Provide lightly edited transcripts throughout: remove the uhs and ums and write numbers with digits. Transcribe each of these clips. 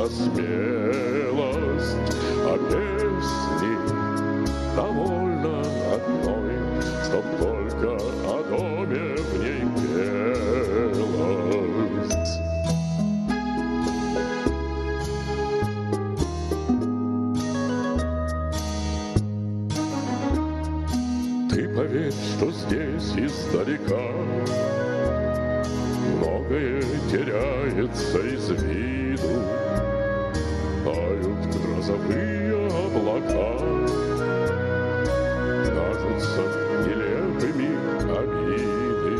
за смелость, а песни довольно одной, чтоб только о доме в ней пелось. Ты поверь, что здесь издалека многое теряется из виду, тают грозовые облака, кажутся нелепыми обиды.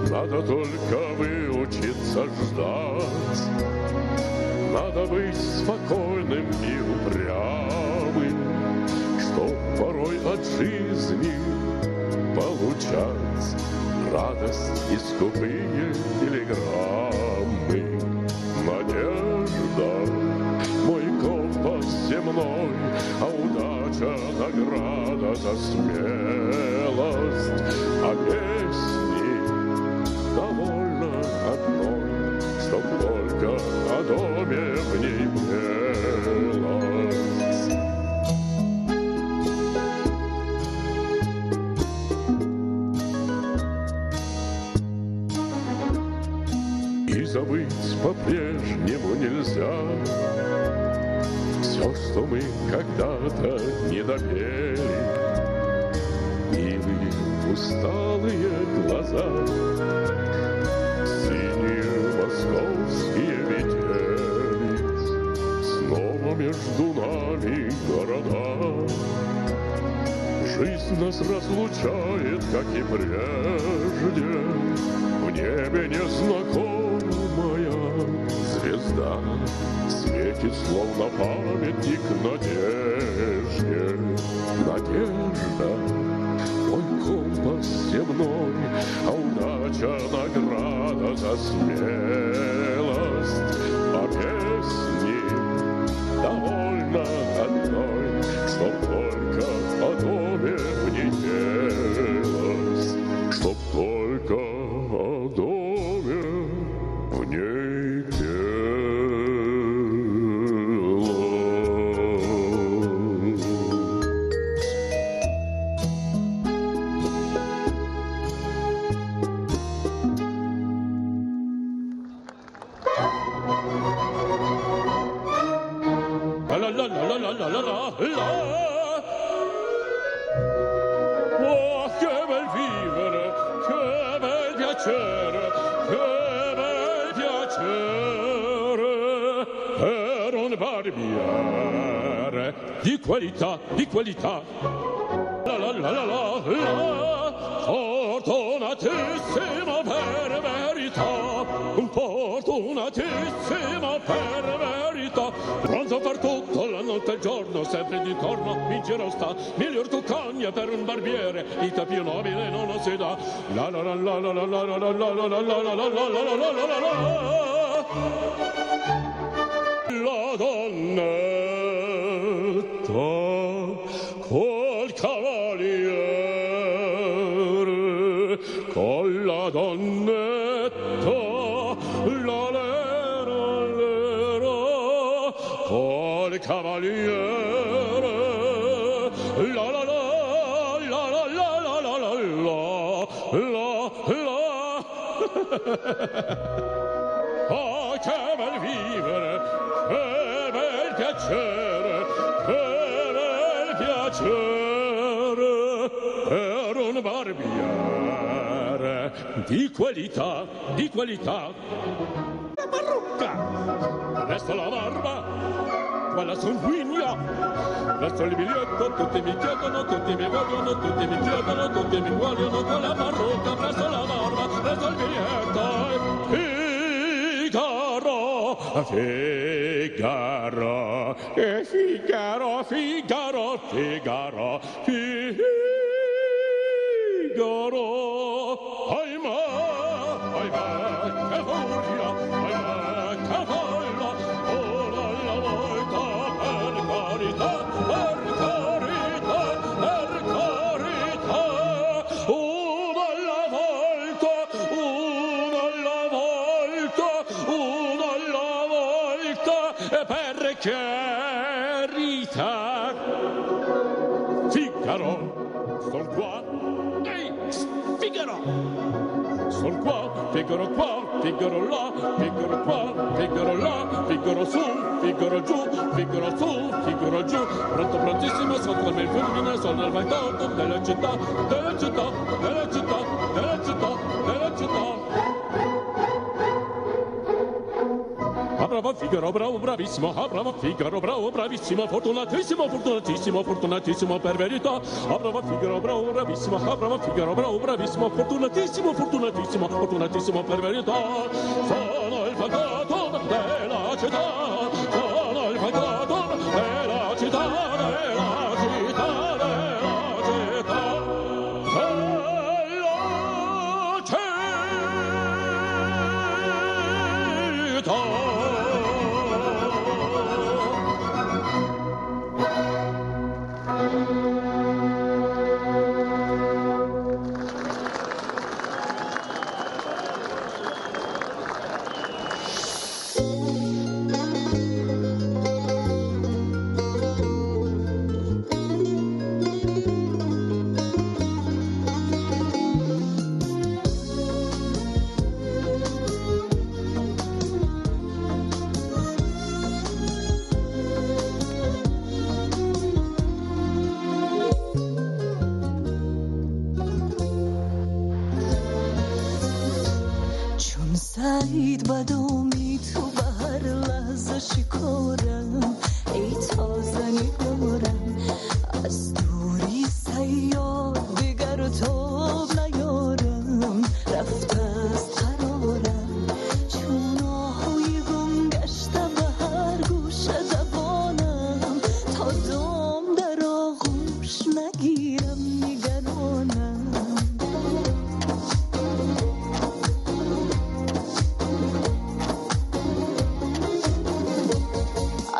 Надо только выучиться ждать, надо быть спокойным и упрямым, чтоб порой от жизни получать радость и скупые телеграммы. Надежда, мой компас земной, а удача награда за смелость, а песни довольно одной, чтоб только о доме в ней пелось. И забыть по-прежнему нельзя все, что мы когда-то не допели. Милые усталые глаза, синие московские метели, снова между нами города. Жизнь нас разлучает, как и прежде, в небе незнакомая звезда светит, словно памятник надежде. Надежда, мой компас земной, а удача награда за смелость, а песни довольно одной, чтоб только о доме в ней пелось, чтоб только о доме в ней пелось. La la la la la la la la. Oh, che bel vivere, che bel piacere, che bel piacere per un barbiere di qualità, di qualità. La la la la la la, fortunatissimo per verità, fortunatissimo per verità. Pronto per tutto, la notte e il giorno, sempre d'intorno in giro sta, miglior cuccagna per un barbiere, vita più nobile non lo si dà. La la la la la la la la la la la la la la la la la la la la. La donnetta col cavaliere, con la donnetta, la lera, lera, col cavaliere, la la la la la la la la la la la. Ah, che bel vivere, che bel piacere, che bel piacere per un barbiere di qualità, di qualità. La parrucca, presto la barba, quella sanguigna, presto il biglietto, tutti mi chiedono, tutti mi vogliono, tutti mi chiedono, tutti mi vogliono con la parrucca, presto la barba, presto il biglietto. Figaro, Figaro, e Figaro, Figaro, Figaro, Figaro. Ahimè, ahimè, che furia, ahimè, che folla, ora la volta, per carità, per carità, per carità, una alla volta, una alla volta, una alla volta, per carità. Figaro, son qua, ehi, Figaro! Son qua, Figaro qua, Figaro là, Figaro qua, Figaro là, Figaro su, Figaro giù, Figaro su, Figaro giù. Pronto, prontissimo, son come il fulmine, sono il fantasma della città, della città, della città, della città, della città. Ah, bravo Figaro, bravo, bravissimo, ah, bravo Figaro, bravo, bravissimo, fortunatissimo, fortunatissimo, fortunatissimo per verità. Ah, bravo Figaro, bravo, bravissimo, ah, bravo Figaro, bravo, bravissimo, fortunatissimo, fortunatissimo, fortunatissimo per verità. Sono il fantasma della città, sono il fantasma della città, della città, della città, della città. سعید بدامی تو به هر لحظه شکارم، ای تازه نگارم، از دوری صیاد دیگر تاب نیارم، رفته از قرارم چون آهوی گم گشته به هر گوشه دوانم، تا دام در آغوش نگیرم نگرانم.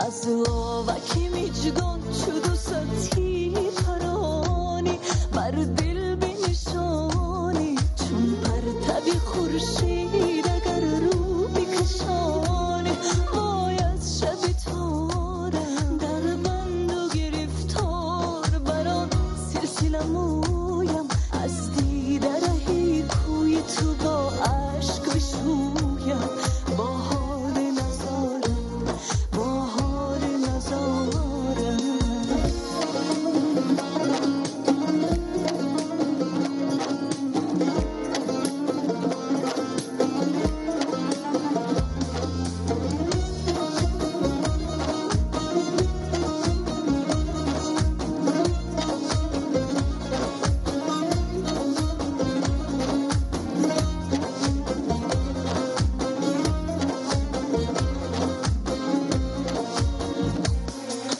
از آوکی میجگان چو دوستی پرانی، بر دل بنشانی چون پرتوی خورشید اگر رو بکشانی. وای از شب تارم در بند و گرفتار، بر آن سلسله مویم از دیده رهی کوی تو با اشک بشویم. با حال نزارم، با حال نزارم.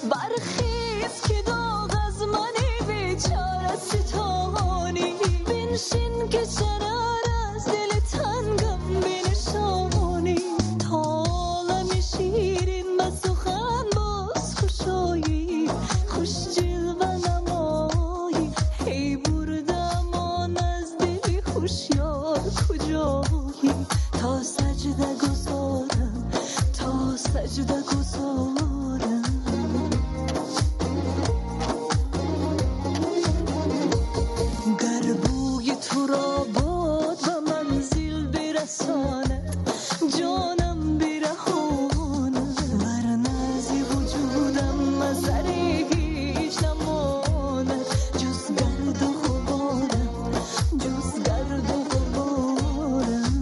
برخیز که داغ از من بیچاره ستانی، بنشین که شرر از دل تنگم بنشانی. تا عالم شیرین به سخن باز خوشایی، خوش جلوه نمایی. ای بردم آن از دل هوشیار کجایی، تا سجده گذارم، تا سجده گذارم. گر بوی تو را باد به منزل برساند، جانم برهاند، ورنه ز وجودم اثری هیچ نماند، جز گرد و غبارم، جز گرد و غبارم.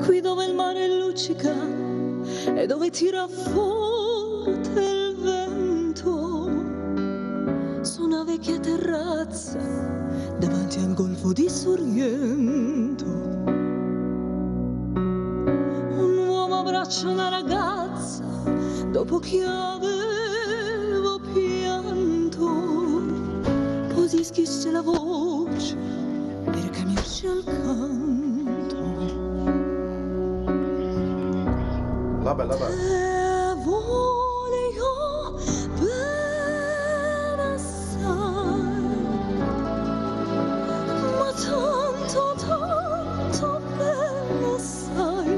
Qui dove il mare luccica e dove tira forte il vento, su una vecchia terrazza davanti al golfo di Sorrento, un uomo abbraccia una ragazza dopo che avevo pianto. Poi Così schisse la voce per cambiarci al canto. Лаба, лаба. Te voglio bene assai, ma tanto, tanto bene assai.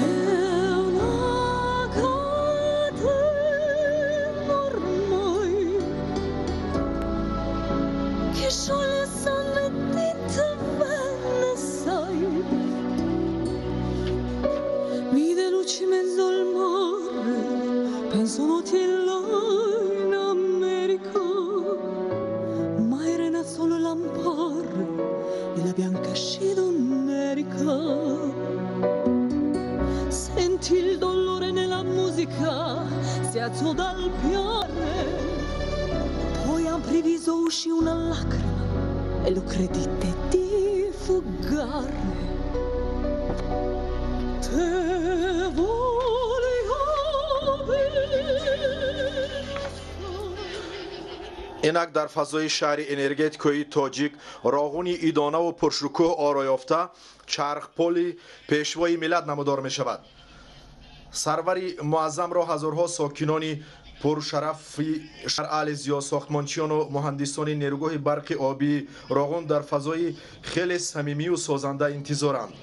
È una catena ormai che scioglie sangue di te bene sai. Vide luci in mezzo al mare, penso notti là in America, ma era solo lampare della bianca scia d'America. Sentì il dolore nella musica, si alzò dal piare, poi all'improvviso uscì una lacrima e lo credette di fugare. Te voglio bene. Инак дар фазои шаҳри энергетикои тоҷик Роғуни идонаву пуршукӯҳ оро ёфта чархполи пешвои миллат намудор мешавад. Сарвари муаззамро ҳазорҳо сокинони пуршарафи шаҳр, аҳли зиё, сохтмончиёну муҳандисони нерӯгоҳи барқи обии Роғун дар фазои хеле самимию созанда интизоранд.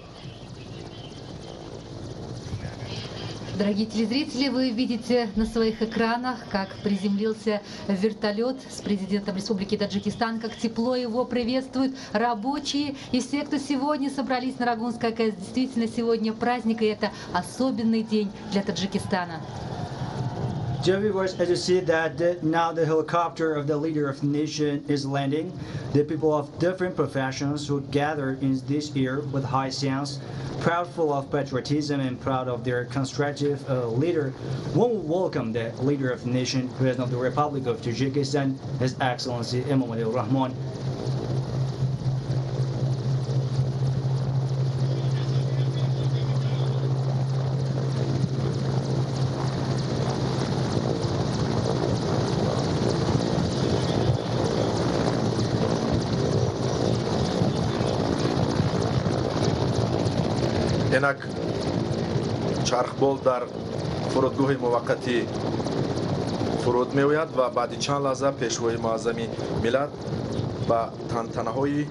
Дорогие телезрители, вы видите на своих экранах, как приземлился вертолет с президентом Республики Таджикистан, как тепло его приветствуют рабочие и все, кто сегодня собрались на Рогунской АЭС. Действительно, сегодня праздник, и это особенный день для Таджикистана. Dear viewers, as you see that now the helicopter of the leader of the nation is landing, the people of different professions who gathered in this year with high sense, proudful of patriotism and proud of their constructive leader, will welcome the leader of the nation, President of the Republic of Tajikistan, His Excellency Emomali Rahmon. Инак чархбол дар фурудгоҳи муваққатӣ фуруд меояд ва баъди чанд лаҳза пешвои муаззами миллат ба тантанаҳои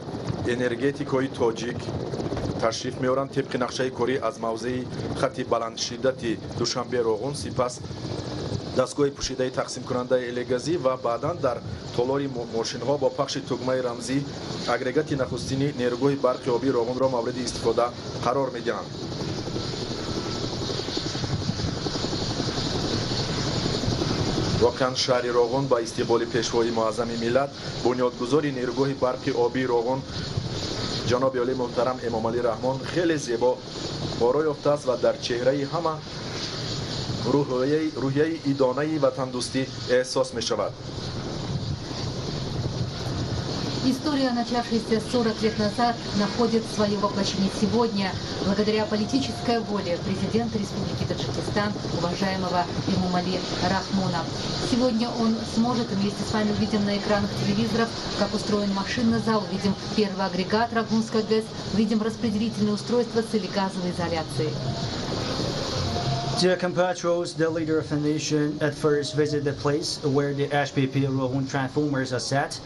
энергетикои тоҷик ташриф меоранд. Тибқи нақшаи корӣ аз мавзеи хати баландшиддати Душанбе Роғун, сипас дастгоҳи пӯшидаи тақсимкунандаи элегазӣ ва баъдан дар толори мошинҳо бо пахши тугмаи рамзӣ агрегати нахустини нерӯгоҳи барқи обии Роғунро мавриди истифода қарор медиҳанд. Воқеан, шаҳри Роғун ба истиқболи пешвои муаззами миллат, бунёдгузори нерӯгоҳи барқи обии Роғун, ҷаноби олӣ муҳтарам Эмомалӣ Раҳмон хеле зебо оро ёфтааст ва дар чеҳраи ҳама рӯҳияи идонаи ватандӯстӣ эҳсос мешавад. История, начавшаяся 40 лет назад, находит свое воплощение сегодня благодаря политической воле президента Республики Таджикистан, уважаемого Эмомали Рахмона. Сегодня он сможет, вместе с вами увидим на экранах телевизоров, как устроен машинный зал, увидим первый агрегат Рогунской ГЭС, увидим распределительное устройство с элегазовой изоляцией. Dear compatriots, the leader of the nation at first visited the place where the HPP Rogun transformers are set,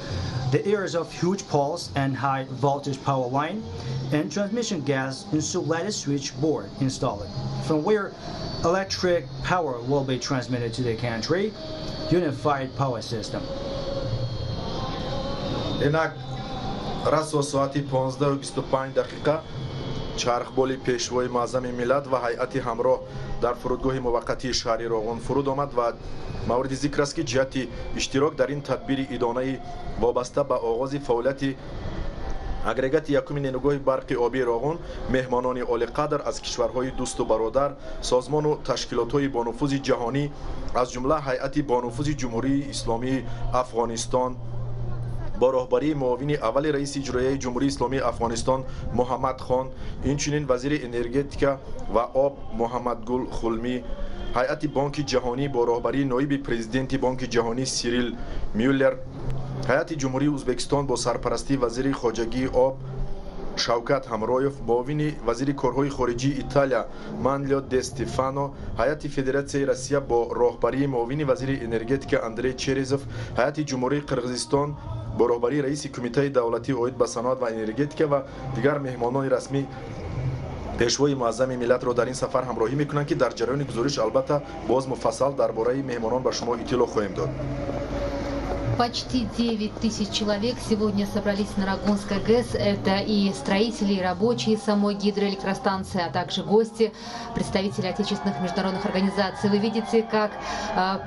the areas of huge poles and high voltage power line, and transmission gas insulated switchboard installed, from where electric power will be transmitted to the country, unified power system. Инак расо соати 15:25 дақиқа чархболи пешвои муаззами миллат ва ҳайати ҳамроҳ дар фурудгоҳи муваққатии шаҳри Роғун фуруд омад ва мавриди зикр аст, ки ҷиҳати иштирок дар ин тадбири идонаи вобаста ба оғози фаъолияти агрегати якуми нерӯгоҳи барқи обии Роғун меҳмонони олиқадр аз кишварҳои дӯсту бародар, созмону ташкилотҳои бонуфузи ҷаҳонӣ, аз ҷумла ҳайати бонуфузи Ҷумҳурии Исломии Афғонистон бо роҳбарии муовини аввали раиси иҷроияи Ҷумҳурии Исломии Афғонистон Муҳаммад Хон, инчунин вазири энергетика ва об Муҳаммадгул Хулмӣ, Ҳайати Бонки Ҷаҳонӣ бо роҳбарии ноиби президенти Бонки Ҷаҳонӣ Сирил Мюллер, ҳайати Ҷумҳурии Ӯзбекистон бо сарпарастии вазири хоҷагии об Шавкат Ҳамроев, муовини вазири корҳои хориҷии Италия Манлио де Стефано, ҳайати Федератсияи Россия бо роҳбарии муовини вазири энергетика Андрей Черезов, ҳайати Ҷумҳурии Қирғизистон бо роҳбарии раиси Кумитаи давлатӣ оид ба саноат ва энергетика ва дигар меҳмонони расмӣ пешвои муаззами миллатро дар ин сафар ҳамроҳӣ мекунанд, ки дар ҷараёни гузориш албатта боз муфассал дар бораи меҳмонон ба шумо иттилоъ хоҳем дод. Почти 9 тысяч человек сегодня собрались на Рогунской ГЭС. Это и строители, и рабочие самой гидроэлектростанции, а также гости, представители отечественных международных организаций. Вы видите, как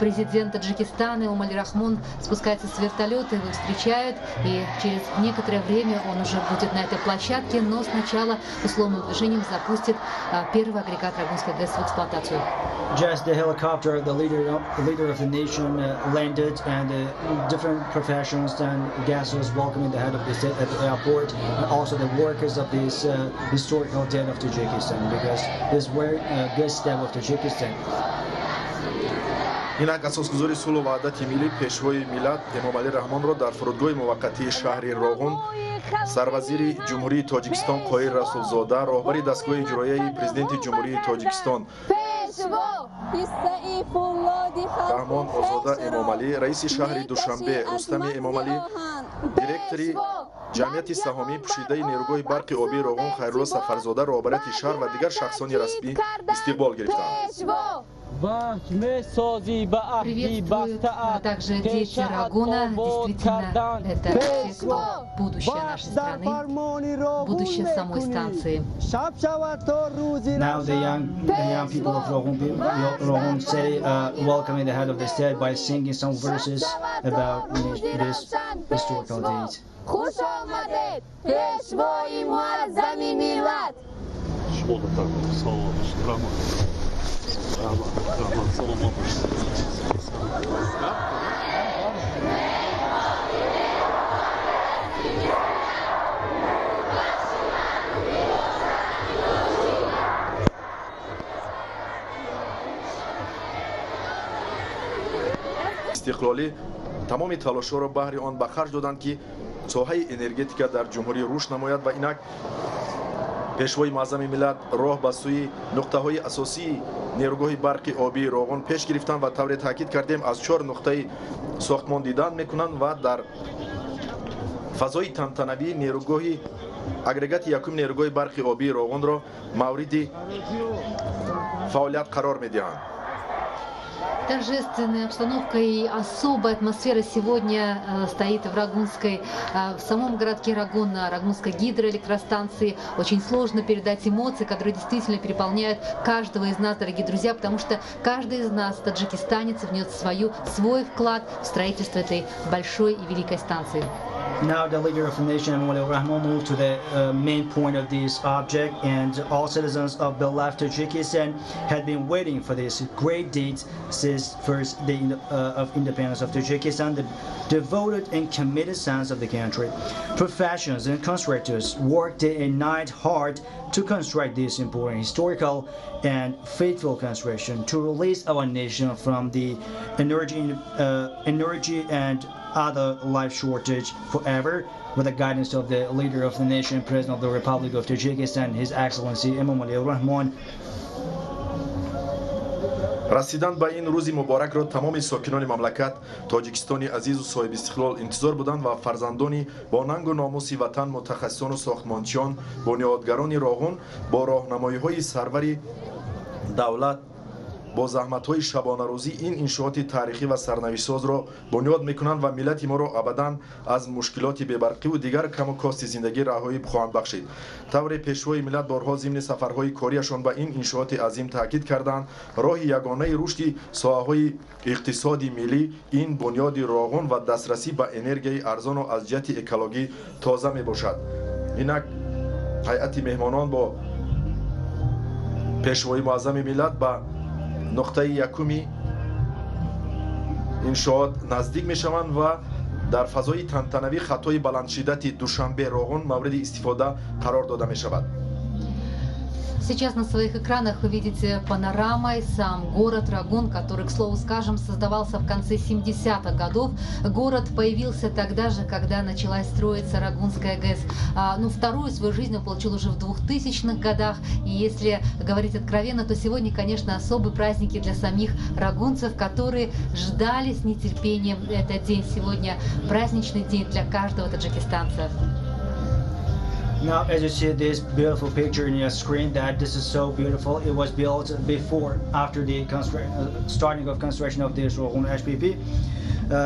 президент Таджикистана Эмомали Рахмон спускается с вертолета, его встречают, и через некоторое время он уже будет на этой площадке, но сначала условным движением запустит первый агрегат Рогунской ГЭС в эксплуатацию. Just the helicopter, the leader of the nation landed, and different professions and guests was welcoming the head of the state at the airport, and also the workers of this historical day of Tajikistan, because this is very good step of Tajikistan. Инак асосгузори сулҳу ваҳдати миллӣ, пешвои миллат Эмомалӣ Раҳмонро дар фурудгоҳи муваққатии шаҳри Роғун сарвазири Ҷумҳурии Тоҷикистон Қоҳир Расулзода, роҳбари дастгоҳи иҷроияи президенти Ҷумҳурии Тоҷикистон Раҳмон Озода Эмомалӣ, раиси шаҳри Душанбе Рустами Эмомалӣ, директори ҷамъияти саҳомии пӯшидаи нерӯгоҳи барқи обии Роғун Хайрулло Сафарзода, роҳбарияти шаҳр ва дигар шахсони расмӣ истиқбол гирифтанд. Приветствуют также дети Рогуна. Действительно, это те, кто будущее нашей страны, будущее самой станции. Now the young people of Rogun City welcoming the head of the state by singing some verses about this historical date. Истиқлолӣ тамоми талошҳоро баҳри он ба харҷ доданд, ки соҳаи энергетика дар ҷумҳурӣ рушд намояд ва инак пешвои муаззами миллат роҳ ба сӯи нуқтаҳои асосии нерӯгоҳи барқи обии Роғун пеш гирифтанд ва тавре таъкид кардем, аз чор нуқтаи сохтмон дидан мекунанд ва дар фазои тантанавии нерӯгоҳи агрегати якум нерӯгоҳи барқи обии Роғунро мавриди фаъолият қарор медиҳанд. Торжественная обстановка и особая атмосфера сегодня стоит в Рогунской, в самом городке Рогун, на Рогунской гидроэлектростанции. Очень сложно передать эмоции, которые действительно переполняют каждого из нас, дорогие друзья, потому что каждый из нас, таджикистанец, внес свой вклад в строительство этой большой и великой станции. Now the leader of the nation, Emomali Rahmon, moved to the main point of this object, and all citizens of beloved Tajikistan had been waiting for this great date since first day of independence of Tajikistan. The devoted and committed sons of the country, professionals and constructors, worked day and night hard to construct this important historical and faithful construction to release our nation from the energy and other life shortage forever, with the guidance of the leader of the nation, President of the Republic of Tajikistan, His Excellency Emomali Rahmon. Расидан ба ин рӯзи муборакро тамоми сокинони мамлакат, Тоҷикистони азизу соҳибистиқлол интизор буданд ва фарзандони бо нангу номуси ватан, мутахассисону сохтмончиён, бунёдгарони Роғун бо роҳнамоиҳои сарвари давлат бо заҳматҳои шабонарӯзӣ ин иншооти таърихӣ ва сарнавишсозро бунёд мекунанд ва миллати моро абадан аз мушкилоти бебарқиву дигар каму кости зиндагӣ раҳоӣ хоҳанд бахшид. Тавре пешвои миллат борҳо зимни сафарҳои кориашон ба ин иншооти азим таъкид карданд, роҳи ягонаи рушди соҳаҳои иқтисоди миллӣ ин бунёди Роғун ва дастрасӣ ба энергияи арзону аз ҷиҳати экологӣ тоза мебошад. Инак ҳайати меҳмонон бо пешвои муаззами миллат ба нуқтаи якуми иншоот наздик мешаванд ва дар фазои тантанавӣ хатҳои баландшиддати Душанбе Роғун мавриди истифода қарор дода мешавад. Сейчас на своих экранах вы видите панорамой сам город Рогун, который, к слову скажем, создавался в конце 70-х годов. Город появился тогда же, когда началась строиться Рогунская ГЭС. Ну, вторую свою жизнь он получил уже в 2000-х годах. И если говорить откровенно, то сегодня, конечно, особые праздники для самих рогунцев, которые ждали с нетерпением этот день. Сегодня праздничный день для каждого таджикистанца. Now, as you see this beautiful picture in your screen, that this is so beautiful. It was built before, after the starting of construction of this Rogun HPP.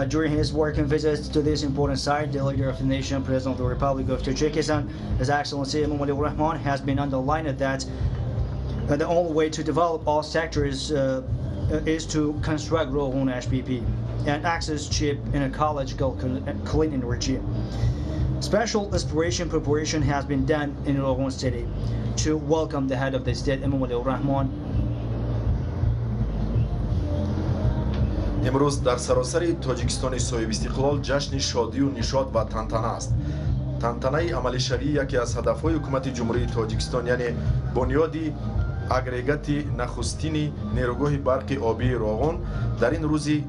During his working visits to this important site, the leader of the nation, President of the Republic of Tajikistan, His Excellency Emomali Rahmon, has been underlined that the only way to develop all sectors is to construct Rogun HPP and access cheap and ecological clean energy. Special inspiration preparation has been done in Rogun city to welcome the head of the state, Emomali Rahmon. Имрӯз дар саросари Тоҷикистони соҳибистиқлол ҷашни шодию нишод ва тантана аст. Тантанаи амалишавии яке аз ҳадафҳои ҳукумати Ҷумҳурии Тоҷикистон, яъне бунёди агрегати нахустини нерӯгоҳи барқи обии Роғун дар ин рӯзи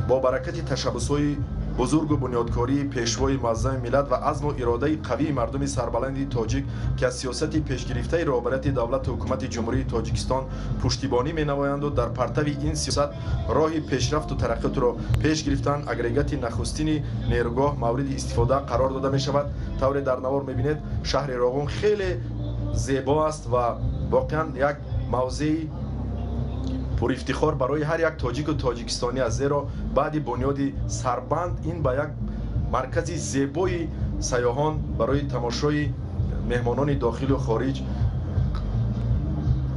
бо баракати ташаббусҳои бузургу бунёдкории пешвои муаззами миллат ва азму иродаи қавии мардуми сарбаланди тоҷик, ки аз сиёсати пешгирифтаи роҳбарияти давлату ҳукумати Ҷумҳурии Тоҷикистон пуштибонӣ менамоянду дар партави ин сиёсат роҳи пешрафту тараққиётро пеш гирифтанд, агрегати нахустини нерӯгоҳ мавриди истифода қарор дода мешавад. Тавре дар навор мебинед, шаҳри Роғун хеле зебо аст ва воқеан як мавзеи пурифтихор барои ҳар як тоҷику тоҷикистонӣ аст, зеро баъди бунёди сарбанд ин ба як маркази зебои сайёҳон барои тамошои меҳмонони дохилу хориҷ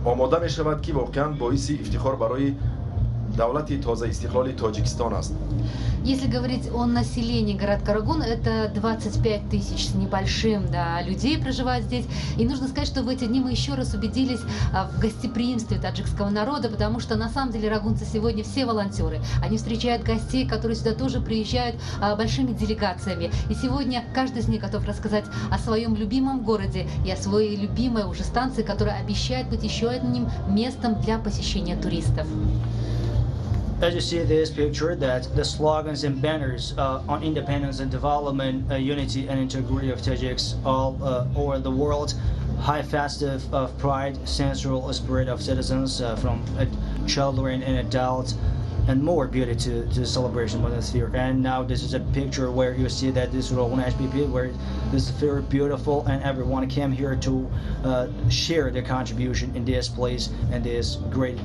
омода мешавад, ки воқеан боиси ифтихор барои давлати тозаистиқлоли Тоҷикистон аст. Если говорить о населении городка Рогун, это 25 тысяч с небольшим, да, людей проживает здесь. И нужно сказать, что в эти дни мы еще раз убедились в гостеприимстве таджикского народа, потому что на самом деле рогунцы сегодня все волонтеры. Они встречают гостей, которые сюда тоже приезжают большими делегациями. И сегодня каждый из них готов рассказать о своем любимом городе и о своей любимой уже станции, которая обещает быть еще одним местом для посещения туристов. As you see this picture, that the slogans and banners on independence and development, unity and integrity of Tajiks all over the world, high festive of pride, sensual spirit of citizens from children and adults, and more beauty to the celebration of this year. And now this is a picture where you see that this Rogun HPP, where this is very beautiful, and everyone came here to share their contribution in this place and this great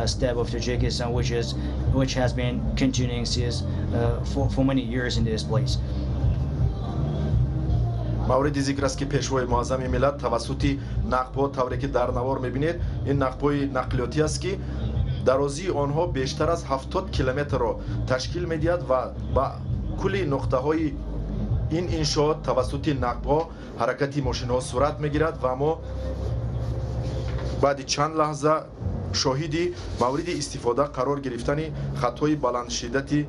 step of Tajikistan, which has been continuing since for many years in this place. Мавриди зикр аст, ки пешвои муаззами миллат тавассути нақбҳо, тавре ки дар навор мебинед, ин нақбҳои нақлиётӣ аст, ки дарозии онҳо бештар аз 70 километрро ташкил медиҳад ва ба кулли нуқтаҳои ин иншоот тавассути нақбҳо ҳаракати мошинҳо сурат мегирад ва мо баъди чанд лаҳза шоҳиди мавриди истифода қарор гирифтани хатҳои баландшиддати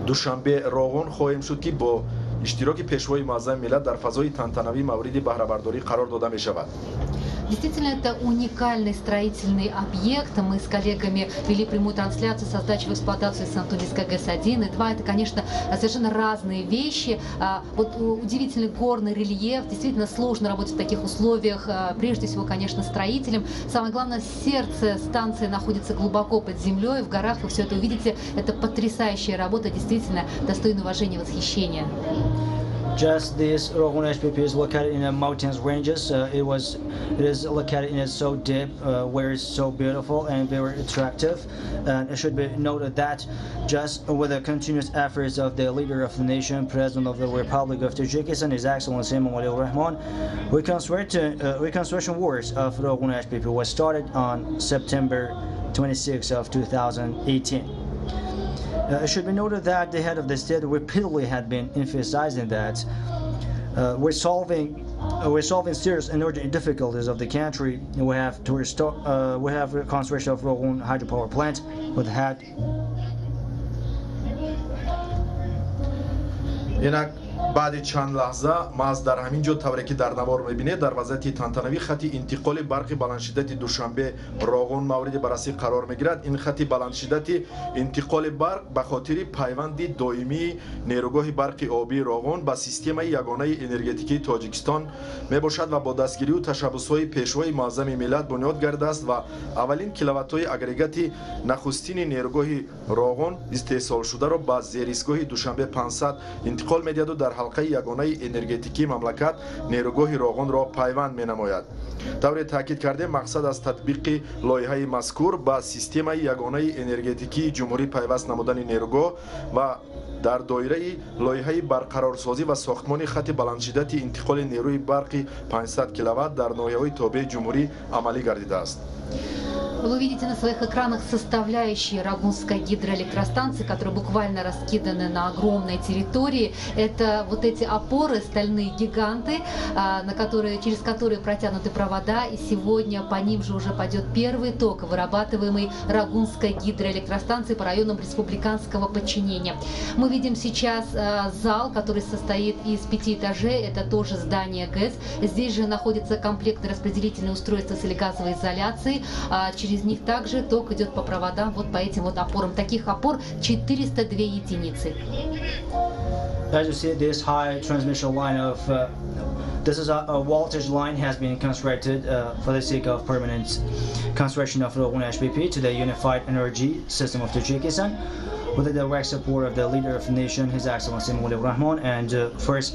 Душанбе Роғун хоҳем шуд, ки бо иштироки пешвои муаззами миллат дар фазои тантанавӣ мавриди баҳрабардорӣ қарор дода мешавад. Действительно, это уникальный строительный объект. Мы с коллегами вели прямую трансляцию со сдачи в эксплуатацию Сантунийской ГЭС-1 и 2. Это, конечно, совершенно разные вещи. Вот удивительный горный рельеф. Действительно сложно работать в таких условиях, прежде всего, конечно, строителям. Самое главное, сердце станции находится глубоко под землей, в горах. Вы все это увидите. Это потрясающая работа, действительно достойна уважения и восхищения. Just this Rogun HPP is located in the mountains ranges. It is located in a so deep where it's so beautiful and very attractive. And it should be noted that just with the continuous efforts of the leader of the nation, President of the Republic of Tajikistan, His Excellency Emomali Rahmon, reconstruction works of Rogun HPP was started on September 26 of 2018. It should be noted that the head of the state repeatedly had been emphasizing that we're solving serious and urgent difficulties of the country. We have to restore. We have reconstruction of Rogun hydropower plant with had. Инак Баъди чанд лаҳза маҳз дар ҳамин ҷо, тавре ки дар навор мебинед, дар вазъияти тантанавӣ хати интиқоли барқи баландшиддати Душанбе Роғун мавриди баррасӣ қарор мегирад. Ин хати баландшиддати интиқоли барқ ба хотири пайванди доимии нерӯгоҳи барқи обии Роғун ба системаи ягонаи энергетикии Тоҷикистон мебошад ва бо дастгирию ташаббусҳои Пешвои муаззами миллат бунёд гардидааст ва аввалин киловаттҳои агрегати нахустини нерӯгоҳи Роғун истеҳсолшударо ба зеристгоҳи Душанбе 500 интиқол медиҳаду дар ҳалқаи ягонаи энергетикии мамлакат нерӯгоҳи Роғунро пайванд менамояд. Тавре таъкид кардем, мақсад аз татбиқи лоиҳаи мазкур ба системаи ягонаи энергетикии ҷумҳурӣ пайваст намудани нерӯгоҳ ва дар доираи лоиҳаи барқарорсозӣ ва сохтмони хати баландшиддати интиқоли нерӯи барқи 500 киловатт дар ноҳияҳои тобеи ҷумҳурӣ амалӣ гардидааст. Вы видите на своих экранах составляющие Рогунской гидроэлектростанции, которые буквально раскиданы на огромной территории. Это вот эти опоры, стальные гиганты, через которые протянуты провода. И сегодня по ним же уже пойдет первый ток, вырабатываемый Рогунской гидроэлектростанцией по районам республиканского подчинения. Мы видим сейчас зал, который состоит из 5 этажей. Это тоже здание ГЭС. Здесь же находится комплект распределительное устройство с газовой изоляцией. Через них также ток идет по проводам, вот по этим вот опорам. Таких опор 402 единицы. As you see, this high transmission line of this is a voltage line has been constructed for the sake of permanent construction of Rogun HPP to the unified energy system of Tajikistan, with the direct support of the leader of the nation, His Excellency Emomali Rahmon, and first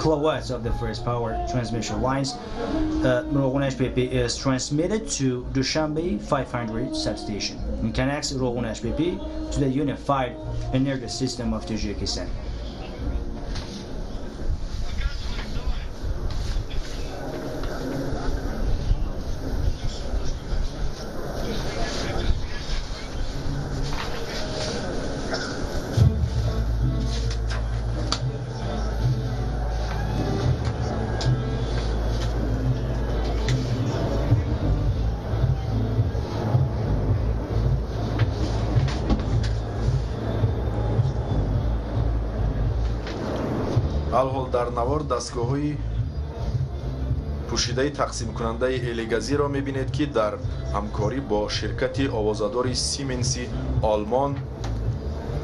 kilowatts of the first power transmission lines. Rogun HPP is transmitted to Dushanbe 500 substation and connects Rogun HPP to the unified energy system of Tajikistan. Алҳол дар навор дастгоҳҳои пӯшидаи тақсимкунандаи элегазиро мебинед, ки дар ҳамкорӣ бо ширкати овозадори Сименси Олмон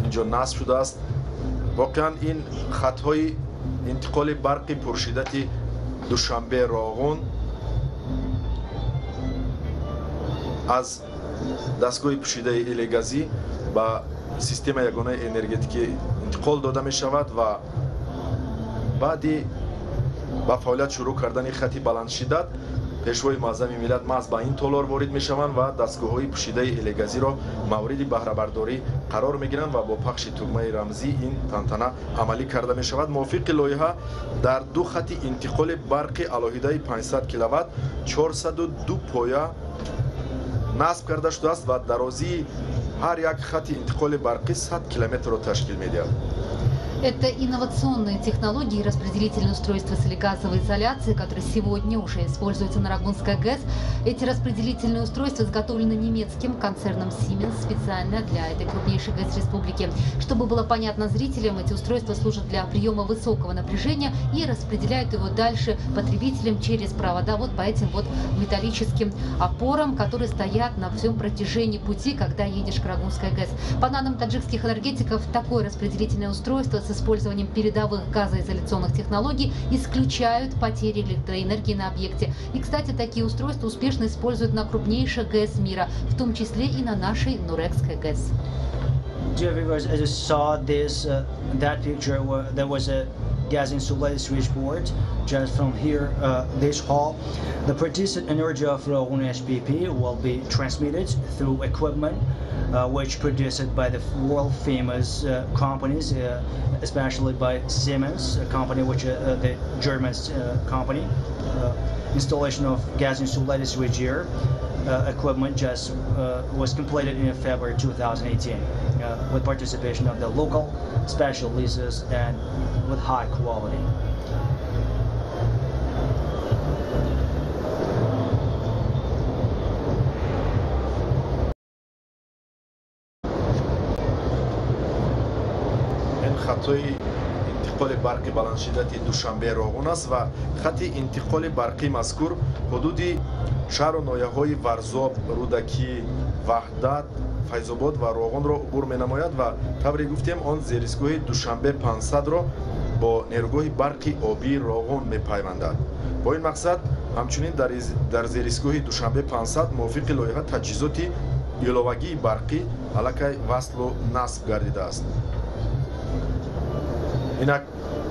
инҷо насб шудааст. Воқеан ин хатҳои интиқоли барқи пуршиддати Душанбе Роғун аз дастгоҳи пӯшидаи элегазӣ ба системаи ягонаи энергетикӣ интиқол дода мешавад ва баъди ба фаъолият шурӯъ кардани хати баландшиддат Пешвои муаззами миллат маҳз ба ин толор ворид мешаванд ва дастгоҳҳои пӯшидаи элегазиро мавриди баҳрабардорӣ қарор мегиранд ва бо пахши тугмаи рамзӣ ин тантана амалӣ карда мешавад. Мувофиқи лоиҳа дар ду хати интиқоли барқи алоҳидаи 500 киловатт 402 поя насб карда шудааст ва дарозии ҳар як хати интиқоли барқӣ 100 километрро ташкил медиҳад. Это инновационные технологии и распределительные устройства с газовой изоляцией, которые сегодня уже используются на Рогунской ГЭС. Эти распределительные устройства изготовлены немецким концерном Siemens специально для этой крупнейшей ГЭС республики. Чтобы было понятно зрителям, эти устройства служат для приема высокого напряжения и распределяют его дальше потребителям через провода вот по этим вот металлическим опорам, которые стоят на всем протяжении пути, когда едешь к Рогунской ГЭС. По данным таджикских энергетиков, такое распределительное устройство с использованием передовых газоизоляционных технологий исключают потери электроэнергии на объекте. И, кстати, такие устройства успешно используют на крупнейших ГЭС мира, в том числе и на нашей Нурекской ГЭС. Dear viewers, as you saw this, that picture, there was a gas insulated switchboard just from here, this hall. The produced energy of Rogun HPP will be transmitted through equipment which produced by the world famous companies, especially by Siemens, a company which the German company. Installation of gas insulated switchgear equipment just was completed in February 2018 with participation of the local specialists and with high quality. Ин хатҳои интиқоли барқи баландшиддати Душанбе Роғун аст ва хати интиқоли барқи мазкур ҳудуди шаҳру ноҳияҳои Варзоб, Рӯдакӣ, Ваҳдат, Файзобод ва Роғунро убур менамояд ва тавре гуфтем он зеристгоҳи Душанбе 500-ро бо нерӯгоҳи барқи обии Роғун мепайвандад. Бо ин мақсад ҳамчунин дар зеристгоҳи Душанбе 500 мувофиқи лоиҳа таҷҳизоти иловагии барқӣ аллакай васлу насб гардидааст. Инак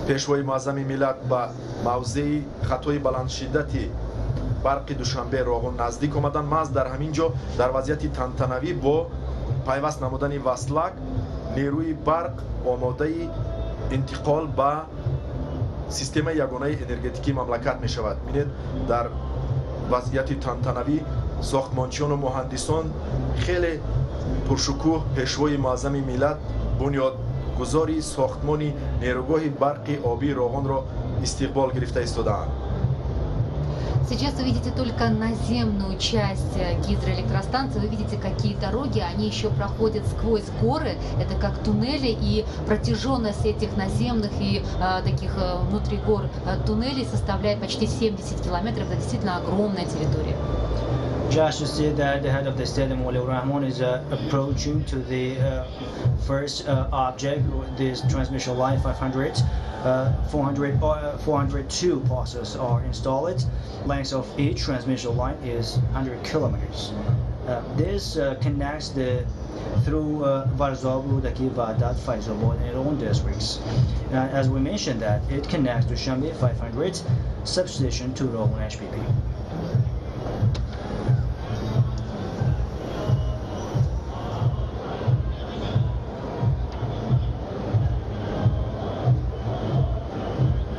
пешвои муаззами миллат ба мавзеи хатҳои баландшиддати барқи Душанбе Роғун наздик омаданд. Маҳз дар ҳамин ҷо дар вазъияти тантанавӣ бо пайваст намудани васлак нерӯи барқ омодаи интиқол ба системаи ягонаи энергетикии мамлакат мешавад. Бинед, дар вазъияти тантанавӣ сохтмончиёну муҳандисон хеле пуршукӯҳ пешвои муаззами миллат бунёдгузори сохтмони нерӯгоҳи барқи обии Роғунро истиқбол гирифта истодаанд. Сейчас вы видите только наземную часть гидроэлектростанции. Вы видите, какие дороги, они еще проходят сквозь горы. Это как туннели, и протяженность этих наземных и таких внутри гор туннелей составляет почти 70 километров. Это действительно огромная территория. Just to see that the head of the state, Emomali Rahmon, is approaching to the first object, this transmission line 500. 402 parcels are installed. Length of each transmission line is 100 kilometers. This connects the through Varzob, Rudaki, Vahdat, Faizobod, and Roghun districts. As we mentioned, that it connects Dushanbe 500 substation to Roghun HPP.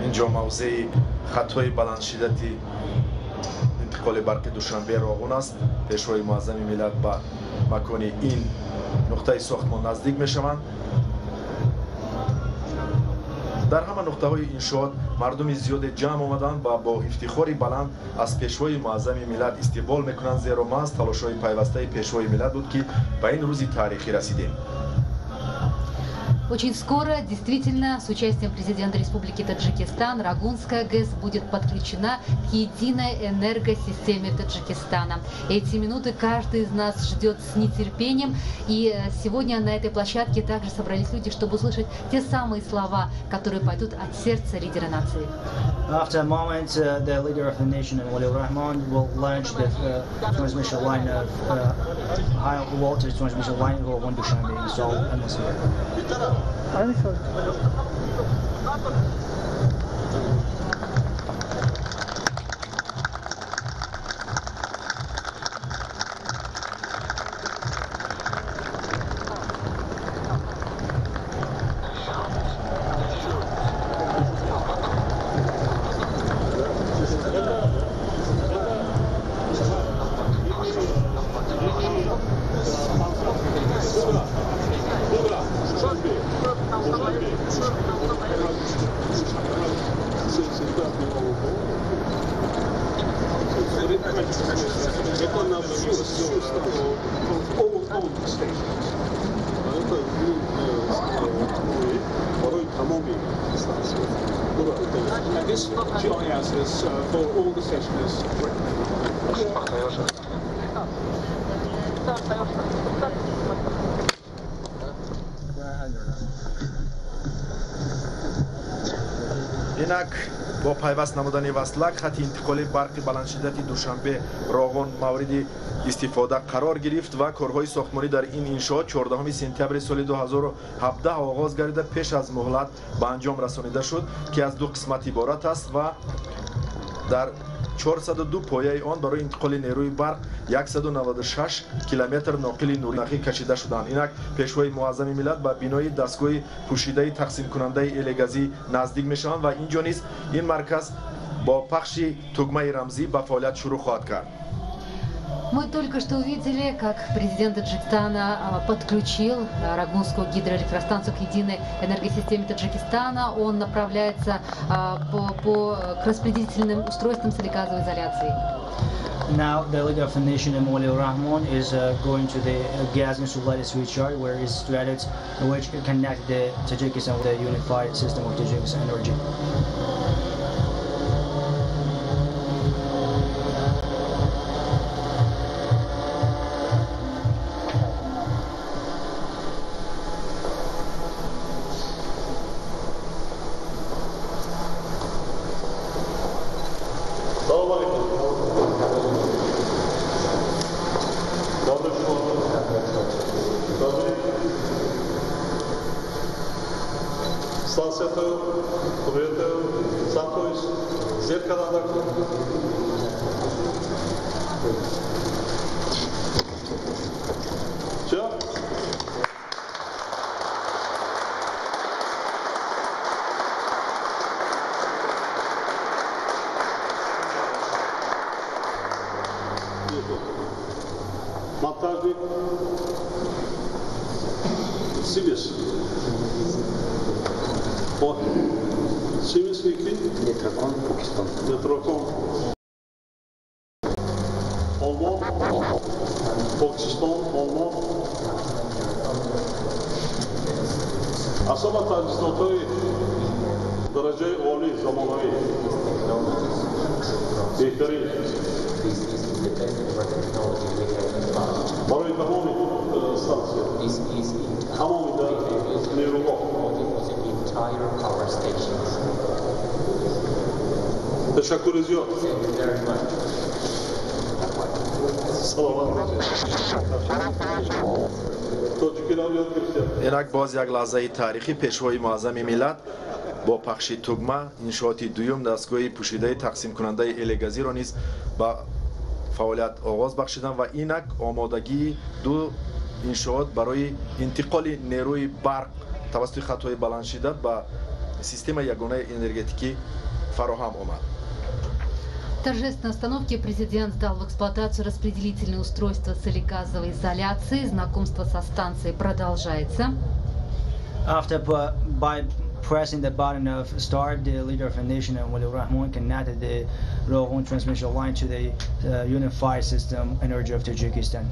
Инҷо мавзеи хатҳои баландшиддати интиқоли барқи Душанбе Роғун аст. Пешвои муаззами миллат ба макони ин нуқтаи сохтмон наздик мешаванд. Дар ҳама нуқтаҳои иншоот мардуми зиёде ҷамъ омаданд ва бо ифтихори баланд аз пешвои муаззами миллат истиқбол мекунанд, зеро маҳз талошҳои пайвастаи пешвои миллат буд, ки ба ин рӯзи таърихӣ расидем. Очень скоро, действительно, с участием президента Республики Таджикистан, Рогунская ГЭС будет подключена к единой энергосистеме Таджикистана. Эти минуты каждый из нас ждет с нетерпением. И сегодня на этой площадке также собрались люди, чтобы услышать те самые слова, которые пойдут от сердца лидера нации. After a moment, the leader of the nation, Emomali Rahmon, will launch the transmission line of high voltage transmission line Roghun Dushanbe installed atmosphere. Инак бо пайваст намудани васлак хати интиқоли барқи баландшиддати Душанбе Роғун мавриди истифода қарор гирифт ва корҳои сохтмонӣ дар ин иншоот 14 сентябри соли 2017 оғоз гардида пеш аз муҳлат ба анҷом расонида шуд, ки аз ду қисмат иборат аст ва дар 402 пояи он барои интиқоли нерӯи барқ 196 километр ноқили нурнахӣ кашида шуданд. Инак пешвои муаззами миллат ба бинои дастгоҳи пӯшидаи тақсимкунандаи элегазӣ наздик мешаванд ва инҷо низ ин марказ бо пахши тугмаи рамзӣ ба фаъолият шурӯъ хоҳад кард. Мы только что увидели, как президент Таджикистана подключил Рогунскую гидроэлектростанцию к единой энергосистеме Таджикистана. Он направляется к распределительным устройствам с газовой изоляцией. Now the leader of the nation, Emomali Rahmon, is going to the gas insulated switchyard where is situated, which connect the Tajikistan with the unified system of Tajikistan energy. Монтажник Симес. О, Симес Ники? Нетракон, Покистон. Нетракон. Олмон, Покистон, Олмон. Асоба таҷҳизотҳои дараҷаи олӣ, замонавӣ. Беҳтарин. Барои тамоми станция, тамоми нерӯгоҳ. Ташаккури зиёд. Саломат бошед. Тоҷикиро ёд гирифтем. Инак боз як лаҳзаи таърихӣ пешвои муаззами миллат бо пахши тугма иншооти дуюм дастгоҳи пӯшидаи тақсимкунандаи элегазиро низ ба фаъолият оғоз бахшиданд ва инак омодагии ду иншоот барои интиқоли нерӯи барқ тавассути хатҳои баландшиддат ба системаи ягонаи энергетикӣ фароҳам омад. В торжественной остановке президент сдал в эксплуатацию распределительное устройство с элегазовой изоляцией. Знакомство со станцией продолжается. After by pressing the button of start, the leader of the nation, Emomali Rahmon, connected the Roghun transmission line to the unified system energy of Tajikistan.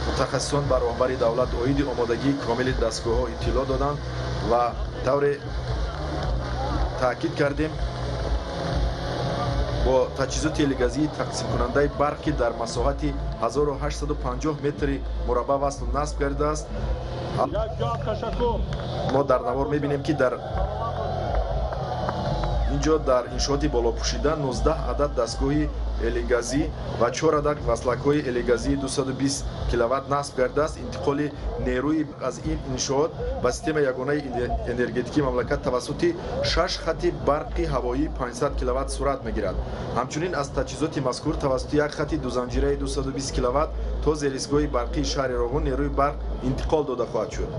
Мутахассисон ба роҳбари давлат оиди омодагии комили дастгоҳҳо иттилоъ доданд ва тавре таъкид кардем бо таҷҳизоти элегазии тақсимкунандаи барқ, ки дар масоҳати 1850 метри мураббаъ васлу насб гардидааст. Мо дар навор мебинем, ки дар инҷо дар иншооти болопӯшида 19 адад дастгоҳи элегазӣ ва 4 адад васлакҳои элегазии 220 киловатт насб гардидааст. Интиқоли нерӯи аз ин иншоот ба системаи ягонаи энергетикии мамлакат тавассути 6 хати барқи ҳавоии 500 киловатт сурат мегирад. Ҳамчунин аз таҷҳизоти мазкур тавассути як хати дузанҷираи 220 киловатт то зеристгоҳи барқии шаҳри Роғун нерӯи барқ интиқол дода хоҳад шуд.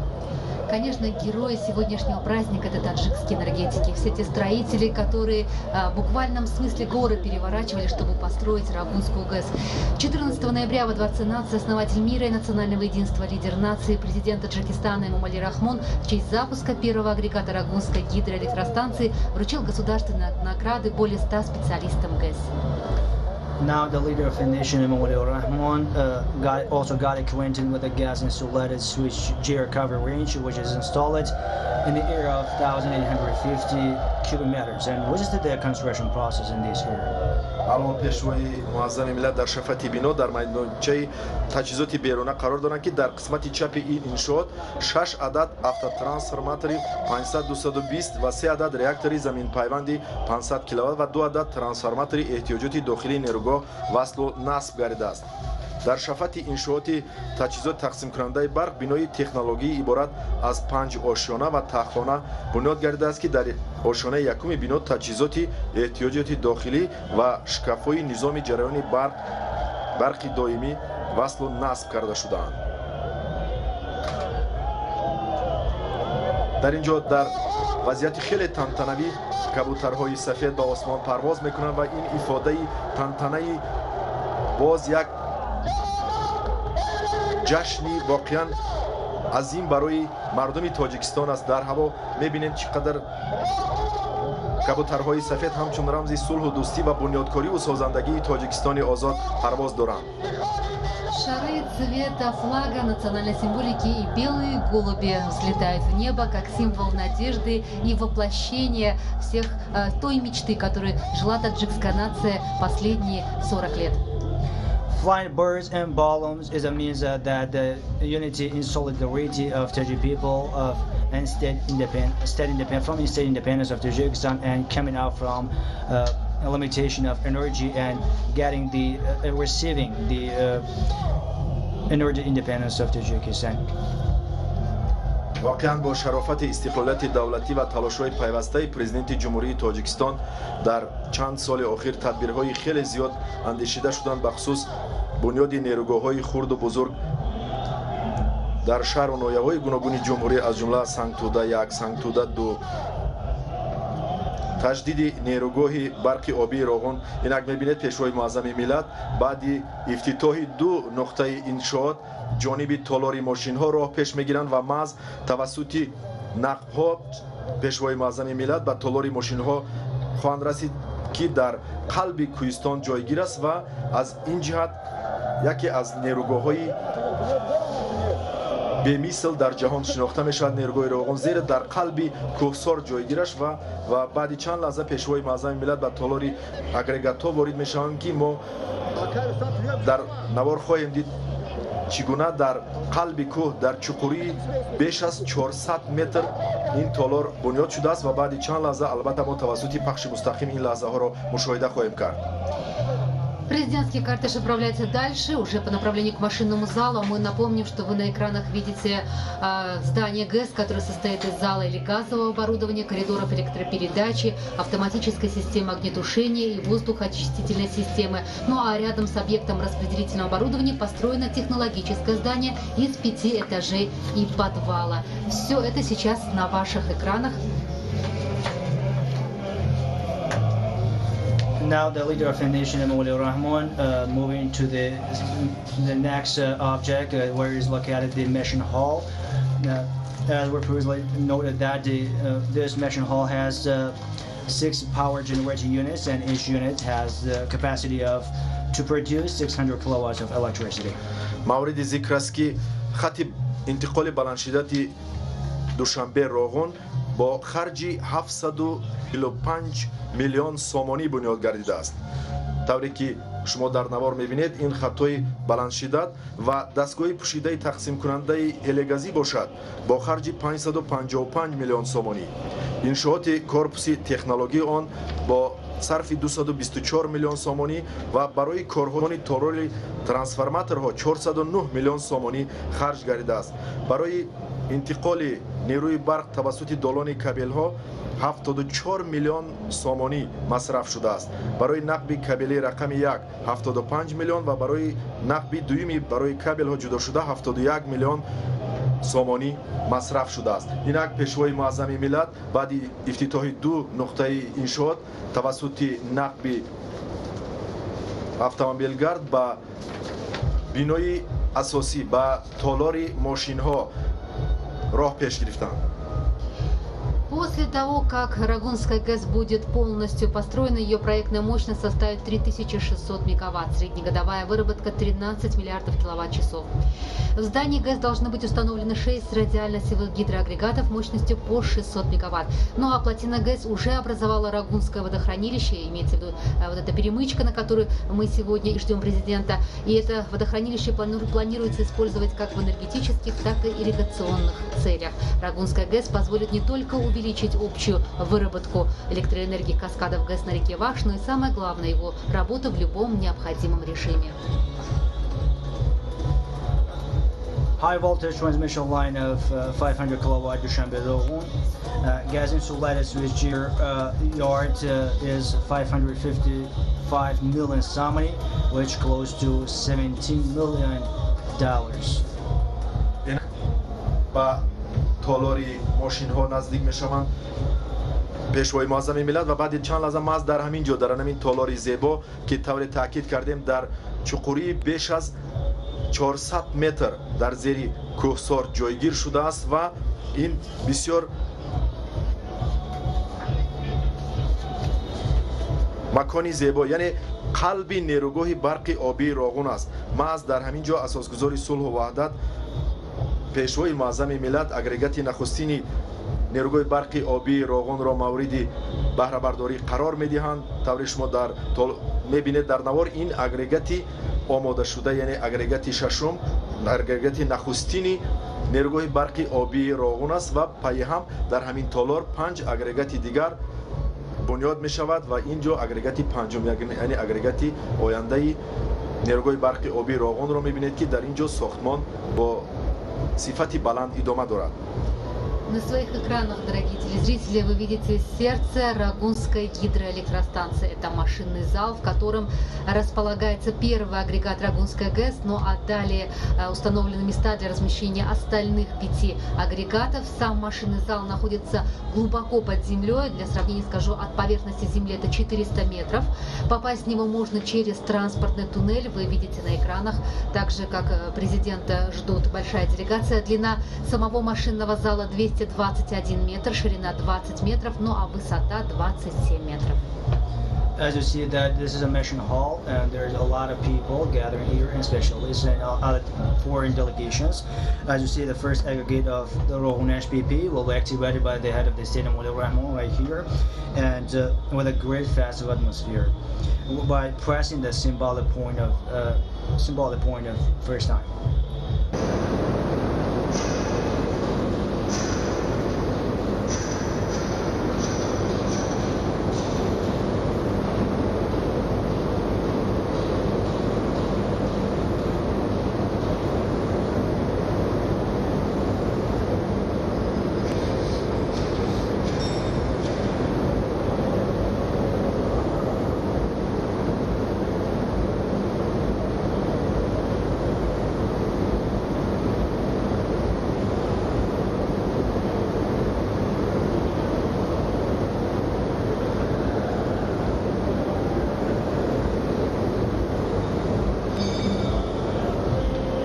Конечно, герои сегодняшнего праздника – это таджикские энергетики. Все те строители, которые в буквальном смысле горы переворачивали, чтобы построить Рогунскую ГЭС. 14 ноября во Дворце нации основатель мира и национального единства, лидер нации, президент Таджикистана Эмомали Рахмон в честь запуска первого агрегата Рогунской гидроэлектростанции вручил государственные награды более 100 специалистам ГЭС. Now the leader of the nation, Emomali Rahmon, also got acquainted with the gas insulated switchgear cover range, which is installed in the area of 1,850 cubic meters, and visited the construction process in this area. Алон пешвои муаззами миллат дар шафати бино дар майдончаи таҷҳизоти беруна қарор доранд, ки дар қисмати чапи ин иншоот 6 адад автотрансформатори 500-220 ва 3 адад реактори заминпайванди 500 киловатт ва 2 адад трансформатори эҳтиёҷоти дохилии нерӯгоҳ васлу насб гардидааст. Дар шафати иншооти таҷҳизоти тақсимкунандаи барқ бинои технологӣ иборат аз 5 ошёна ва таххона бунёд гардидааст, ки дар ошёнаи якуми бино таҷҳизоти эҳтиёҷоти дохилӣ ва шкафҳои низоми ҷараёни барқи доимӣ васлу насб карда шудаанд. Дар ин ҷо дар вазъияти хеле тантанавӣ кабутарҳои сафед ба осмон парвоз мекунанд ва ин ифодаи тантанаи боз як ҷашни воқеан азим барои мардуми Тоҷикистон аст. Дар ҳаво мебинем чӣ қадар кабутарҳои сафед ҳамчун рамзи сулҳу дӯстӣ ва бунёдкориву созандагии Тоҷикистони озод парвоз доранд. Шары цвета флага национальной символики и белые голуби взлетают в небо как символ надежды и воплощения всех той мечты, которой жила таджикская нация последние 40 лет. Flying birds and balloons is a means that the unity and solidarity of Tajik people of and state independent from state independence of Tajikistan and coming out from a limitation of energy and getting the receiving the energy independence of Tajikistan. Воқеан бо шарофати истиқлолияти давлатӣ ва талошҳои пайвастаи президенти Ҷумҳурии Тоҷикистон дар чанд соли охир тадбирҳои хеле зиёд андешида шуданд, бахусус бунёди нерӯгоҳҳои хурду бузург дар шаҳру ноҳияҳои гуногуни ҷумҳурӣ, аз ҷумла Сангтуда 1, Сангтуда 2, таҷдиди нерӯгоҳи барқи обии Роғун. Инак мебинед, пешвои муаззами миллат баъди ифтитоҳи ду нуқтаи иншоот ҷониби толори мошинҳо роҳ пеш мегиранд ва маҳз тавассути нақбҳо пешвои муаззами миллат ба толори мошинҳо хоҳанд расид, ки дар қалби кӯҳистон ҷойгир аст ва аз ин ҷиҳат яке аз нерӯгоҳҳои бемисл дар ҷаҳон шинохта мешавад. Нерӯгоҳи Роғун зеро дар қалби кӯҳсор ҷойгираш ва баъди чанд лаҳза пешвои муаззами миллат ба толори агрегатҳо ворид мешаванд, ки мо дар навор хоҳем дид чӣ гуна дар қалби кӯҳ дар чуқурии беш аз 400 метр ин толор бунёд шудааст ва баъди чанд лаҳза албатта мо тавассути пахши мустақим ин лаҳзаҳоро мушоҳида хоҳем кард. Президентский кортеж отправляется дальше, уже по направлению к машинному залу. Мы напомним, что вы на экранах видите здание ГЭС, которое состоит из зала или газового оборудования, коридоров электропередачи, автоматической системы огнетушения и воздухоочистительной системы. Ну а рядом с объектом распределительного оборудования построено технологическое здание из 5 этажей и подвала. Все это сейчас на ваших экранах. Now the leader of the nation, Emomali Rahmon, moving to the next object where is located the mission hall. As we previously noted that this mission hall has 6 power generating units, and each unit has the capacity of to produce 600 kilowatts of electricity. Мавриди зикр аст, ки хати интиқоли баландшиддати Душанбе Роғун бо харҷи 745 миллион сомонӣ бунёд гардидааст. Тавре ки шумо дар навор мебинед, ин хатҳои баландшиддат ва дастгоҳи пӯшидаи тақсимкунандаи элегазӣ бошад бо харҷи 555 миллион сомонӣ. Иншооти корпуси технологии он бо сарфи 224 миллион сомонӣ ва барои корҳои толори трансформаторҳо 409 миллион сомонӣ харҷ гардидааст. Барои интиқоли нерӯи барқ тавассути долони кабелҳо 74 миллион сомонӣ масраф шудааст. Барои нақби кабели рақами 1 75 миллион ва барои нақби дуюми барои кабелҳо ҷудошуда 71 миллион сомонӣ масраф шудааст. Инак пешвои муаззами миллат баъди ифтитоҳи ду нуқтаи иншоот тавассути нақби автомобилгард ба бинои асосӣ ба толори мошинҳо роҳ пеш гирифтанд. После того, как Рогунская ГЭС будет полностью построена, ее проектная мощность составит 3600 мегаватт, среднегодовая выработка 13 миллиардов киловатт-часов. В здании ГЭС должны быть установлены 6 радиально-силовых гидроагрегатов мощностью по 600 мегаватт. Ну а плотина ГЭС уже образовала Рогунское водохранилище, имеется в виду вот эта перемычка, на которую мы сегодня и ждем президента. И это водохранилище планируется использовать как в энергетических, так и ирригационных целях. Рогунская ГЭС позволит не только увеличить общую выработку электроэнергии каскадов ГЭС на реке Вахш, но и самое главное, его работу в любом необходимом режиме. High voltage transmission line of 500 kilowatt Dushanbe Roghun. Gas insulated switchgear yard is 555 million somoni, which close to $17 million. Ба толори мошинҳо наздик мешаванд пешвои муаззами миллат ва баъди чанд лаҳза маҳз дар ҳамин ҷо, дар ҳамин толори зебо, ки тавре таъкид кардем, дар чуқурии беш аз 400 метр дар зери кӯҳсор ҷойгир шудааст ва ин бисёр макони зебо, яъне қалби нерӯгоҳи барқи обии Роғун аст. Маҳз дар ҳамин ҷо асосгузори сулҳу ваҳдат, пешвои муаззами миллат агрегати нахустини нерӯгоҳи барқи обии Роғунро мавриди баҳрабардорӣ қарор медиҳанд. Тавре шумо дар мебинед дар навор, ин агрегати омодашуда, яъне агрегати шашум, агрегати нахустини нерӯгоҳи барқи обии Роғун аст ва пайи ҳам дар ҳамин толор 5 агрегати дигар бунёд мешавад ва ин ҷо агрегати панҷум, яъне агрегати ояндаи нерӯгоҳи барқи обии Роғунро мебинед, ки дар ин ҷо сохтмон бо сифати баланд идома дорад. На своих экранах, дорогие телезрители, вы видите сердце Рогунской гидроэлектростанции. Это машинный зал, в котором располагается первый агрегат Рогунской ГЭС, ну а далее установлены места для размещения остальных 5 агрегатов. Сам машинный зал находится глубоко под землей. Для сравнения скажу, от поверхности земли это 400 метров. Попасть в него можно через транспортный туннель. Вы видите на экранах, так же как президента ждут большая делегация. Длина самого машинного зала 221 метр, ширина 20 метров, ну а высота 27 метров. As you see that this is a machine hall and there's a lot of people gathering here and specialists and other foreign delegations. As you see, the first aggregate of the Roghun HPP will be activated by the head of the state, Emomali Rahmon, right here, and with a great festive atmosphere by pressing the symbolic point of first time.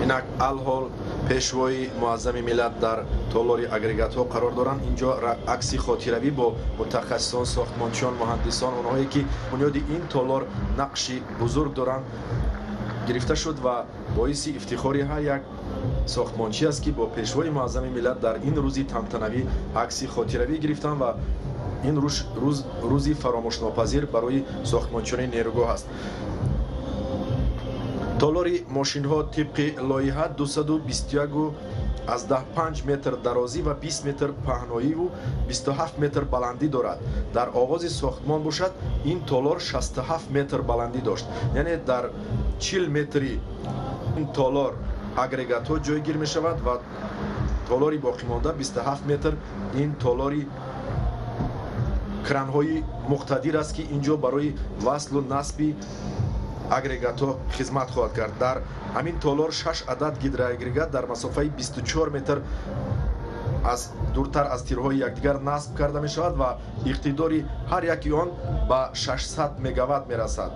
Инак алҳол пешвои муаззами миллат дар толори агрегатҳо қарор доранд. Инҷо акси хотиравӣ бо мутахассисон, сохтмончиён, муҳандисон, онҳое ки бунёди ин толор нақши бузург доранд, гирифта шуд ва боиси ифтихори ҳар як сохтмончӣ аст, ки бо пешвои муаззами миллат дар ин рӯзи тантанавӣ акси хотиравӣ гирифтанд ва ин рӯз рӯзи фаромӯшнопазир барои сохтмончиёни нерӯгоҳ аст. Толори мошинҳо тибқи лоиҳа 221,5 метр дарозӣ ва 20 метр паҳноиву 27 метр баландӣ дорад. Дар оғози сохтмон бошад, ин толор 67 метр баландӣ дошт, яъне дар 40 метри ин толор агрегатҳо ҷойгир мешавад ва толори боқимонда 27 метр ин толори кранҳои муқтадир аст, ки ин ҷо барои васлу насби агрегатҳо хизмат хоҳад кард. Дар ҳамин толор шаш адад гидроагрегат дар масофаи 24 метр аз дуртар аз тирҳои якдигар насб карда мешавад ва иқтидори ҳар яки он ба 600 мегаватт мерасад.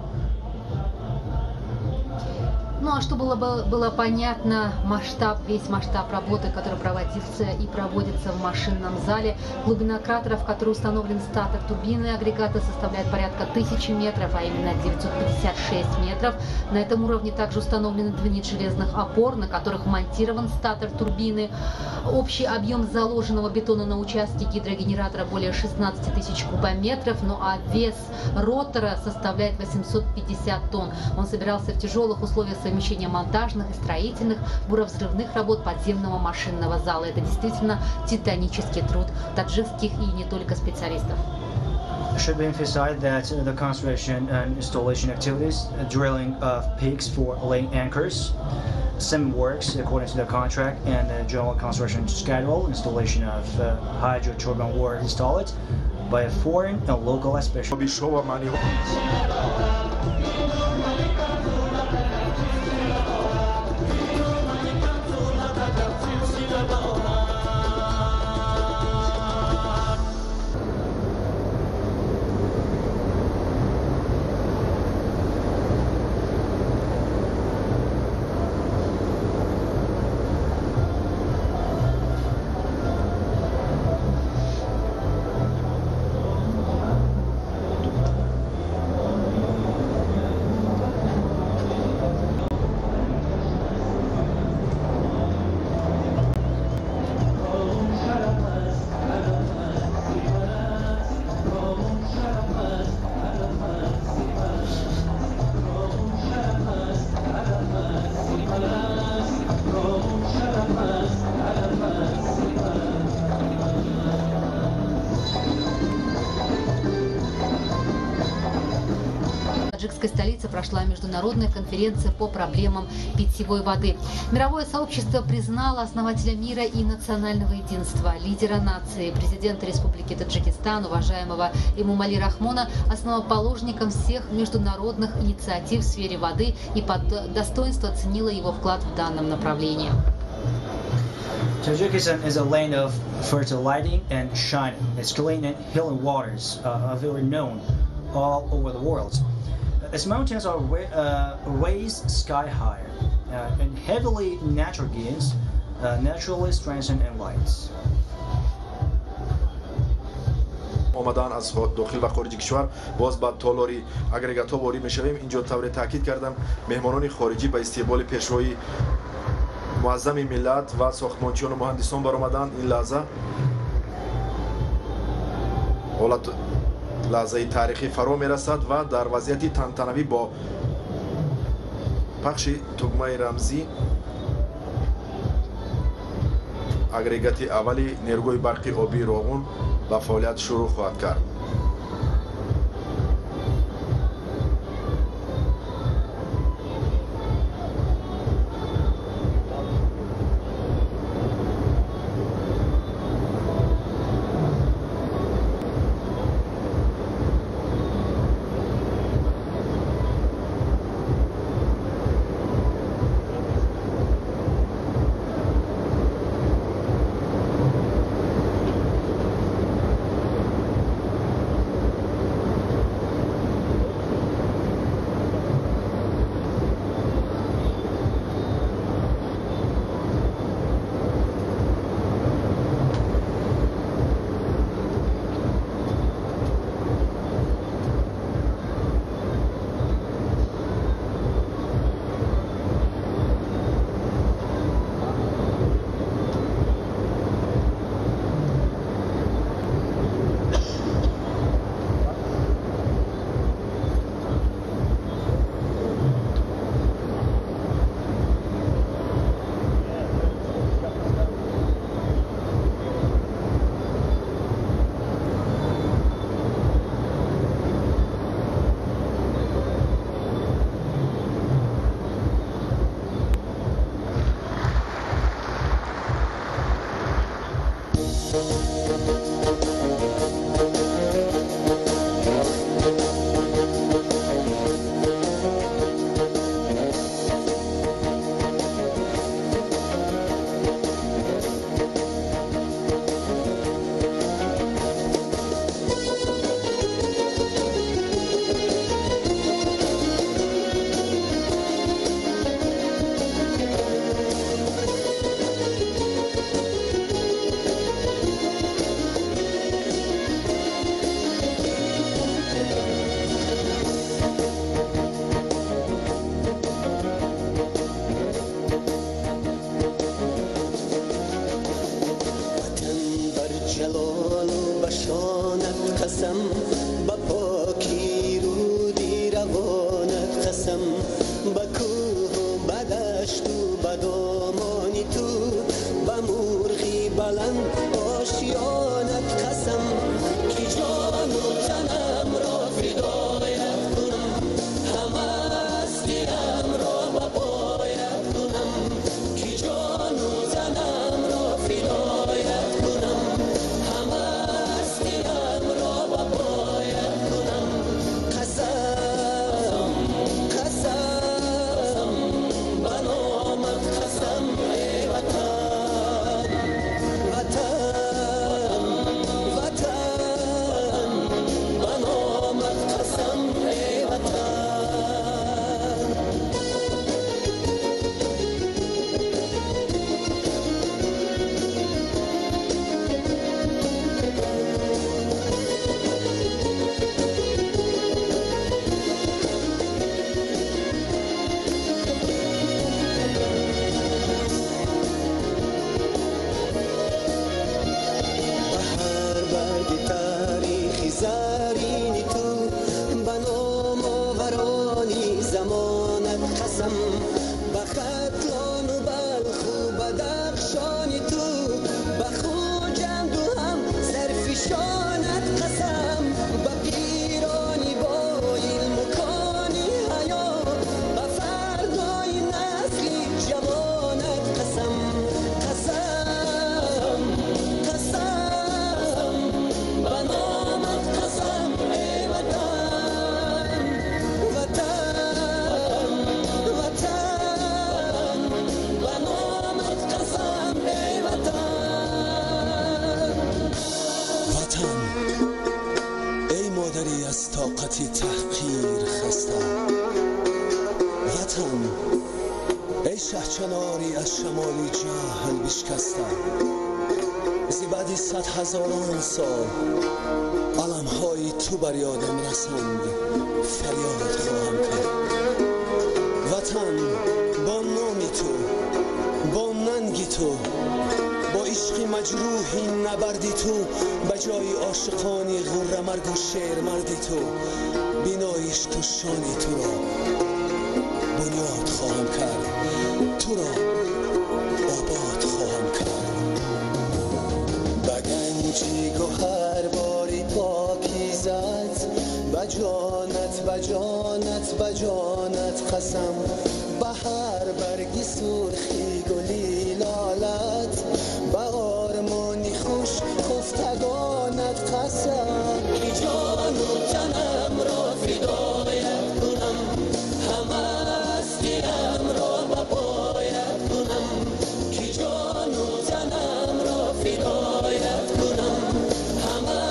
Ну а чтобы было понятно масштаб, весь масштаб работы, который проводился и проводится в машинном зале, глубина кратера, в который установлен статор турбины агрегата, составляет порядка 1000 метров, а именно 956 метров. На этом уровне также установлены 12 железных опор, на которых монтирован статор турбины. Общий объем заложенного бетона на участке гидрогенератора более 16 тысяч кубометров, ну а вес ротора составляет 850 тонн. Он собирался в тяжелых условиях совмещения монтажных и строительных, буровзрывных работ подземного машинного зала. Это действительно титанический труд таджикских и не только специалистов. Should be emphasized that the construction and installation activities, drilling of pegs for laying anchors, some works according to the contract and the general construction schedule. Installation of hydro turbine were installed by a foreign and local special. В таджикской столице прошла международная конференция по проблемам питьевой воды. Мировое сообщество признало основателя мира и национального единства, лидера нации, президента Республики Таджикистан, уважаемого Эмомали Рахмона, основоположником всех международных инициатив в сфере воды и под достоинство оценило его вклад в данном направлении. Tajikistan is a land of fertility and shining. Its clean and healing waters are very known all over the world. Its mountains are raised sky high and heavily natural gains, naturally strengthened and light. Омадан аз дохил ва хориҷи кишвар боз ба толори агрегатҳо ворид мешавем. Инҷо тавре таъкид кардам, меҳмонони хориҷӣ ба истиқболи пешвои муаззами миллат ва сохтмончиёну муҳандисон баромаданд. Ин лаҳза ҳолат лаҳзаи таърихӣ фаро мерасад ва дар вазъияти тантанавӣ бо пахши тугмаи рамзӣ агрегати аввали нерӯгоҳи барқи обии Роғун ба фаъолият шурӯъ хоҳад кард. Ҳама ҳастиам ро ба поят кунам. قسم به ختلان و بلخ و بدخشان تو به خوجند و هم سرفشانت قسم به پیرانی با علم و کانی حیا به فردای نسل جوانت قسم قسم قسم به نامت قسم ای وطن وطن وطن به نامت قسم ای وطن. وطن ای مادری از طاقت تحقیر خسته، وطن ای شهچناری از شمال جهل بشکسته، ز بعد 100,000 سال علمهای تو بر یادم رسند فریاد خواهم کرد. وطن با نام تو، با ننگ تو، با عشق مجروحی نبردی تو، به جای عاشقانی غره مرگ و شیر مردی تو، بینایش تو شانی تو را بنیاد خواهم کرد، تو را آباد خواهم کرد. به گنجی گوهر باری پاکیزت، به جانت به جانت به جانت قسم، به هر برگ سرخی گلی لالت، به آرمانی خوش خفتگانت قسم. که جان و تنم را فدایت کنم، همه هستیم را به پایت کنم، که جان و تنم را فدایت کنم، همه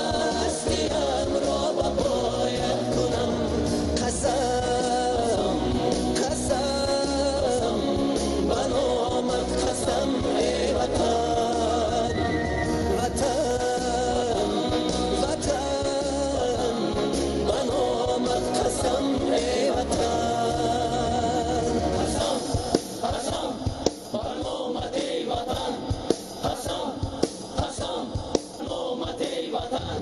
هستیم را به پایت کنم. قسم قسم به نامت قسم ای وطن وطن وطن به نامت قسم ای وطن. قسم قسم به نامت ای وطن، قسم قسم نامت ای وطن.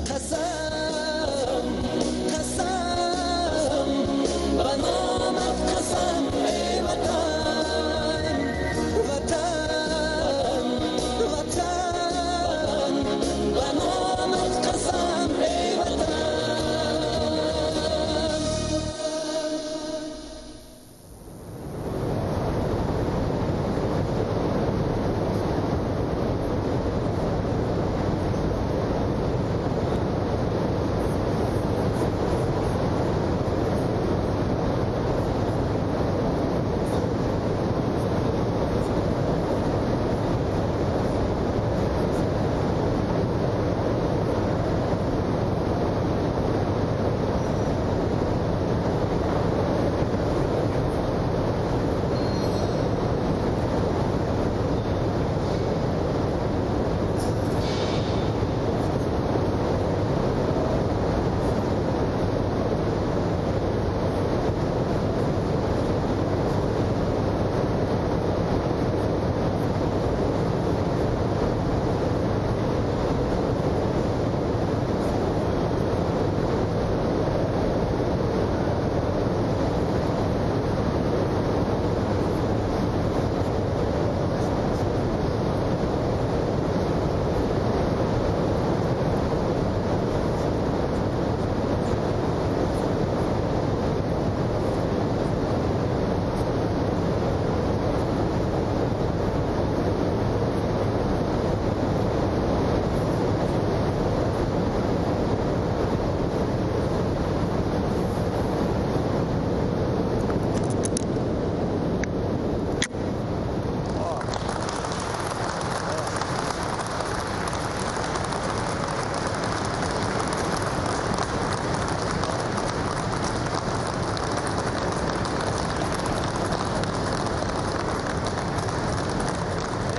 قسم قسم به نامت قسم ای وطن وطن وطن به نامت قسم ای وطن.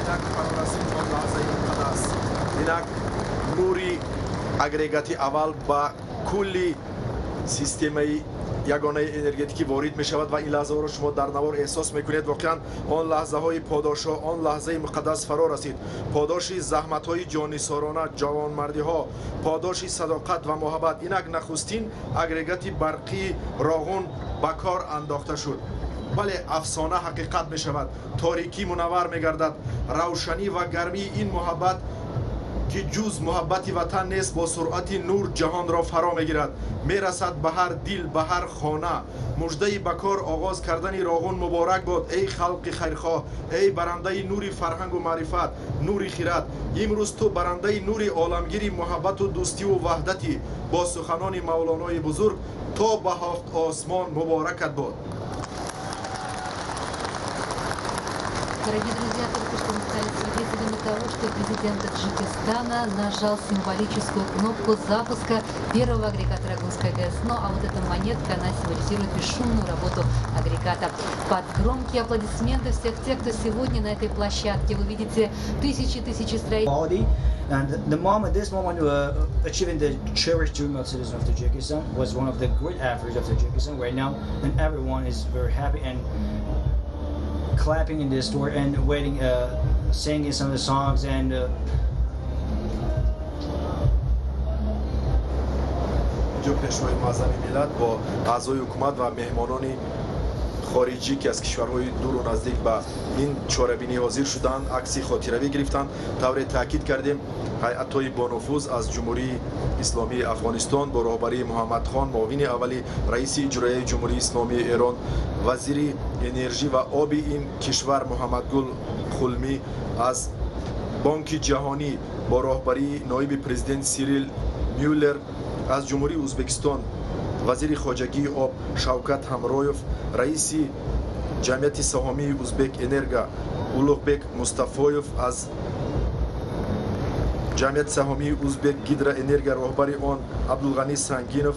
Инак фарорасид он лаҳзаи муқаддас. Инак нури агрегати аввал ба кулли системаи ягонаи энергетикӣ ворид мешавад ва ин лаҳзаҳоро шумо дар навор эҳсос мекунед. Воқеан он лаҳзаҳои подошҳо, он лаҳзаи муқаддас фаро расид. Подоши заҳматҳои ҷоннисорона, ҷавонмардиҳо, подоши садоқат ва муҳаббат. Инак нахустин агрегати барқии Роғун ба кор андохта шуд. Бале, афсона ҳақиқат мешавад, торикӣ мунаввар мегардад. Равшанӣ ва гармии ин муҳаббат, ки ҷуз муҳаббати ватан нест, бо суръати нур ҷаҳонро фаро мегирад, мерасад ба ҳар дил, ба ҳар хона. Муждаи ба кор оғоз кардани Роғун муборак бод, эй халқи хайрхоҳ, эй барандаи нури фарҳангу маърифат, нури хират. Имрӯз ту барандаи нури оламгири муҳаббату дӯстиву ваҳдатӣ. Бо суханони Мавлонои бузург то ба ҳафт осмон муборакат бод. Дорогие друзья, только что мы стали свидетелями того, что президент Таджикистана нажал символическую кнопку запуска первого агрегата Рогунской ГЭС. Ну а вот эта монетка, она символизирует бесшумную работу агрегата. Под громкие аплодисменты всех тех, кто сегодня на этой площадке. Вы видите тысячи-тысячи строителей. And the moment, this moment, achieving the cherished dream of citizens of Tajikistan was one of the great efforts of Tajikistan right now, and everyone is very happy and clapping in this store and waiting, singing some of the songs and. Инҷо пешвои муаззами миллат бо аъзои ҳукумат ва меҳмонони хориҷӣ, ки аз кишварҳои дуру наздик ба ин чорабинӣ ҳозир шуданд, акси хотиравӣ гирифтанд. Тавре таъкид кардем, ҳайатҳои бонуфуз аз Ҷумҳурии Исломии Афғонистон бо роҳбарии Муҳаммадхон, муовини аввали раиси иҷроияи Ҷумҳурии Исломии Эрон, вазири энержӣ ва оби ин кишвар Муҳаммадгул Хулмӣ, аз Бонки Ҷаҳонӣ бо роҳбарии ноиби президент Сирил Мюллер, аз Ҷумҳурии Ӯзбекистон вазири хоҷагии об Шавкат Ҳамроев, раиси ҷамъияти саҳомии Узбек Энерго Улуғбек Мустафоев, аз ҷамъияти саҳомии Узбек Гидроэнерго роҳбари он Абдулғанӣ Сангинов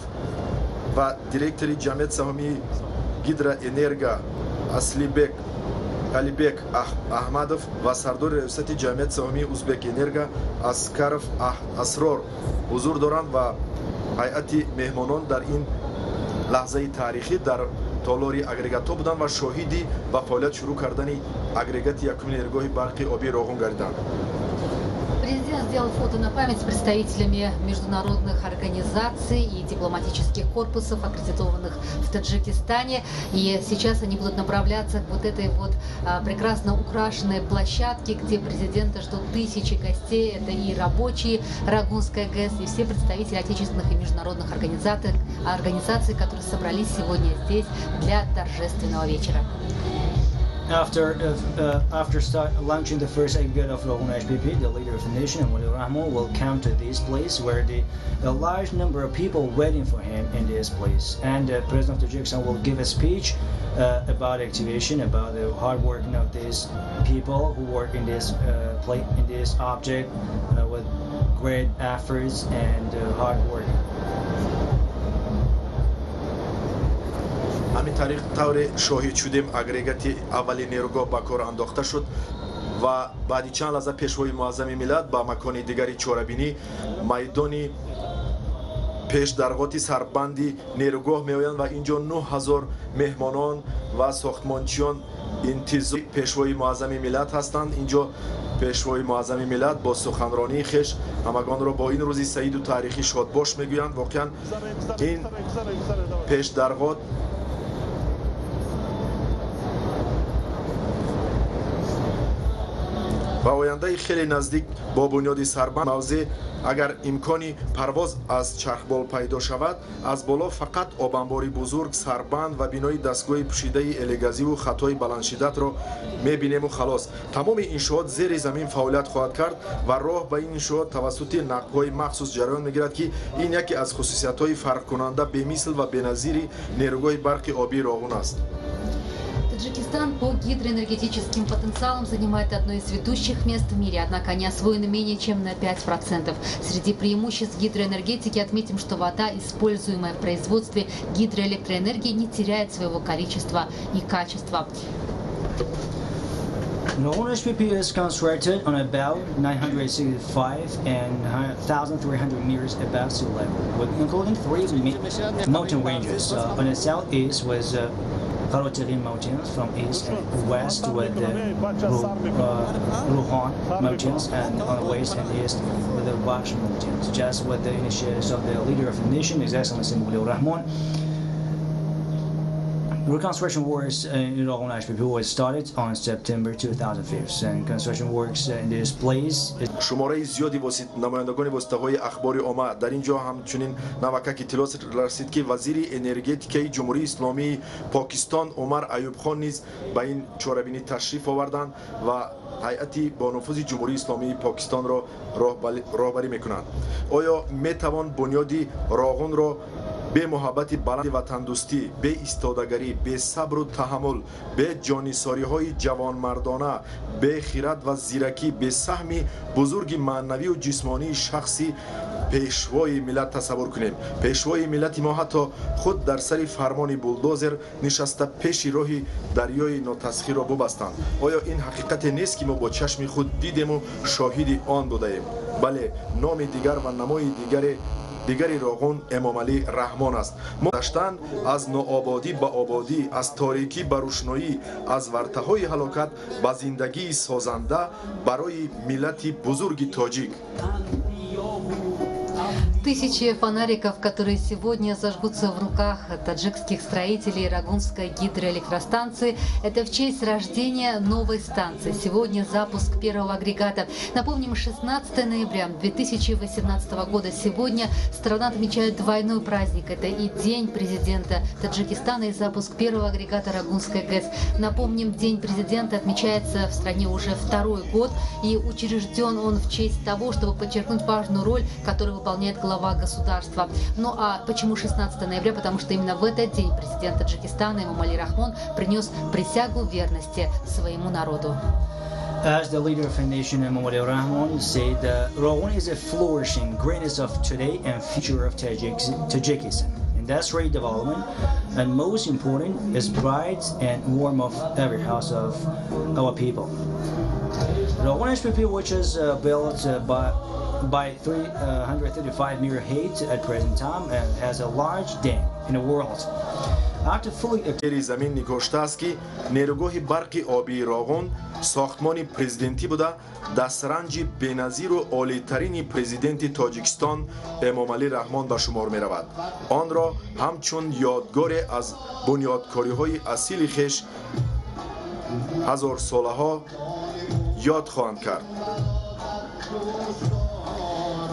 ва директори ҷамъияти саҳомии Гидроэнерго Аслибек Алибек Аҳмадов ва сардори раёсати ҷамъияти саҳомии Узбек Энерго Аскаров Асрор ҳузур доранд ва ҳайати меҳмонон дар ин лаҳзаи таърихӣ дар толори агрегатҳо буданд ва шоҳиди ба фаъолият шурӯъ кардани агрегати якуми нерӯгоҳи барқи обии Роғун гардиданд. Президент сделал фото на память с представителями международных организаций и дипломатических корпусов, аккредитованных в Таджикистане. И сейчас они будут направляться к вот этой вот прекрасно украшенной площадке, где президента ждут тысячи гостей. Это и рабочие Рогунской ГЭС, и все представители отечественных и международных организаций, которые собрались сегодня здесь для торжественного вечера. After launching the first aggregate of Rogun HPP, the leader of the nation, Emomali Rahmon, will come to this place where a large number of people waiting for him in this place. And the president of Tajikistan will give a speech about activation, about the hard working of these people who work in this place, in this object, with great efforts and hard work. Ҳамин тариқ, тавре шоҳид шудем, агрегати аввали нерӯгоҳ ба кор андохта шуд ва баъди чанд лаҳза пешвои муаззами миллат ба макони дигари чорабинӣ, майдони пешдарғоти сарбанди нерӯгоҳ меоянд ва инҷо 9000 меҳмонон ва сохтмончиён интизори пешвои муаззами миллат ҳастанд. Инҷо пешвои муаззами миллат бо суханронии хеш ҳамагонро бо ин рӯзи саиду таърихӣ шодбош мегӯянд. Воқеан, ин пешдарғот ва ояндаи хеле наздик бо бунёди сарбанд мавзеъ, агар имкони парвоз аз чархбол пайдо шавад, аз боло фақат обанбори бузург, сарбанд ва бинои дастгоҳи пӯшидаи элегазиву хатҳои баландшиддатро мебинему халос. Тамоми иншоот зери замин фаъолият хоҳад кард ва роҳ ба ин иншоот тавассути нақбҳои махсус ҷараён мегирад, ки ин яке аз хусусиятҳои фарқкунанда, бемисл ва беназири нерӯгоҳи барқи обии Роғун аст. Таджикистан по гидроэнергетическим потенциалам занимает одно из ведущих мест в мире, однако они освоены менее чем на 5%. Среди преимуществ гидроэнергетики отметим, что вода, используемая в производстве гидроэлектроэнергии, не теряет своего количества и качества. Rogun HPP is constructed on about 965 and 1,300 meters above sea level, with including three mountain ranges. On the southeast was Kharotegin Mountains, from east and west with the Ruhon Mountains, and on the west and east with the Vakhsh Mountains. Just with the initiatives of the leader of the nation, His Excellency Emomali Rahmon, Reconstruction works in Roghun HPP was started on September 2005, and construction works in this place. Шумораи зиёди намояндагони воситаҳои ахбори омма дар ин ҷо ҳамчунин навакак иттилоъ расид, ки вазири энергетикаи Ҷумҳурии Исломии Покистон Умар Аюбхон низ ба ин чорабинӣ ташриф оварданд ва ҳайати бонуфузи Ҷумҳурии Исломии Покистонро роҳбарӣ мекунанд. Оё метавон бунёди Роғунро бе муҳаббати баланди ватандӯстӣ, бе истодагарӣ, бе сабру таҳаммул, бе ҷоннисориҳои ҷавонмардона, бе хирад ва зиракӣ, бе саҳми бузурги маънавию ҷисмонии шахси пешвои миллат тасаввур кунем? Пешвои миллати мо ҳатто худ дар сари фармони булдозер нишаста пеши роҳи дарёи нотасхирро бубастанд. Оё ин ҳақиқате нест, ки мо бо чашми худ дидему шоҳиди он будаем? Бале, номи дигар ва намои дигари Роғун Эмомалӣ Раҳмон аст. Мо гаштан аз ноободӣ ба ободӣ, аз торикӣ ба рӯшноӣ, аз вартаҳои ҳалокат ба зиндагии созанда барои миллати бузурги тоҷик. Тысячи фонариков, которые сегодня зажгутся в руках таджикских строителей Рогунской гидроэлектростанции, это в честь рождения новой станции. Сегодня запуск первого агрегата. Напомним, 16 ноября 2018 года. Сегодня страна отмечает двойной праздник. Это и День президента Таджикистана, и запуск первого агрегата Рогунской ГЭС. Напомним, День президента отмечается в стране уже второй год, и учрежден он в честь того, чтобы подчеркнуть важную роль, которую выполняет глава государства. Ну а почему 16 ноября? Потому что именно в этот день президент Таджикистана Эмомали Рахмон принес присягу верности своему народу. As the leader of the nation, Emomali Rahmon, said, Roghun is a flourishing greatness of today and future of Tajikistan. Industry development, and most important, is bright and warm of every house of our people. Roghun HPP, which is built by 335 meter height at present time and has a large dam in the world. After fully Зери замин нигоштааст, ки нерӯгоҳи барқи обии Роғун сохтмони президентӣ буда, дастранҷи беназиру олитарини президенти Тоҷикистон Эмомалӣ Раҳмон ба шумор меравад. Онро ҳамчун ёдгоре аз бунёдкориҳои асили хеш ҳазорсолаҳо ёд хоҳанд кард.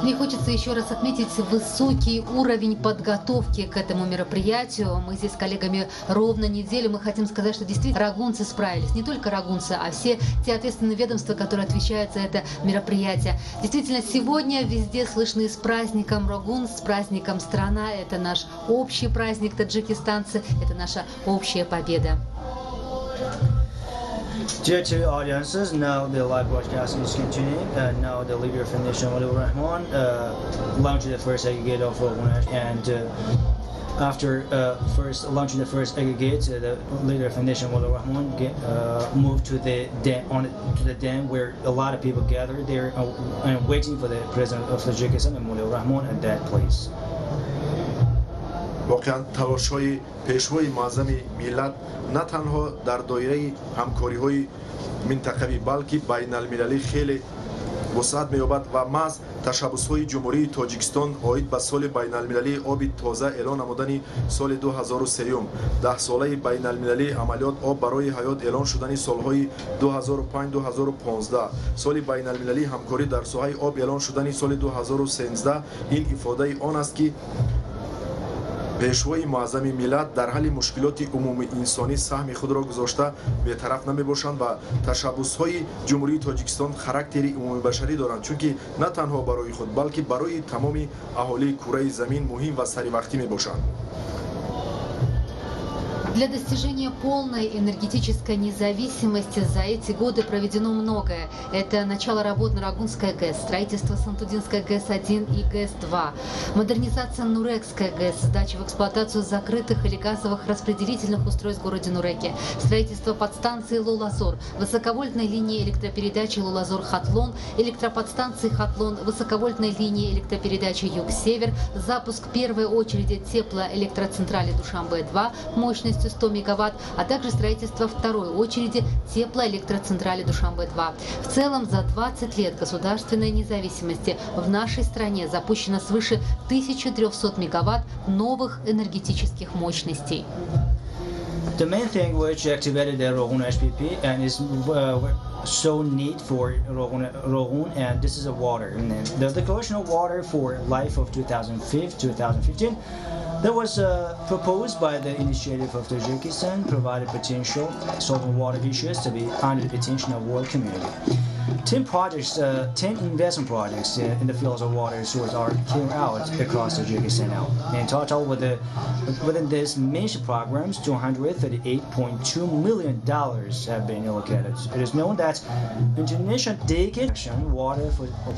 Мне хочется еще раз отметить высокий уровень подготовки к этому мероприятию. Мы здесь с коллегами ровно неделю. Мы хотим сказать, что действительно рогунцы справились. Не только рогунцы, а все те ответственные ведомства, которые отвечают за это мероприятие. Действительно, сегодня везде слышны с праздником Рогун, с праздником страна. Это наш общий праздник, таджикистанцы. Это наша общая победа. Dear TV audiences, now the live broadcast is continuing. Now the leader of the nation, Emomali Rahmon, launched the first aggregate of Roghun, and after first launching the first aggregate, the leader of the nation, Emomali Rahmon, moved to the dam, to the dam where a lot of people gathered there and waiting for the president of Tajikistan, Emomali Rahmon, at that place. Воқеан, талошҳои пешвои муаззами миллат на танҳо дар доираи ҳамкориҳои минтақавӣ, балки байналмилалӣ хеле вусъат меёбад ва маҳз ташаббусҳои Ҷумҳурии Тоҷикистон оид ба соли байналмилалии оби тоза эълон намудани соли 2003, даҳсолаи байналмилалии амалиёт «Об барои ҳаёт» эълон шудани солҳои 2005-2015, соли байналмилалии ҳамкорӣ дар соҳаи об эълон шудани соли 2013 ин ифодаи он аст, ки пешвои муаззами миллат дар ҳалли мушкилоти умумиинсонӣ саҳми худро гузошта бетараф намебошанд ва ташаббусҳои Ҷумҳурии Тоҷикистон характери умумибашарӣ доранд, чунки на танҳо барои худ, балки барои тамоми аҳолии кураи замин муҳим ва саривақтӣ мебошанд. Для достижения полной энергетической независимости за эти годы проведено многое. Это начало работ на Рогунской ГЭС, строительство Сантудинской ГЭС-1 и ГЭС-2, модернизация Нурекской ГЭС, сдача в эксплуатацию закрытых или газовых распределительных устройств в городе Нуреке, строительство подстанции Лолазор, высоковольтной линии электропередачи Лолазор-Хатлон, электроподстанции Хатлон, высоковольтной линии электропередачи Юг-Север, запуск первой очереди теплоэлектроцентрали Душанбе-2 мощностью 100 мегаватт, а также строительство второй очереди теплоэлектроцентрали Душанбе-2. В целом за 20 лет государственной независимости в нашей стране запущено свыше 1300 мегаватт новых энергетических мощностей. The main thing which activated the Roghun HPP and is so need for Roghun, and this is a water. And then the declaration of water for life of 2005-2015 that was proposed by the initiative of Tajikistan, provided potential solving water issues to be under the attention of world community. 10 projects, 10 investment projects in the fields of water source are carried out across Tajikistan now. In total, within this mentioned programs, $238.2 million have been allocated. It is known that International Decade Action Water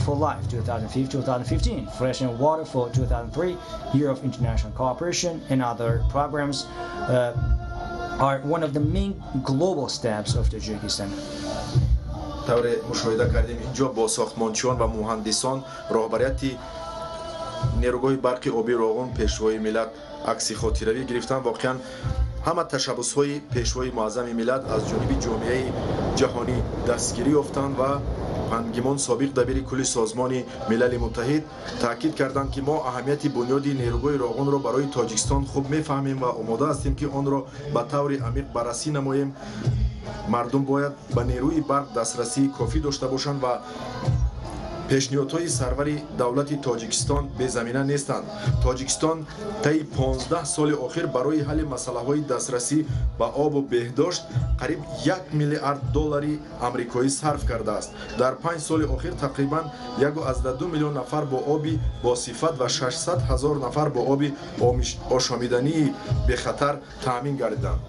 for Life 2005-2015, Fresh and Water for 2003, Year of International Cooperation, and other programs are one of the main global steps of Tajikistan. Тавре мушоҳида кардем, инҷо бо сохтмончиён ва муҳандисон, роҳбарияти нерӯгоҳи барқи обии Роғун Пешвои миллат акси хотиравӣ гирифтанд. Воқеан, ҳама ташаббусҳои Пешвои муаззами миллат аз ҷониби ҷомеаи ҷаҳонӣ дастгирӣ ёфтанд ва Пан Ги Мун, собиқ дабири кулли Созмони Милали Муттаҳид, таъкид карданд, ки мо аҳамияти бунёди нерӯгоҳи Роғунро барои Тоҷикистон хуб мефаҳмем ва омода ҳастем, ки онро ба таври амиқ баррасӣ намоем. Мардум бояд ба нерӯи барқ дастрасии кофӣ дошта бошанд ва пешниҳодҳои сарвари давлати Тоҷикистон безамина нестанд. Тоҷикистон таи 15 соли охир барои ҳалли масъалаҳои дастрасӣ ба обу беҳдошт қариб 1 миллиард доллари амрикоӣ сарф кардааст. Дар 5 соли охир тақрибан 1,2 миллион нафар бо оби босифат ва 600 ҳазор нафар бо оби ошомидании бехатар таъмин гардиданд.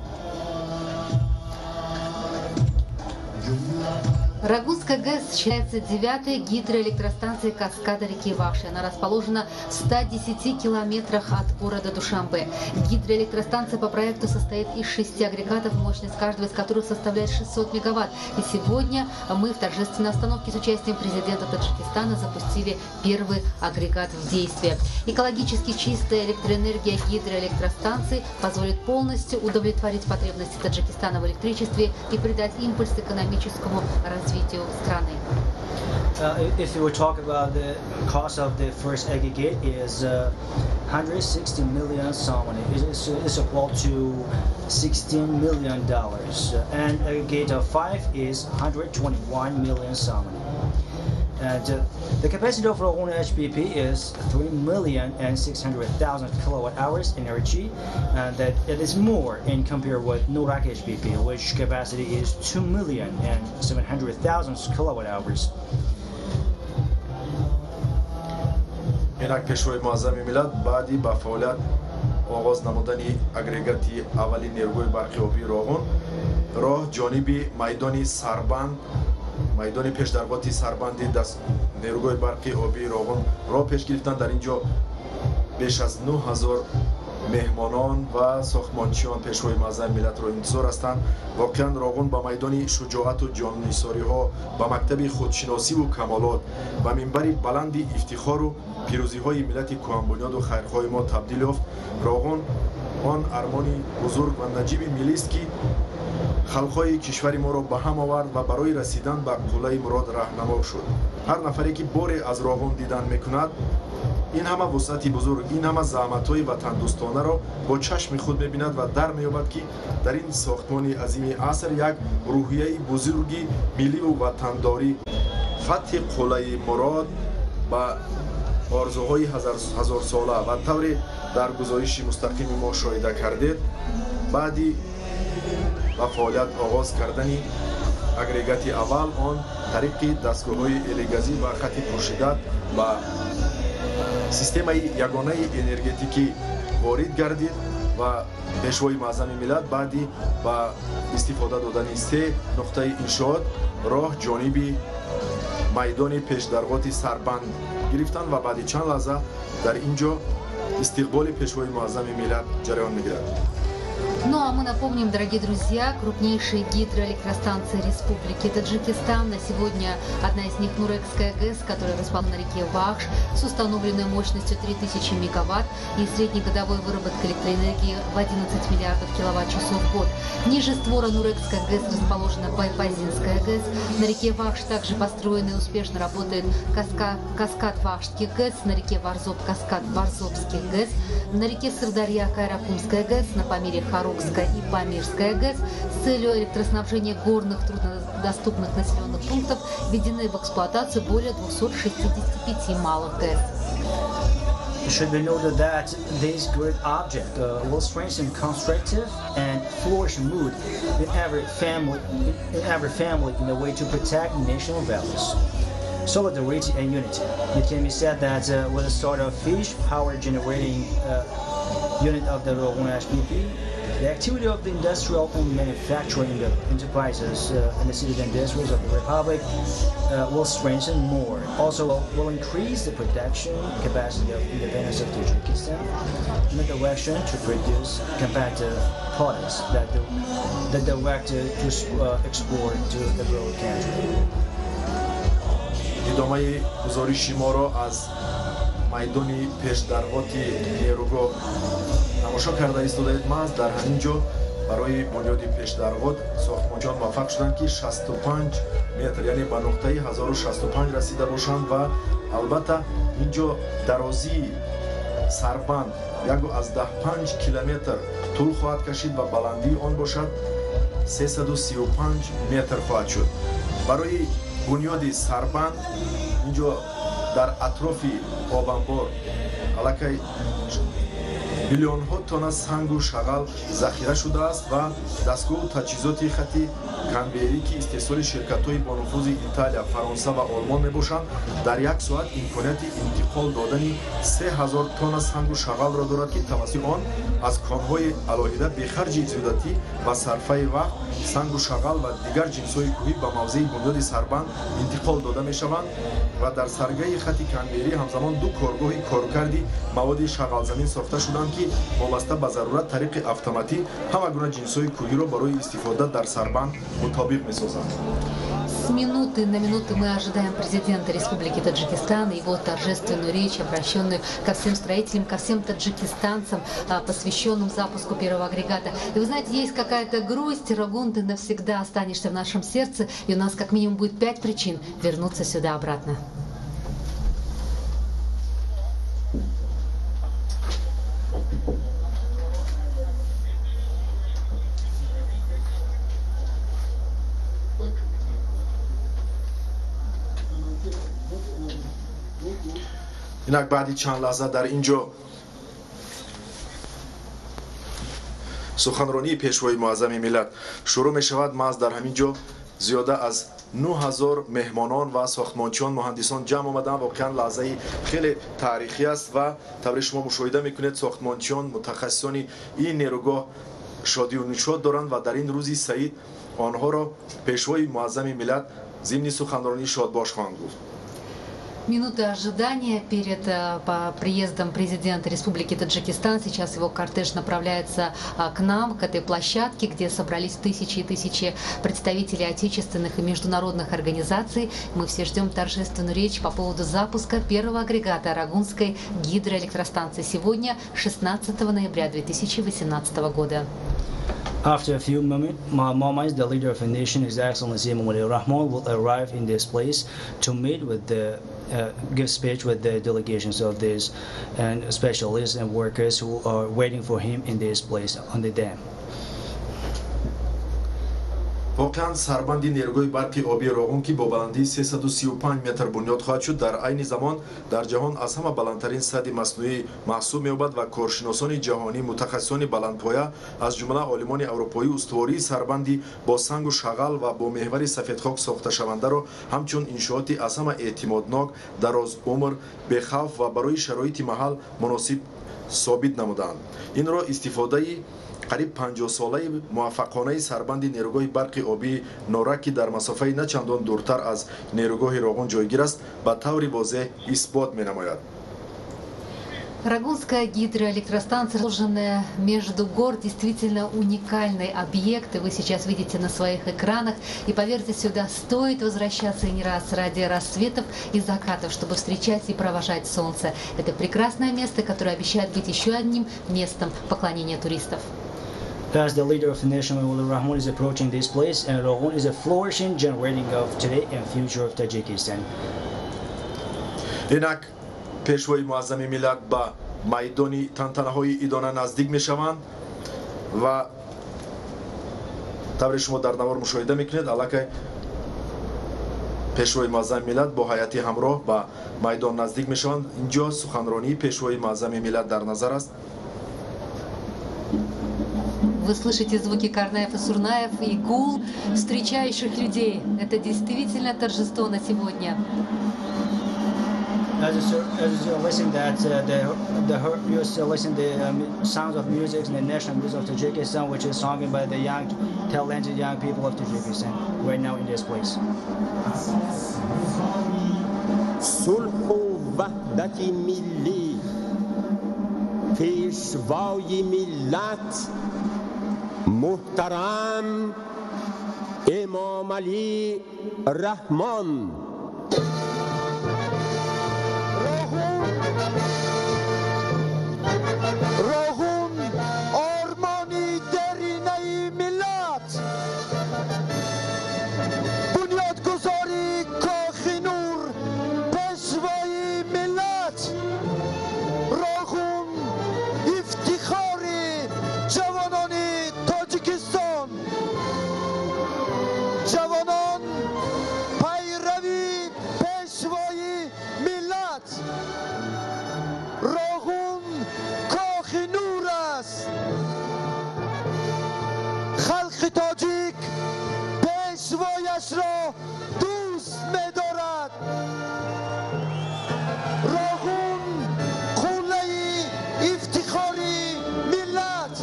Рогунская ГЭС считается девятой гидроэлектростанцией каскада реки Вахши. Она расположена в 110 километрах от города Душанбе. Гидроэлектростанция по проекту состоит из шести агрегатов, мощность каждого из которых составляет 600 мегаватт. И сегодня мы в торжественной остановке с участием президента Таджикистана запустили первый агрегат в действие. Экологически чистая электроэнергия гидроэлектростанции позволит полностью удовлетворить потребности Таджикистана в электричестве и придать импульс экономическому развитию страны. If you would talk about the cost of the first aggregate is 160 million somoni. It is equal to $16 million. And aggregate of 5 is 121 million somoni. And the capacity of Roghun HPP is 3,600,000 kilowatt hours energy, and that it is more in compare with Nurak HPP, which capacity is 2,700,000 kilowatt hours. Инак, Пешвои муаззами миллат баъди ба фаъолият оғоз намудани агрегати аввали нерӯгоҳи барқи обии Роғун роҳ ҷониби майдони сарбанд, майдони пешдарвоти сарбанди нерӯгоҳи барқи обии Роғун роҳ пеш гирифтанд. Дар ин ҷо беш аз 9 ҳазор меҳмонон ва сохтмончиён Пешвои муаззами миллатро интизор ҳастанд. Воқеан, Роғун ба майдони шуҷоату ҷоннисориҳо, ба мактаби худшиносиву камолот, ба минбари баланди ифтихору пирӯзиҳои миллати кӯҳанбунёду хайрхоҳи мо табдил ёфт. Роғун он армони бузург ва наҷиби миллист, ки халқҳои кишвари моро ба ҳам овард ва барои расидан ба қуллаи мурод раҳнамо шуд. Ҳар нафаре, ки боре аз Роғун дидан мекунад, ин ҳама вусъати бузург, ин ҳама заҳматҳои ватандӯстонаро бо чашми худ мебинад ва дар меёбад, ки дар ин сохтмони азими аср як рӯҳияи бузурги милливу ватандорӣ, фатҳи қуллаи мурод ба орзуҳои ҳазорсола. Ва тавре дар гузориши мустақими мо шоҳида кардед, баъди ба фаъолият оғоз кардани агрегати аввал он тариқи дастгоҳҳои элегазӣ ва хати пуршиддат ба системаи ягонаи энергетикӣ ворид гардид ва Пешвои муаззами миллат баъди ба истифода додани се нуқтаи иншоот роҳ ҷониби майдони пешдарғоти сарбанд гирифтанд ва баъди чанд лаҳза дар ин ҷо истиқболи Пешвои муаззами миллат ҷараён мегирад. Ну а мы напомним, дорогие друзья, крупнейшие гидроэлектростанции Республики Таджикистан. На сегодня одна из них Нурекская ГЭС, которая расположена на реке Вахш с установленной мощностью 3000 мегаватт и среднегодовой выработкой электроэнергии в 11 миллиардов киловатт-часов в год. Ниже створа Нурекская ГЭС расположена Байбазинская ГЭС. На реке Вахш также построен и успешно работает каскад Вахшских ГЭС, на реке Варзоб каскад Варзобских ГЭС, на реке Сырдарья Кайракумская ГЭС, на Памире Хоруг Ховарокская и Памирская ГЭС. С целью электроснабжения горных труднодоступных населенных пунктов введены в эксплуатацию более 265 малых ГЭС. It should be noted that this great object will strengthen constructive and flourishing mood in every family in a way to protect national values, solidarity and unity. It can be said that with the start of fish power generating unit of the Rogun HPP, the activity of the industrial and manufacturing enterprises in the cities and districts of the Republic will strengthen more. Also, will increase the production capacity of independence of Tajikistan in the direction to produce competitive products that the directed to export to the abroad country. Идомаи гузориши моро аз майдони пешдарвоти нерӯгоҳ тамошо карда истодаед. Маҳз дар ҳамин ҷо барои бунёди пешдарвот сохтмончиён муваффақ шуданд, ки 65 метр, яъне ба нуқтаи 1065 расида бошанд ва албатта ин ҷо дарозии сарбанд 1,5 километр тӯл хоҳад кашид ва баландии он бошад 335 метр хоҳад шуд. Барои бунёди сарбанд ин ҷо дар атрофи обанбор аллакай миллионҳо тонна сангу шағал захира шудааст ва дастгоҳу таҷҳизоти хати конвейерӣ, ки истеҳсоли ширкатҳои бонуфузи Италия, Фаронса ва Олмон мебошанд, дар як соат имконияти интиқол додани 3000 тонна сангу шағалро дорад, ки тавассути он аз конҳои алоҳида бехарҷи зиёдатӣ ва сарфаи вақт сангу шағал ва дигар ҷинсҳои кӯҳӣ ба мавзеи бунёди сарбанд интиқол дода мешаванд ва дар саргаи хати конвейерӣ ҳамзамон ду коргоҳи коркарди маводи шағалзамин сохта шуданд, ки вобаста ба зарурат тариқи автоматӣ ҳама гуна ҷинсҳои кӯҳиро барои истифода дар сарбанд мутобиқ месозанд. С минуты на минуту мы ожидаем президента Республики Таджикистан, его торжественную речь, обращенную ко всем строителям, ко всем таджикистанцам, посвященным запуску первого агрегата. И вы знаете, есть какая-то грусть, Рогун, ты навсегда останешься в нашем сердце, и у нас как минимум будет 5 причин вернуться сюда обратно. Инак баъди чанд лаҳза дар ин ҷо суханронии пешвои муаззами миллат шурӯъ мешавад. Маҳз дар ҳамин ҷо зиёда аз 9000 меҳмонон ва сохтмончиён, муҳандисон ҷамъ омаданд. Воқеан лаҳзаи хеле таърихӣ аст ва тавре шумо мушоҳида мекунед, сохтмончиён, мутахассисони ин нерӯгоҳ шодию нишод доранд ва дар ин рӯзи саид онҳоро пешвои муаззами миллат зимни суханронӣ шодбош хоҳанд гуфт. Минуты ожидания перед приездом президента Республики Таджикистан. Сейчас его кортеж направляется к нам, к этой площадке, где собрались тысячи и тысячи представителей отечественных и международных организаций. Мы все ждем торжественную речь по поводу запуска первого агрегата Рогунской гидроэлектростанции сегодня, 16 ноября 2018 года. After a few moments, the leader of the nation, His Excellency Emomali Rahmon, will arrive in this place to meet with the give speech with the delegations of these and specialists and workers who are waiting for him in this place on the dam. Воқеан сарбанди нерӯгоҳи барқи обии Роғун, ки бо баландии 335 метр бунёд хоҳад шуд, дар айни замон дар ҷаҳон аз ҳама баландтарин садди маснуӣ маҳсуб меёбад ва коршиносони ҷаҳонӣ, мутахассисони баландпоя, аз ҷумла олимони аврупоӣ, устувории сарбанди бо сангу шағал ва бо меҳвари сафедхок сохташавандаро ҳамчун иншооти аз ҳама эътимоднок, дарозумр, бехавф ва барои шароити маҳал муносиб собит намуданд. Инро истифодаи қариб 50-солаи муваффақонаи сарбанди нерӯгоҳи барқи обии Норак, ки дар масофаи на чандон дуртар аз нерӯгоҳи Роғун ҷойгир аст, ба таври возеҳ исбот менамояд. Рогунская гидроэлектростанция, расположенная между гор, действительно уникальный объект, и вы сейчас видите на своих экранах. И поверьте, сюда стоит возвращаться и не раз ради рассветов и закатов, чтобы встречать и провожать солнце. Это прекрасное место, которое обещает быть еще одним местом поклонения туристов. As the leader of the nation, Emomali Rahmon, is approaching this place, and Rogun is a flourishing generating of today and future of Tajikistan. Инак пешвои муаззами миллат ба майдони тантанаҳои идона наздик мешаванд ва Тавре шумо дар навор мушоҳида мекунед, аллакай пешвои муаззами миллат бо ҳайати ҳамроҳ ба майдон наздик мешаванд. Инҷо суханронии пешвои муаззами миллат дар назар аст. Вы слышите звуки карнаев и сурнаев и гул встречающих людей. Это действительно торжество на сегодня. As you listen that you listen the sounds of music and the national music of Tajikistan, which is sung by the young, talented young people of Tajikistan right now in this place. صلح و وحدت ملی، پیشوای ملت محترم امام علی رحمان. Роғун ормони деринаи миллат, бунёдгузори Кохи Нур, пешвои миллат. Роғун ифтихори ҷавонони Тоҷикистон. Ҷавонон пайрави пешвои миллат. Роғун Кохи Нур аст. Халқи тоҷик пешвояшро дӯст медорад. Роғун қуллаи ифтихори миллат.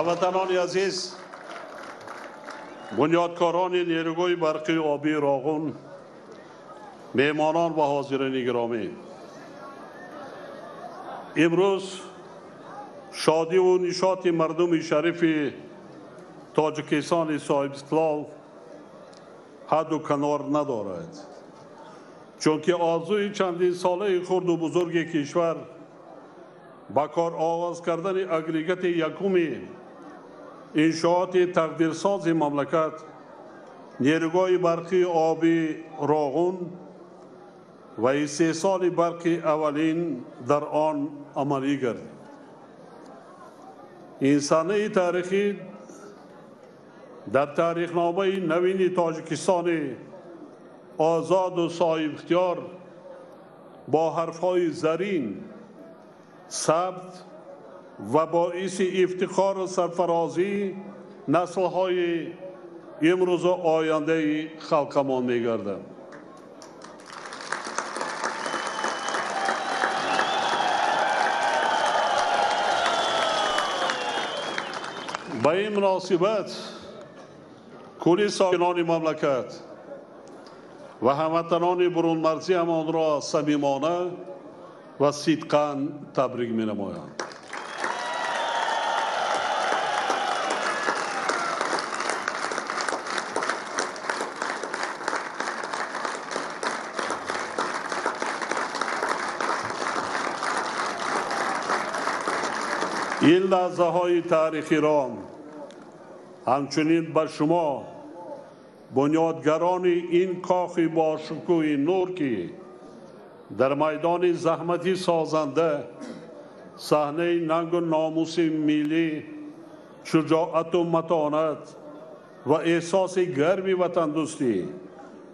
Ҳамватанони азиз, бунёдкорони нерӯгоҳи барқии обии Роғун, меҳмонон ва ҳозирини гиромӣ, имрӯз шодиву нишоти мардуми шарифи Тоҷикистони соҳибистиқлол ҳадду канор надорад, чунки орзуи чандинсолаи хурду бузурги кишвар ба кор оғоз кардани агрегати якуми иншооти тақдирсози мамлакат, нерӯгоҳи барқии обии Роғун ва истеҳсоли барқи аввалин дар он амалӣ гардид. Ин саҳнаи таърихӣ дар таърихномаи навини Тоҷикистони озоду соҳибихтиёр бо ҳарфҳои зарин сабт ва боиси ифтихору сарфарозии наслҳои имрӯзу ояндаи халқамон мегардад. Ба ин муносибат кулли сокинони мамлакат ва ҳамватанони бурунмарзиамонро самимона ва сидқан табрик менамоям. Ин лаҳзаҳои таърихиро ҳамчунин ба шумо, бунёдгарони ин кохи бошукӯҳи нур, ки дар майдони заҳмати созанда, саҳнаи нангу номуси миллӣ, шуҷоату матонат ва эҳсоси гарми ватандӯстӣ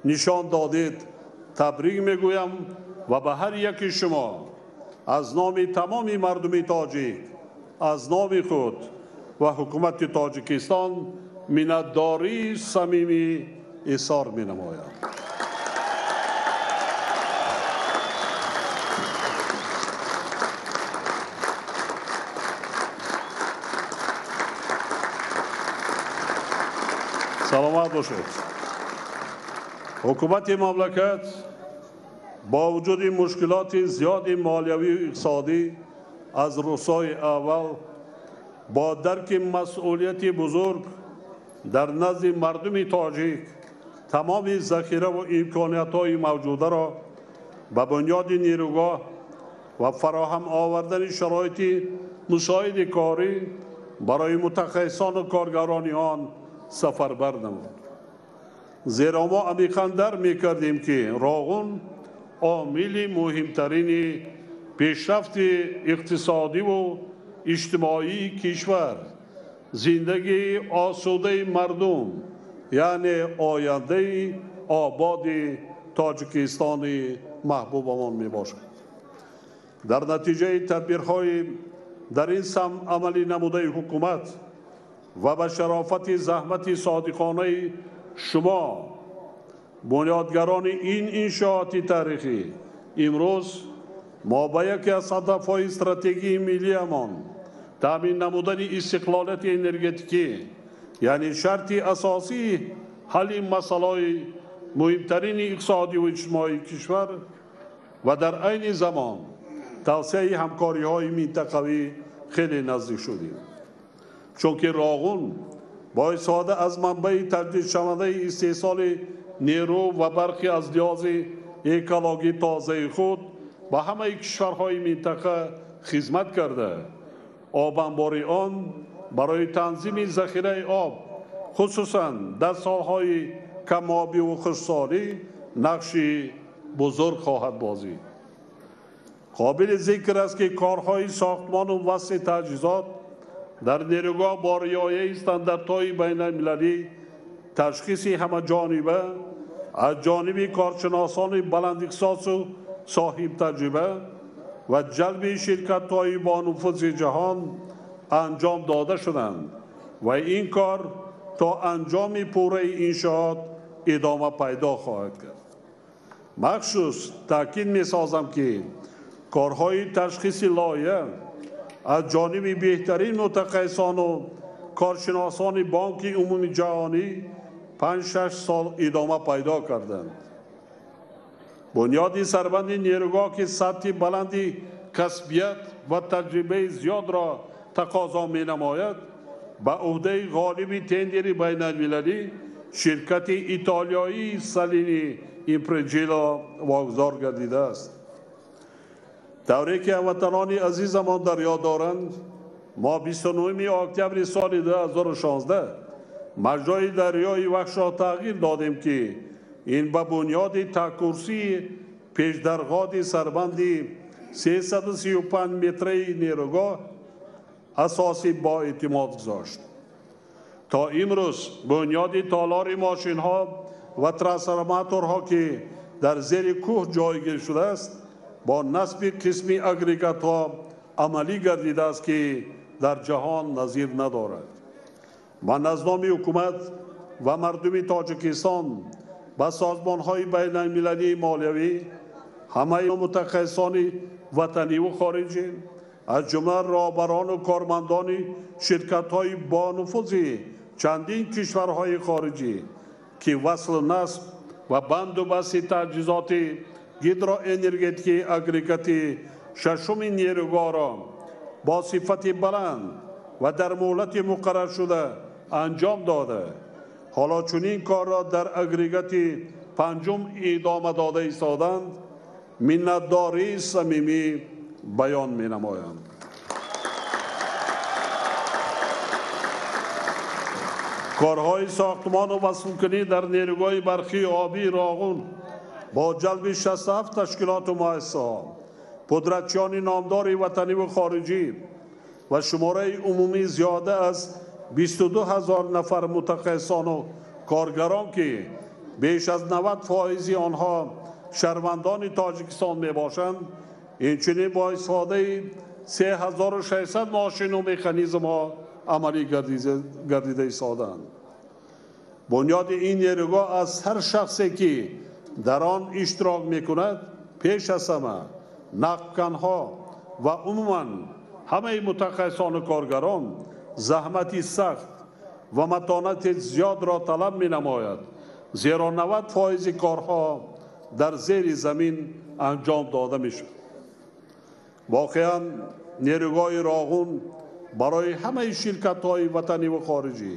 нишон додед, табрик мегӯям ва ба ҳар яки шумо аз номи тамоми мардуми тоҷик, аз номи худ ва ҳукумати Тоҷикистон миннатдории самимӣ изҳор менамоям. Саломат бошед. Ҳукумати мамлакат бо вуҷуди мушкилоти зиёди молиявию иқтисодӣ аз рӯзҳои аввал бо дарки масъулияти бузург дар назди мардуми тоҷик тамоми захираву имкониятҳои мавҷударо ба бунёди нерӯгоҳ ва фароҳам овардани шароити мусоиди корӣ барои мутахассисону коргарони он сафарбар намуд. Зеро мо амиқан дар мекардем, ки Роғун омили муҳимтарини пешрафти иқтисодиву иҷтимоии кишвар, зиндагии осудаи мардум, яъне ояндаи ободи Тоҷикистони маҳбубамон мебошад. Дар натиҷаи тадбирҳои дар ин самт амалӣ намудаи ҳукумат ва ба шарофати заҳмати содиқонаи шумо, бунёдгарони ин иншооти таърихӣ, имрӯз мо ба яке аз ҳадафҳои стратегии миллиямон таъмин намудани истиқлолияти энергетикӣ, яъне шарти асосии ҳалли масъалаҳои муҳимтарини иқтисодиву иҷтимоии кишвар ва дар айни замон тавсеаи ҳамкориҳои минтақавӣ хеле наздик шудем. Чунки Роғун бо истифода аз манбаи таҷдидшавандаи истеҳсоли нерӯ ва барқи аз лиҳози экологӣ тозаи худ ба ҳамаи кишварҳои минтақа хизмат карда, обанбори он барои танзими захираи об, хусусан дар солҳои камобиву хушксолӣ, нақши бузург хоҳад бозид. Қобили зикр аст, ки корҳои сохтмону васли таҷҳизот дар нерӯгоҳ бо риояи стандартҳои байналмилалӣ, ташхиси ҳамаҷониба аз ҷониби коршиносони баландихтисосу соҳибтаҷриба ва ҷалби ширкатҳои бонуфузи ҷаҳон анҷом дода шуданд ва ин кор то анҷоми пурраи иншоот идома пайдо хоҳад кард. Махсус таъкид месозам, ки корҳои ташхиси лоиҳа аз ҷониби беҳтарин мутахассисону коршиносони Бонки Умумии Ҷаҳонӣ 5-6 сол идома пайдо карданд. Бунёди сарбанди нерӯгоҳ, ки сатҳи баланди касбият ва таҷрибаи зиёдро тақозо менамояд, ба ӯҳдаи ғолиби тендери байналмилалӣ ширкати итолиёии Салини Импреҷило вогузор гардидааст. Тавре ки ҳамватанони азизамон дар ёд доранд, мо 29 октябри соли 2016 маҷрои дарёи Вахшро тағйир додем, ки ин ба бунёди такурсии пешдарғоди сарбанди 335 метраи нерӯгоҳ асоси боэътимод гузошт. То имрӯз бунёди толори мошинҳо ва трансформаторҳо, ки дар зери кӯҳ ҷойгир шудааст, бо насби қисми агрегатҳо амалӣ гардидааст, ки дар ҷаҳон назир надорад. Ман аз номи ҳукумат ва мардуми Тоҷикистон ба созмонҳои байналмилалии молиявӣ, ҳамаи мутахассисони ватаниву хориҷӣ, аз ҷумла роҳбарону кормандони ширкатҳои бонуфузи чандин кишварҳои хориҷӣ, ки васлу насб ва банду басти таҷҳизоти гидроэнергетикии агрегати шашуми нерӯгоҳро бо сифати баланд ва дар муҳлати муқарраршуда анҷом дода, ҳоло чунин корро дар агрегати панҷум идома дода истоданд, миннатдории самимӣ баён менамоянд. Корҳои сохтмону васлкунӣ дар нерӯгоҳи барқии обии Роғун бо ҷалби 67 ташкилоту муассисаҳо, пудратчиёни номдори ватаниву хориҷӣ ва шумораи умумӣ зиёда аз 22 ҳазор нафар мутахассисону коргарон, ки беш аз 90% онҳо шаҳрвандони Тоҷикистон мебошанд, инчунин бо истифодаи 3600 мошину механизмҳо амалӣ гардида истодаанд. Бунёди ин нерӯгоҳ аз ҳар шахсе ки дар он иштирок мекунад, пеш аз ҳама нақбканҳо ва умуман ҳамаи мутахассисону коргарон заҳмати сахт ва матонати зиёдро талаб менамояд, зеро 90% корҳо дар зери замин анҷом дода мешавад. Воқеан нерӯгоҳи Роғун барои ҳамаи ширкатҳои ватанӣ ва хориҷӣ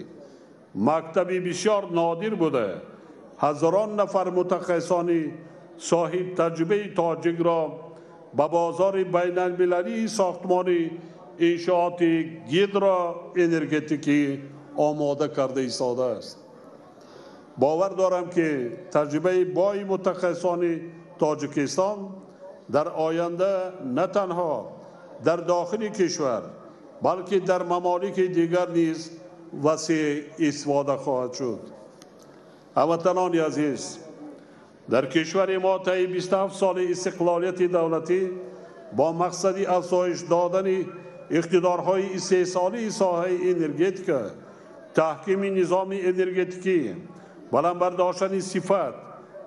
мактаби бисёр нодир буда, ҳазорон нафар мутахассисони соҳиб таҷрибаи тоҷикро ба бозори байналмилалии сохтмони иншооти гидроэнергетикӣ омода карда истодааст. Бовар дорам, ки таҷрибаи бои мутахассисони Тоҷикистон дар оянда на танҳо дар дохили кишвар, балки дар мамолики дигар низ васеъ истифода хоҳад шуд. Ҳамватанони азиз, дар кишвари мо таи 27 соли истиқлолияти давлатӣ бо мақсади афзоиш додани иқтидорҳои истеҳсолии соҳаи энергетика, таҳкими низоми энергетикӣ, баланд бардоштани сифат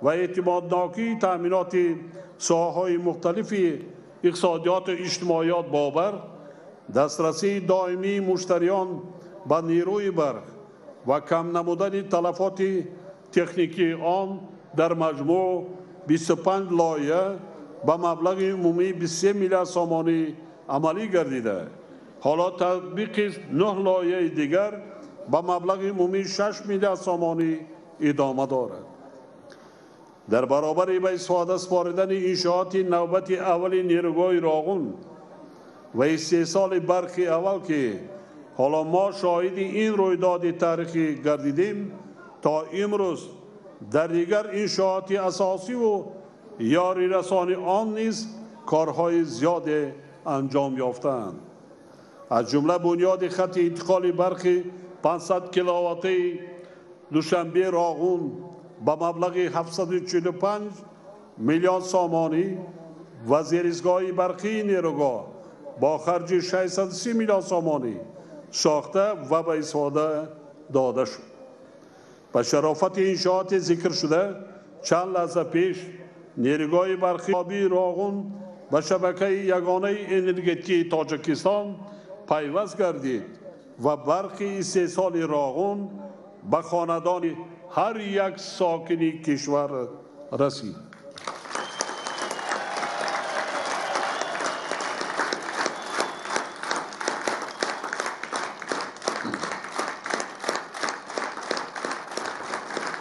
ва эътимоднокии таъминоти соҳаҳои мухталифи иқтисодиёту иҷтимоиёт бо барқ, дастрасии доимии муштариён ба нерӯи барқ ва кам намудани талафоти техникии он дар маҷмӯъ 25 лоиҳа ба маблағи умумии 23 миллиард сомонӣ амалӣ гардида, ҳоло татбиқи 9 лоиҳаи дигар ба маблағи умумии 6 миллиард сомонӣ идома дорад. Дар баробари ба истифода супоридани иншооти навбати аввали нерӯгоҳи Роғун ва истеҳсоли барқи аввал, ки ҳоло мо шоҳиди ин рӯйдоди таърихӣ гардидем, то имрӯз дар дигар иншооти асосиву ёрирасони он низ корҳои зиёде анҷом ёфтаанд. Аз ҷумла бунёди хати интиқоли барқи 500 киловаттаи Душанбе Роғун ба маблағи 745 миллион сомонӣ ва зеризгоҳи барқии нерӯгоҳ бо харҷи 630 миллион сомонӣ сохта ва ба истифода дода шуд. Ба шарофати иншооти зикршуда чанд лаҳза пеш нерӯгоҳи барқи обии Роғун ба шабакаи ягонаи энергетикии Тоҷикистон пайваст гардид ва барқи истеҳсоли Роғун ба хонадони ҳар як сокини кишвар расид.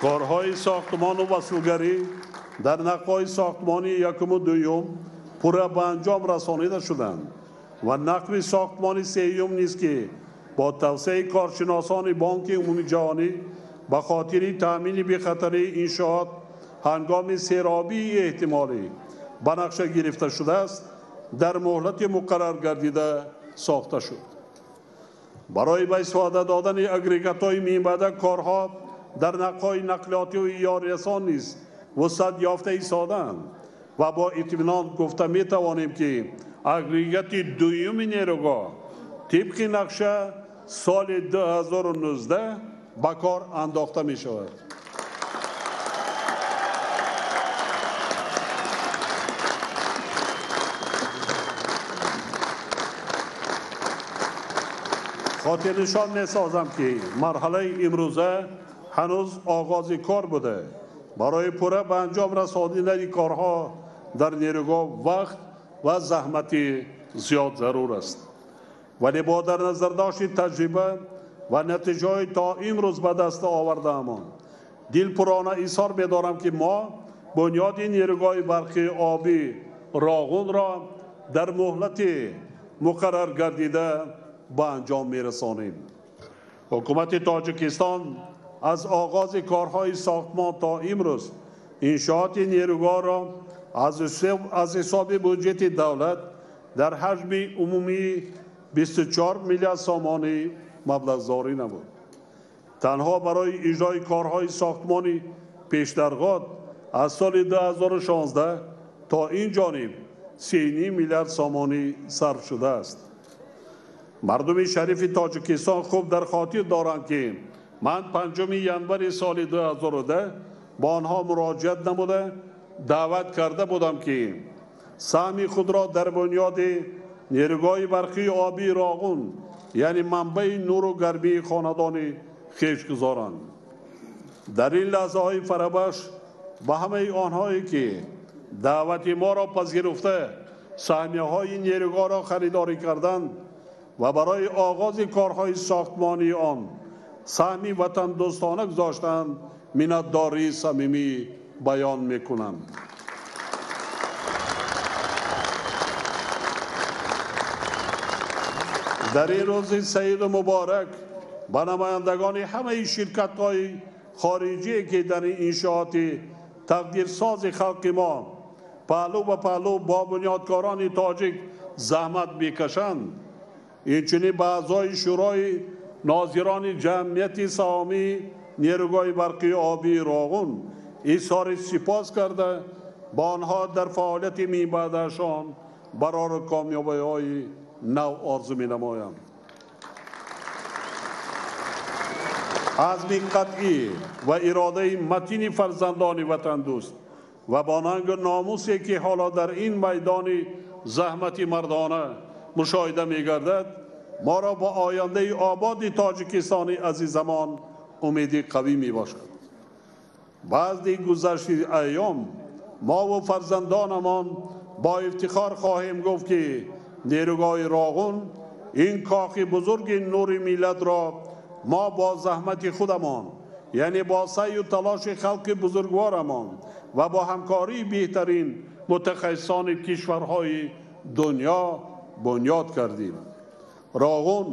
Корҳои сохтмону васлгарӣ дар нақбҳои сохтмонии якуму дуюм пурра ба анҷом расонида шуданд ва нақби сохтмони сеюм низ, ки бо тавсияи коршиносони Бонки Умумиҷаҳонӣ ба хотири таъмини бехатарии иншоот ҳангоми серобии эҳтимолӣ ба нақша гирифта шудааст, дар муҳлати муқаррар гардида сохта шуд. Барои ба истифода додани агрегатҳои минбаъда корҳо дар нақбҳои нақлиётию ёрирасон низ вусъат ёфта истодаанд ва бо итминон гуфта метавонем, ки агрегати дуюми нерӯгоҳ тибқи нақша соли 2019 ба кор андохта мешавад. Хотирнишон месозам, ки марҳалаи имрӯза ҳанӯз оғози кор буда. Барои пурра ба анҷом расонидани корҳо дар нерӯгоҳ вақт ва заҳмати зиёд зарур аст. Вале бо дар назардошти таҷриба ва натиҷаҳои то имрӯз ба даст овардаамон дилпурона изҳор медорам, ки мо бунёди нерӯгоҳи барқи обӣ Роғунро дар муҳлати муқаррар гардида ба анҷом мерасонем. Ҳукумати Тоҷикистон аз оғози корҳои сохтмон то имрӯз иншооти нерӯгоҳро аз ҳисоби буҷети давлат дар ҳаҷми умумии 24 миллиард сомонӣ маблағгузорӣ намуд. Танҳо барои иҷрои корҳои сохтмони пешдарғот аз соли 2016 то ин ҷониб 3,5 миллиард сомонӣ сарф шудааст. Мардуми шарифи Тоҷикистон хуб дар хотир доранд, ки Ман 5 январи соли 2010 ба онҳо муроҷиат намуда даъват карда будам, ки саҳми худро дар бунёди нерӯгоҳи барқии обии Роғун, яъне манбаи нуру гармии хонадони хеш гузоранд. Дар ин лаҳзаҳои фарабахш ба ҳамаи онҳое, ки даъвати моро пазируфта саҳмияҳои нерӯгоҳро харидорӣ карданд ва барои оғози корҳои сохтмонии он саҳми ватандӯстона гузоштанд, миннатдории самимӣ баён мекунам. Дар ин рӯзи саиду муборак ба намояндагони ҳамаи ширкатҳои хориҷие, ки дар ин иншооти тақдирсози халқи мо паҳлӯ ба паҳлӯ бо бунёдкорони тоҷик заҳмат мекашанд, инчунин ба аъзои Шӯрои нозирони ҷамъияти саҳомии нерӯгоҳи барқии обии Роғун изҳори сипос карда ба онҳо дар фаъолияти минбаъдаашон барору комёбиҳои нав орзу менамоям. Азми қатъӣ ва иродаи матини фарзандони ватандӯст ва бо нангу номусе, ки ҳоло дар ин майдони заҳмати мардона мушоҳида мегардад, моро ба ояндаи ободи Тоҷикистони азизамон умеди қавӣ мебошад. Баъди гузашти айём мову фарзандонамон бо ифтихор хоҳем гуфт, ки нерӯгоҳи Роғун, ин кохи бузурги нури миллатро мо бо заҳмати худамон, яъне бо саъю талоши халқи бузургворамон ва бо ҳамкории беҳтарин мутахассисони кишварҳои дунё бунёд кардем. Роғун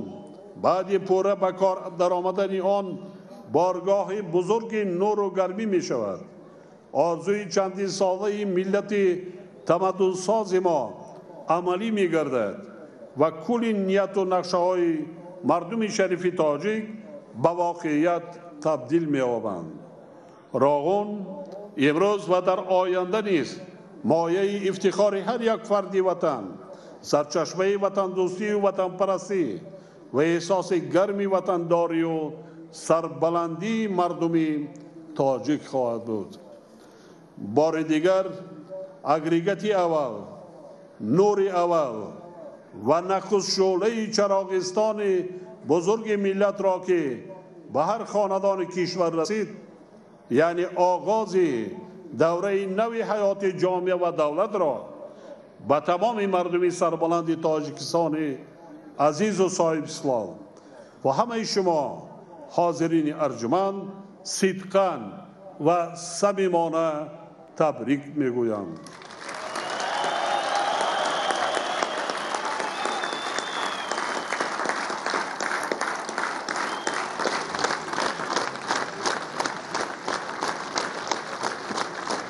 баъди пурра ба кор даромадани он боргоҳи бузурги нуру гармӣ мешавад. Орзуи чандинсолаи миллати тамаддунсози мо амалӣ мегардад ва кулли нияту нақшаҳои мардуми шарифи тоҷик ба воқеият табдил меёбанд. Роғун имрӯз ва дар оянда низ мояи ифтихори ҳар як фарди ватан, сарчашмаи ватандӯстию ватанпарастӣ ва эҳсоси гарми ватандорию сарбаландии мардуми тоҷик хоҳад буд. Бори дигар агрегати аввал, нури аввал ва нахустшӯълаи чароғистони бузурги миллатро, ки ба ҳар хонадони кишвар расид, яъне оғози давраи нави ҳаёти ҷомеа ва давлатро ба тамоми мардуми сарбаланди Тоҷикистони азизу соҳибистиқлол ва ҳамаи шумо ҳозирини арҷуманд сидқан ва самимона табрик мегӯям.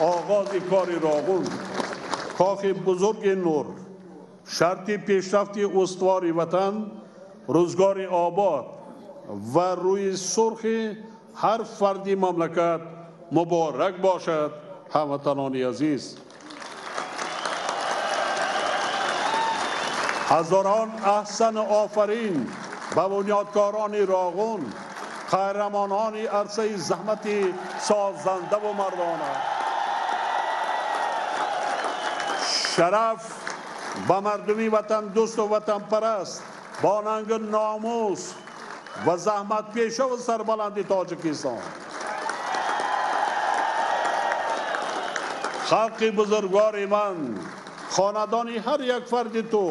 Оғози кори Роғун, кохи бузурги нур, шарти пешрафти устувори ватан, рӯзгори обод ва рӯи сурхи ҳар фарди мамлакат муборак бошад, ҳамватанони азиз. Ҳазорон аҳсану офарин ба бунёдкорони Роғун, қаҳрамонони арсаи заҳмати созандаву мардона. Шараф ба мардуми ватандӯсту ватанпараст, бо нангу номус ва заҳматпешаву сарбаланди Тоҷикистон. Халқи бузургвори ман, хонадони ҳар як фарди ту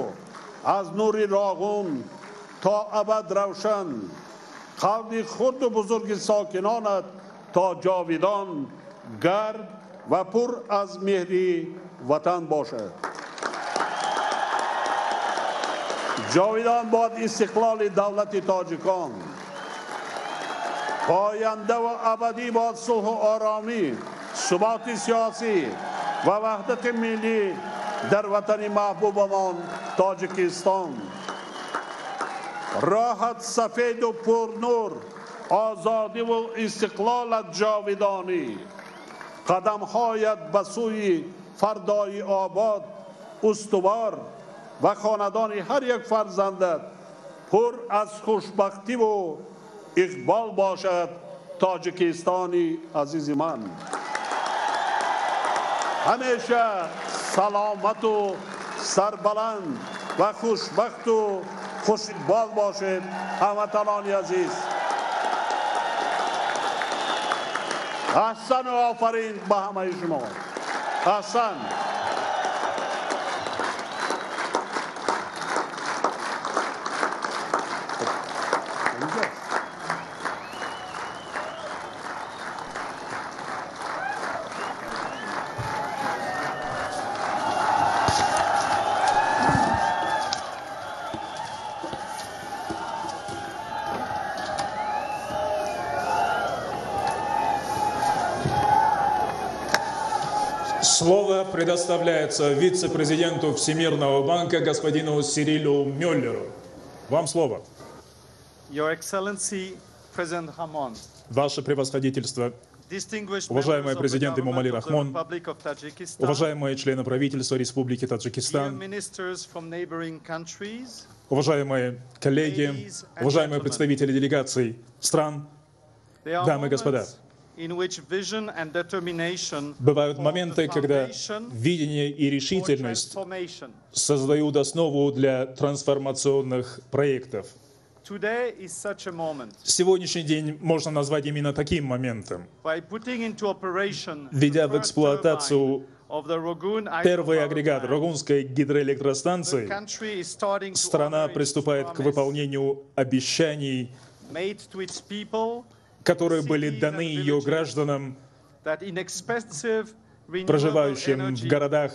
аз нури Роғун то абад равшан, қалби хурду бузурги сокинонат то ҷовидон гарм ва пур аз меҳри ватан бошад. Ҷовидон бод истиқлоли давлати тоҷикон, поянда ва абадӣ бод сулҳу оромӣ, суботи сиёсӣ ва ваҳдати миллӣ дар ватани маҳбубамон Тоҷикистон. Роҳат сафеду пурнур, озодиву истиқлолат ҷовидонӣ, қадамҳоят ба сӯи фардои обод устувор ва хонадони ҳар як фарзандат пур аз хушбахтиву Иқбол бошад Тоҷикистони азизи ман. Ҳамеша саломату сарбаланд ва хушбахту хушиқбол бошед, ҳамватанони азиз. Аҳсану офарин ба ҳамаи шумо. Аҳсан. Слово предоставляется вице-президенту Всемирного банка господину Сирилю Мюллеру. Вам слово. Your Excellency, President Rahmon. Ваше превосходительство, уважаемый президент Эмомали Рахмон, уважаемые члены правительства Республики Таджикистан, уважаемые коллеги, уважаемые представители делегаций стран, дамы и господа. Бывают моменты, когда видение и решительность создают основу для трансформационных проектов. Сегодняшний день можно назвать именно таким моментом. Введя в эксплуатацию первый агрегат Рогунской гидроэлектростанции, страна приступает к выполнению обещаний, которые были даны ее гражданам, проживающим в городах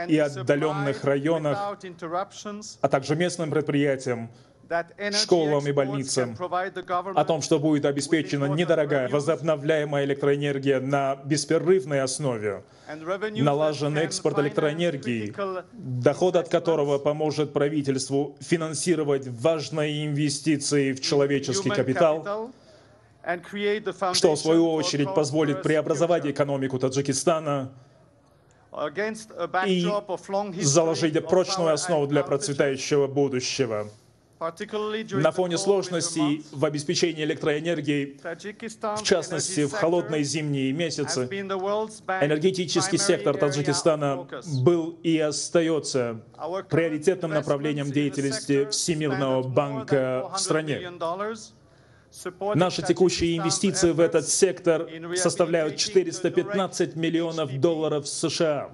и отдаленных районах, а также местным предприятиям, школам и больницам, о том, что будет обеспечена недорогая возобновляемая электроэнергия на беспрерывной основе, налажен экспорт электроэнергии, доход от которого поможет правительству финансировать важные инвестиции в человеческий капитал, что, в свою очередь, позволит преобразовать экономику Таджикистана и заложить прочную основу для процветающего будущего. На фоне сложностей в обеспечении электроэнергии, в частности, в холодные зимние месяцы, энергетический сектор Таджикистана был и остается приоритетным направлением деятельности Всемирного банка в стране. Наши текущие инвестиции в этот сектор составляют 415 миллионов долларов США.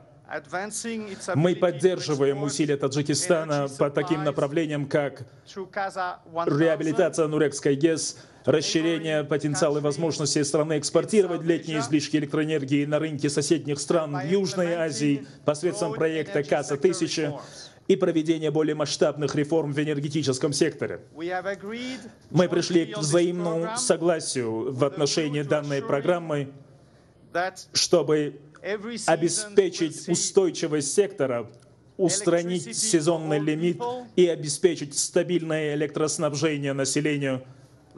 Мы поддерживаем усилия Таджикистана по таким направлениям, как реабилитация Нурекской ГЭС, расширение потенциала и возможностей страны экспортировать летние излишки электроэнергии на рынке соседних стран в Южной Азии посредством проекта «Каса-1000» и проведение более масштабных реформ в энергетическом секторе. Мы пришли к взаимному согласию в отношении данной программы, чтобы обеспечить устойчивость сектора, устранить сезонный лимит и обеспечить стабильное электроснабжение населению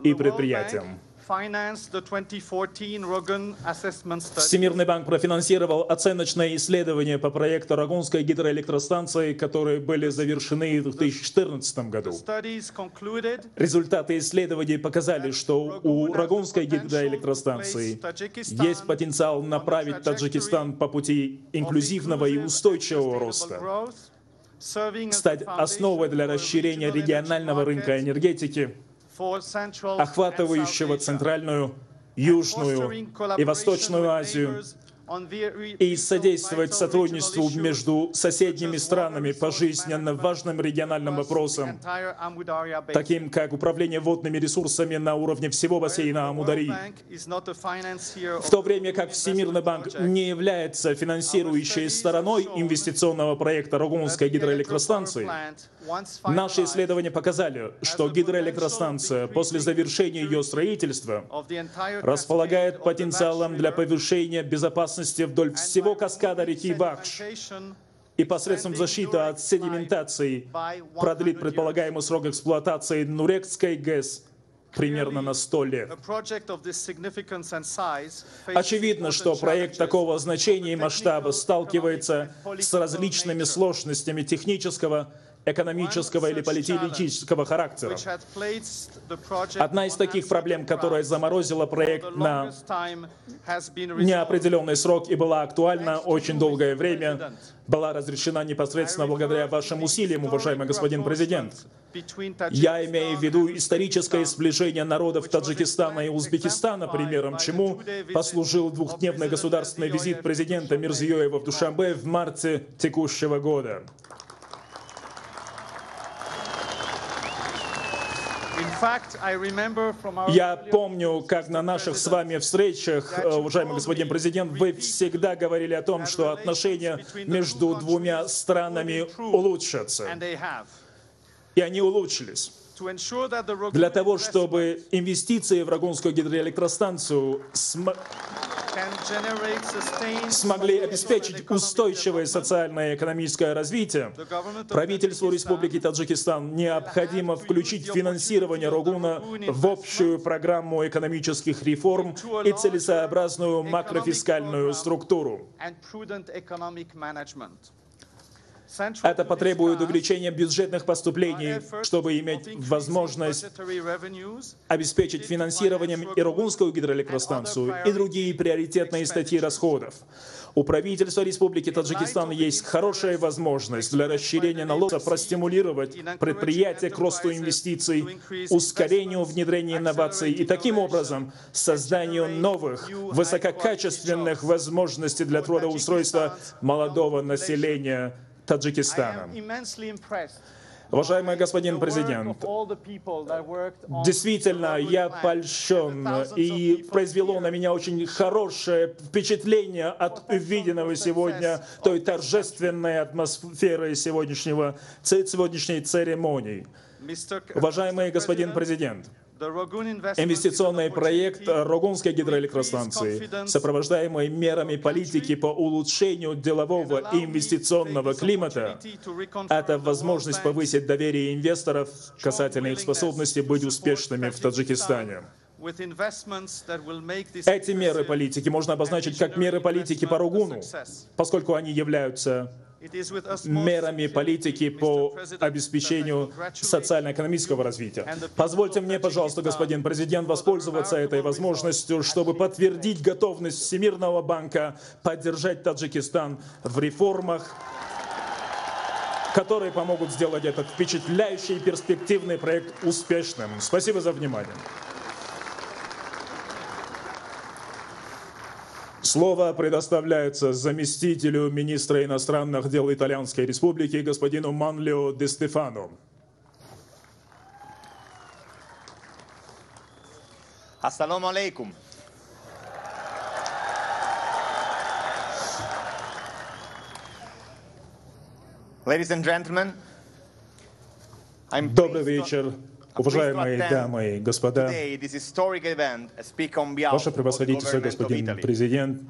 и предприятиям. Всемирный банк профинансировал оценочные исследования по проекту Рогунской гидроэлектростанции, которые были завершены в 2014 году. Результаты исследований показали, что у Рогунской гидроэлектростанции есть потенциал направить Таджикистан по пути инклюзивного и устойчивого роста, стать основой для расширения регионального рынка энергетики, охватывающего Центральную, Южную и Восточную Азию, и содействовать сотрудничеству между соседними странами по жизненно важным региональным вопросам, таким как управление водными ресурсами на уровне всего бассейна Амударьи. В то время как Всемирный банк не является финансирующей стороной инвестиционного проекта Рогунской гидроэлектростанции, наши исследования показали, что гидроэлектростанция после завершения ее строительства располагает потенциалом для повышения безопасности вдоль всего каскада реки Вахш и посредством защиты от седиментации продлит предполагаемый срок эксплуатации Нурекской ГЭС примерно на 100 лет. Очевидно, что проект такого значения и масштаба сталкивается с различными сложностями технического, экономического или политического характера. Одна из таких проблем, которая заморозила проект на неопределенный срок и была актуальна очень долгое время, была разрешена непосредственно благодаря вашим усилиям, уважаемый господин президент. Я имею в виду историческое сближение народов Таджикистана и Узбекистана, примером чему послужил двухдневный государственный визит президента Мирзиёева в Душанбе в марте текущего года. Я помню, как на наших с вами встречах, уважаемый господин президент, вы всегда говорили о том, что отношения между двумя странами улучшатся. И они улучшились. Для того, чтобы инвестиции в Рогунскую гидроэлектростанцию смогли обеспечить устойчивое социальное и экономическое развитие, правительству Республики Таджикистан необходимо включить финансирование Рогуна в общую программу экономических реформ и целесообразную макрофискальную структуру. Это потребует увеличения бюджетных поступлений, чтобы иметь возможность обеспечить финансированием и Рогунскую гидроэлектростанцию, и другие приоритетные статьи расходов. У правительства Республики Таджикистан есть хорошая возможность для расширения налогов, простимулировать предприятия к росту инвестиций, ускорению внедрения инноваций и таким образом созданию новых, высококачественных возможностей для трудоустройства молодого населения Таджикистана. Уважаемый господин президент, действительно, я польщен, и произвело на меня очень хорошее впечатление от увиденного сегодня той торжественной атмосферы сегодняшней церемонии. Уважаемый господин президент, инвестиционный проект Рогунской гидроэлектростанции, сопровождаемый мерами политики по улучшению делового и инвестиционного климата, это возможность повысить доверие инвесторов касательно их способности быть успешными в Таджикистане. Эти меры политики можно обозначить как меры политики по Рогуну, поскольку они являются мерами политики по обеспечению социально-экономического развития. Позвольте мне, пожалуйста, господин президент, воспользоваться этой возможностью, чтобы подтвердить готовность Всемирного банка поддержать Таджикистан в реформах, которые помогут сделать этот впечатляющий и перспективный проект успешным. Спасибо за внимание. Слово предоставляется заместителю министра иностранных дел Итальянской Республики господину Манлио Де Стефано. Ассаламу алейкум. Ladies and gentlemen, Добрый вечер, уважаемые дамы и господа, ваше превосходительство, господин президент,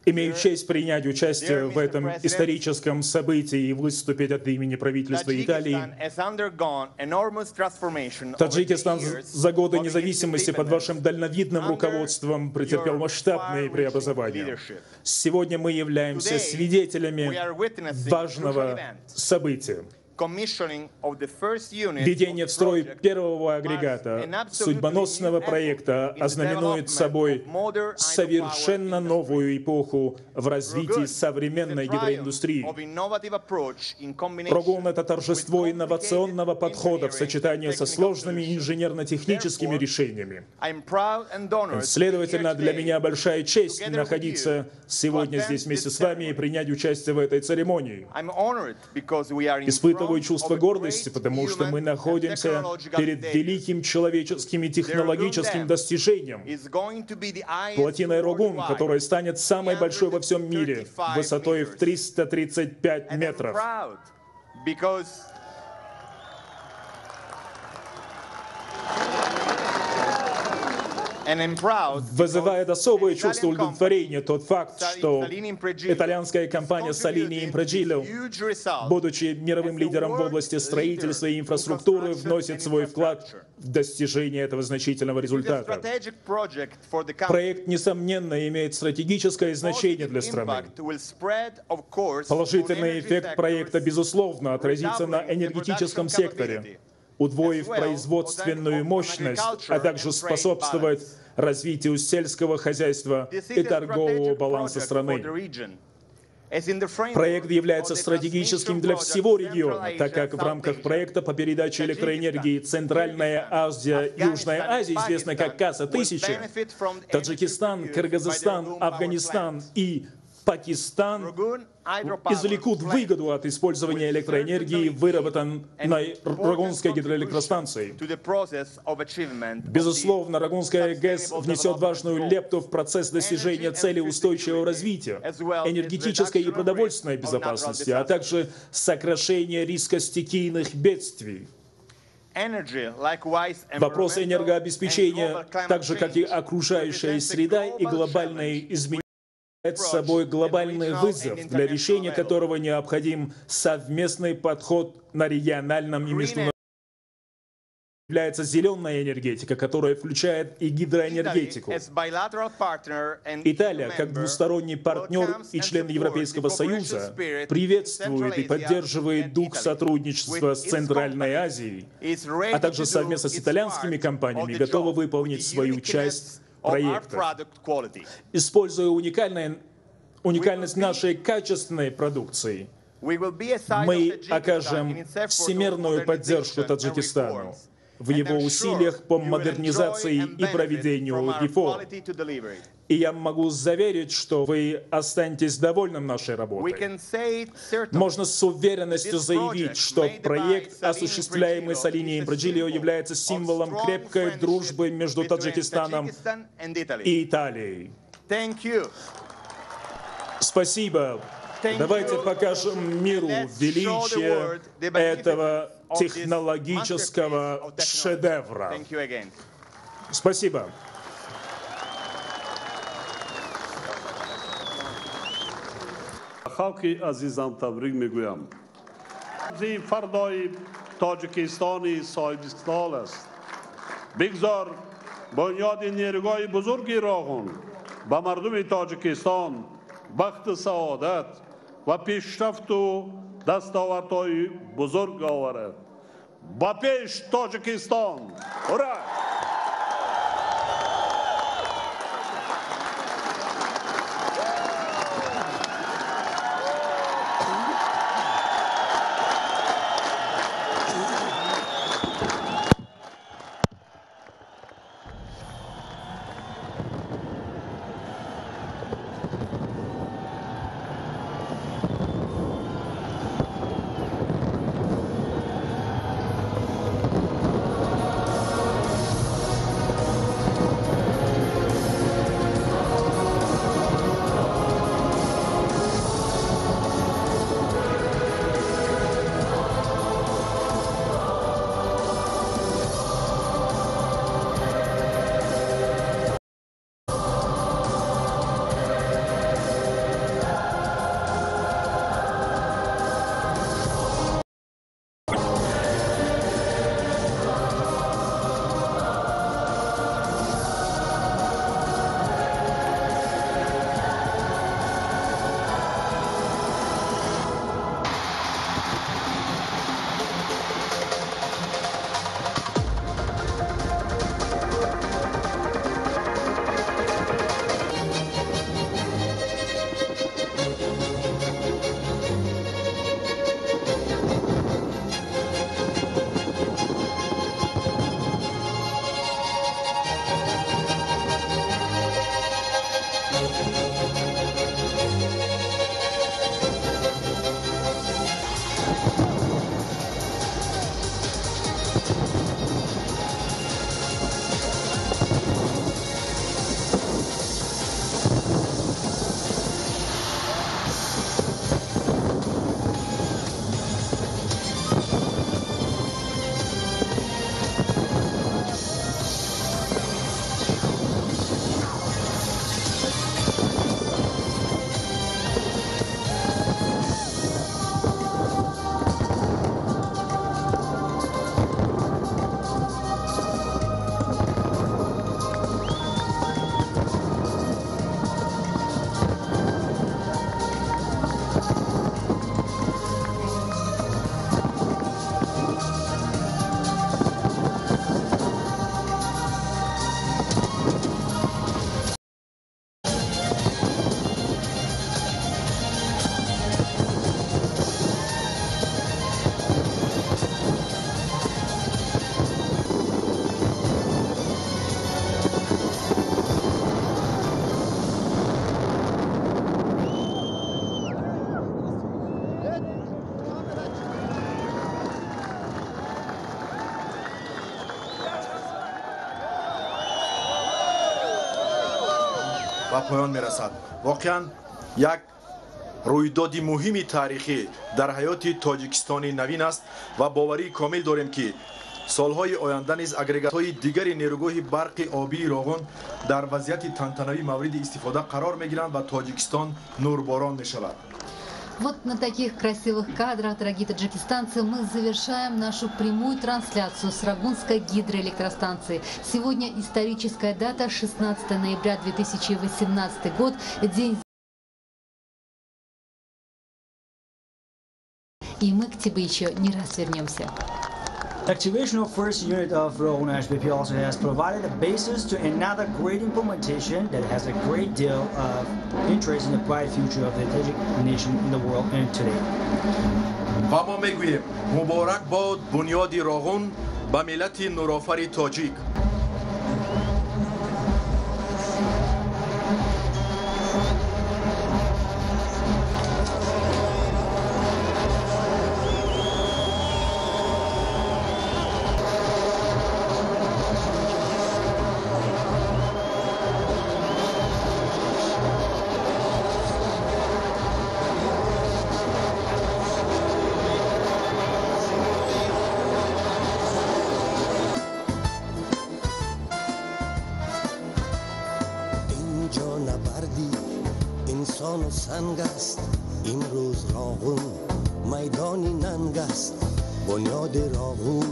имею честь принять участие в этом историческом событии и выступить от имени правительства Италии. Таджикистан за годы независимости под вашим дальновидным руководством претерпел масштабные преобразования. Сегодня мы являемся свидетелями важного события. Введение в строй первого агрегата судьбоносного проекта ознаменует собой совершенно новую эпоху в развитии современной гидроиндустрии. Рогун — это торжество инновационного подхода в сочетании со сложными инженерно-техническими решениями. Следовательно, для меня большая честь находиться сегодня здесь вместе с вами и принять участие в этой церемонии. Испытываю чувство гордости, потому что мы находимся перед великим человеческим и технологическим достижением. Плотиной Рогун, которая станет самой большой во всем мире, высотой в 335 метров. Вызывает особое чувство удовлетворения тот факт, что итальянская компания Salini Impregilo, будучи мировым лидером в области строительства и инфраструктуры, вносит свой вклад в достижение этого значительного результата. Проект, несомненно, имеет стратегическое значение для страны. Положительный эффект проекта, безусловно, отразится на энергетическом секторе, удвоив производственную мощность, а также способствовать развитию сельского хозяйства и торгового баланса страны. Проект является стратегическим для всего региона, так как в рамках проекта по передаче электроэнергии Центральная Азия, Южная Азия, известная как КАСА-1000, Таджикистан, Кыргызстан, Афганистан и Пакистан извлекут выгоду от использования электроэнергии, выработанной Рогунской гидроэлектростанцией. Безусловно, Рогунская ГЭС внесет важную лепту в процесс достижения цели устойчивого развития, энергетической и продовольственной безопасности, а также сокращения риска стихийных бедствий. Вопрос энергообеспечения, так же как и окружающая среда и глобальные изменения, с собой глобальный вызов, для решения которого необходим совместный подход на региональном и международном. Является зеленая энергетика, которая включает и гидроэнергетику. Италия, как двусторонний партнер и член Европейского Союза, приветствует и поддерживает дух сотрудничества с Центральной Азией, а также совместно с итальянскими компаниями готова выполнить свою часть проекта. Используя уникальность нашей качественной продукции, мы окажем всемирную поддержку Таджикистану в его усилиях по модернизации и проведению реформ. И я могу заверить, что вы останетесь довольным нашей работой. Можно с уверенностью заявить, что проект, осуществляемый Salini Impregilo, является символом крепкой дружбы между Таджикистаном и Италией. Спасибо. Давайте покажем миру величие этого технологического шедевра. Спасибо. Халқи азизам табрик мегӯям. Фардои Тоҷикистони соҳибистиқлол аст. Бигзор бунёди нерӯгоҳи бузурги Роғун ба мардуми Тоҷикистон бахту саодат ва пешрафту дастовардҳои бузург оварад. Ба пеш, Тоҷикистон! Ура! ба поён мерасад. Воқеан як рӯйдоди муҳими таърихӣ дар ҳаёти Тоҷикистони навин аст ва боварии комил дорем, ки солҳои оянда низ агрегатҳои дигари нерӯгоҳи барқи обии Роғун дар вазъияти тантанавӣ мавриди истифода қарор мегиранд ва Тоҷикистон нурборон мешавад. Вот на таких красивых кадрах, дорогие таджикистанцы, мы завершаем нашу прямую трансляцию с Рогунской гидроэлектростанции. Сегодня историческая дата, 16 ноября 2018 год, день. И мы к тебе еще не раз вернемся. Activation of first unit of Rogun HPP also has provided a basis to another great implementation that has a great deal of interest in the bright future of the Tajik nation in the world and today. Ва мо мегӯем: муборак бод бунёди Роғун ба миллати нурофари тоҷик. Инҷо набарди инсону санг аст, имрӯз Роғун майдони нанг аст, бунёди Роғун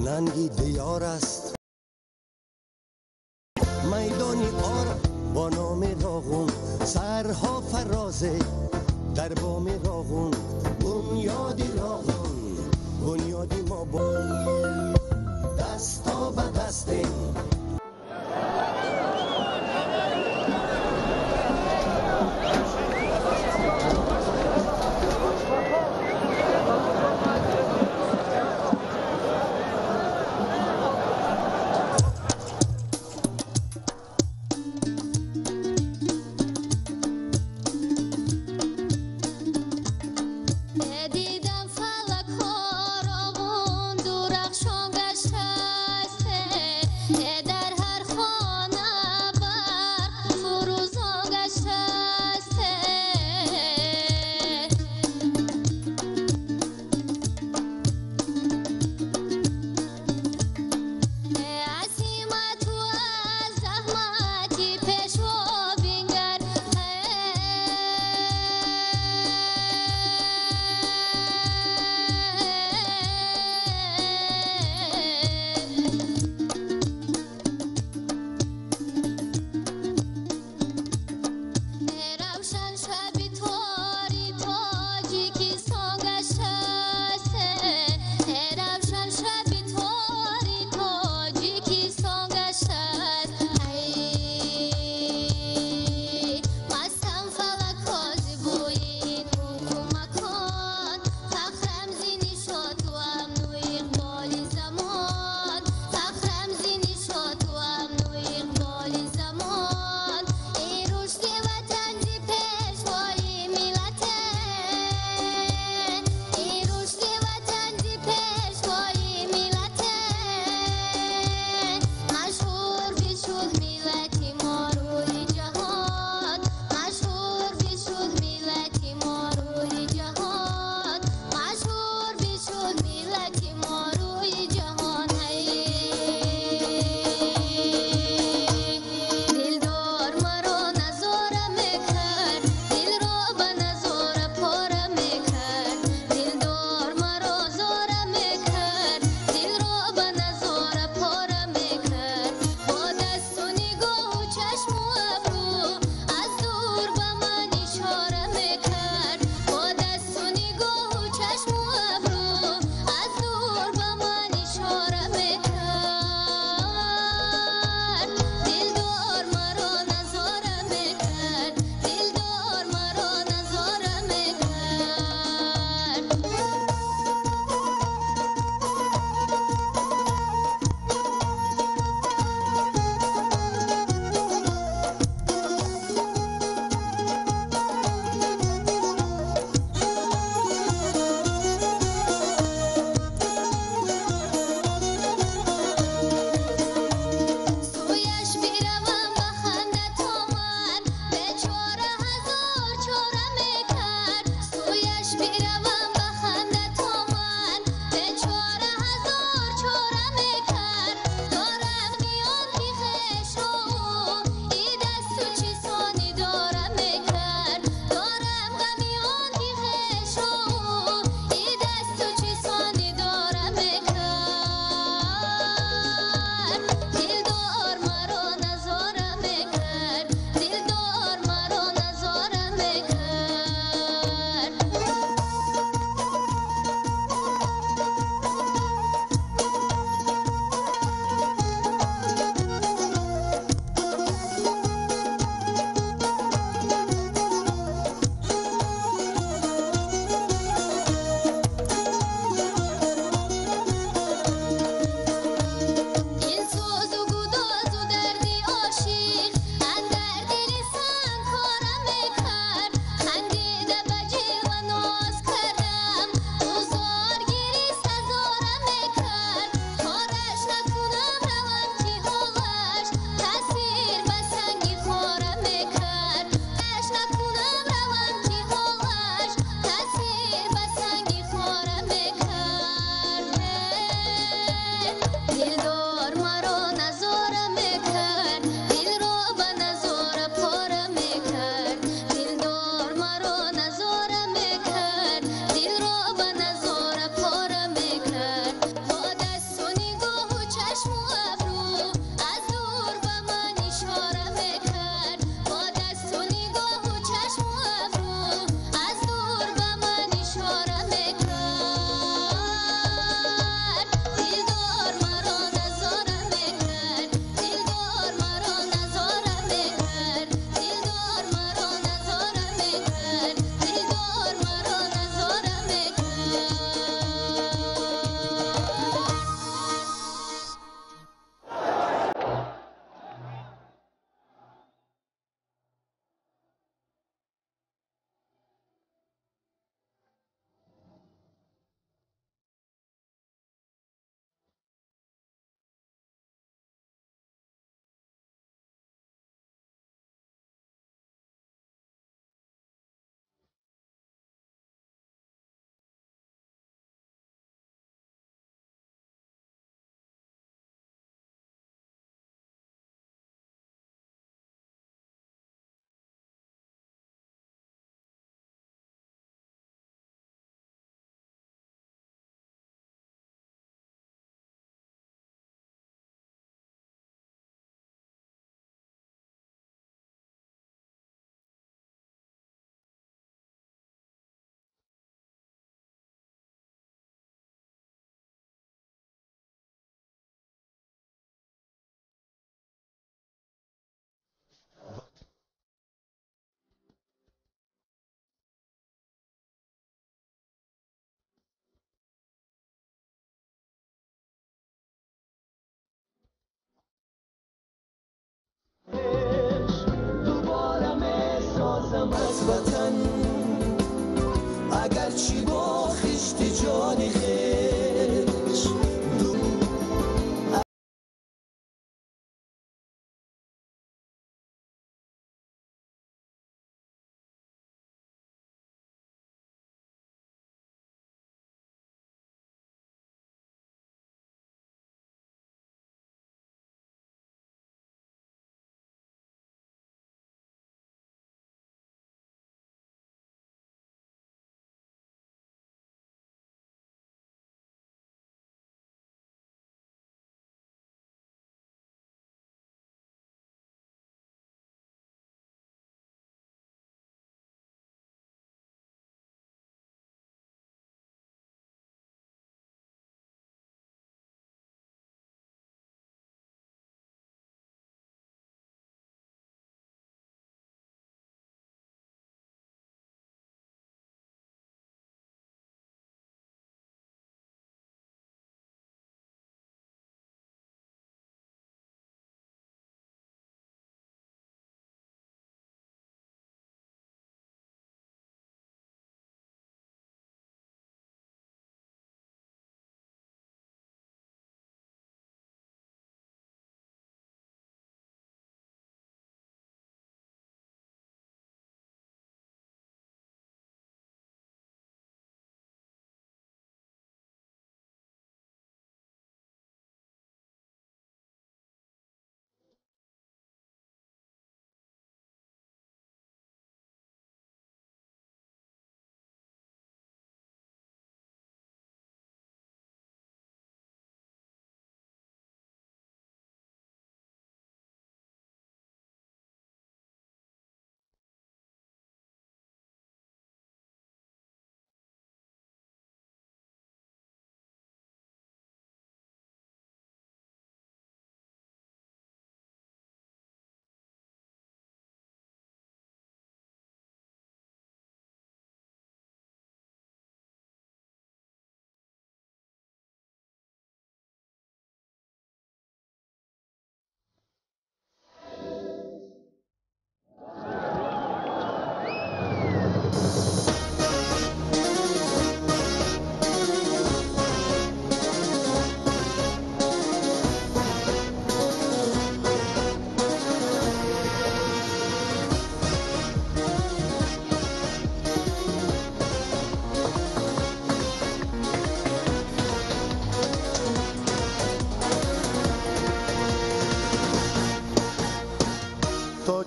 нанги диёр аст, майдони ор бо номи Роғун, сарҳо фарозе дар боми Роғун, бунёди Роғун бунёди мо, бо дасто ба дастем. Дидам фалакҳо, Роғун дурахшон.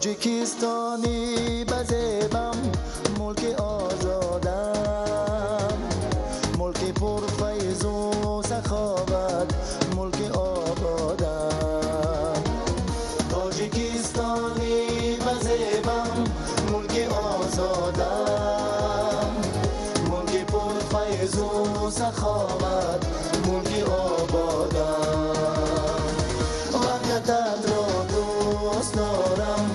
Тоҷикистони базебам, мулки озодам, мулки пурфайзу саховат, мулки ободам. Тоҷикистони базебам, мулки озодам, мулки пурфайзу саховат, мулки ободам. Ваҳдататро дӯст дорам,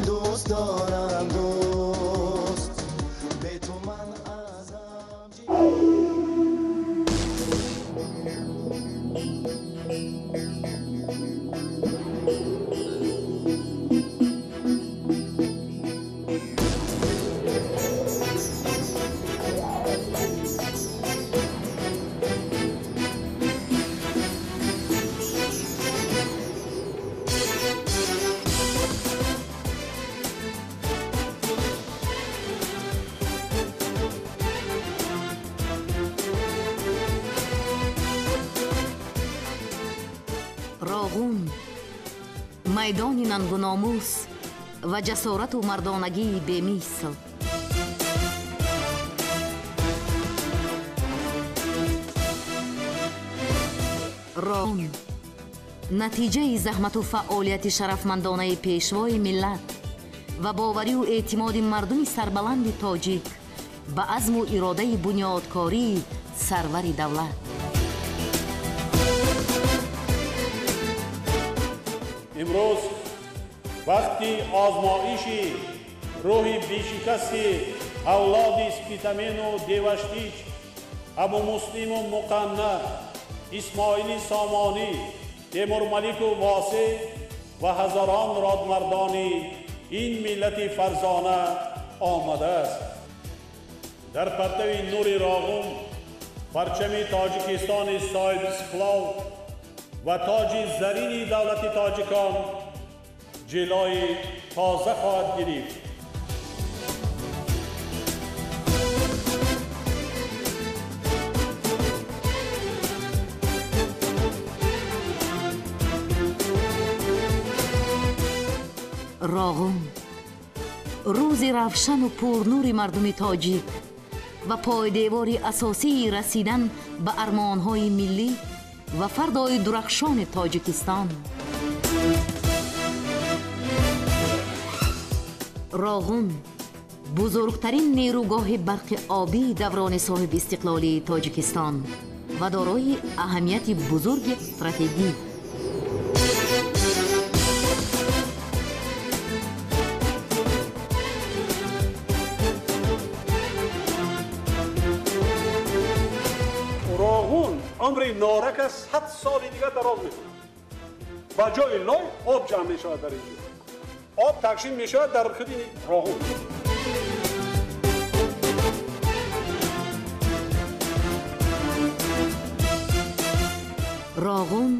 дӯст дорам, дӯст. Бе ту ман аз ғам. Роғун, майдони нангу номус ва ҷасорату мардонагии бемисл. Роғун, натиҷаи заҳмату фаъолияти шарафмандонаи пешвои миллат ва боварию эътимоди мардуми сарбаланди тоҷик ба азму иродаи бунёдкории сарвари давлат. Имрӯз вақти озмоиши рӯҳи бешикасти авлоди Спитамену Деваштич, Абумуслиму Муқанна, Исмоили Сомонӣ, Темурмалику Восеъ ва ҳазорон родмардони ин миллати фарзона омадааст. Дар партави нури Роғун парчами Тоҷикистони соҳибистиқлол ва тоҷи зарини давлати тоҷикон ҷилои тоза хоҳад гирифт. Роғун, рӯзи равшану пурнури мардуми тоҷик ва пойдевори асосии расидан ба армонҳои миллӣ ва фардои дурахшони Тоҷикистон. Роғун, бузургтарин нерӯгоҳи барқи обии даврони соҳибистиқлолии Тоҷикистон ва дорои аҳамияти бузурги стратегӣ. Роғун умри норака 100 соли дигар дароз мекунад. Ба ҷои лой об ҷамъ мешавад дар инҷо. Об тақсим мешавад дар худи Роғун. Роғун,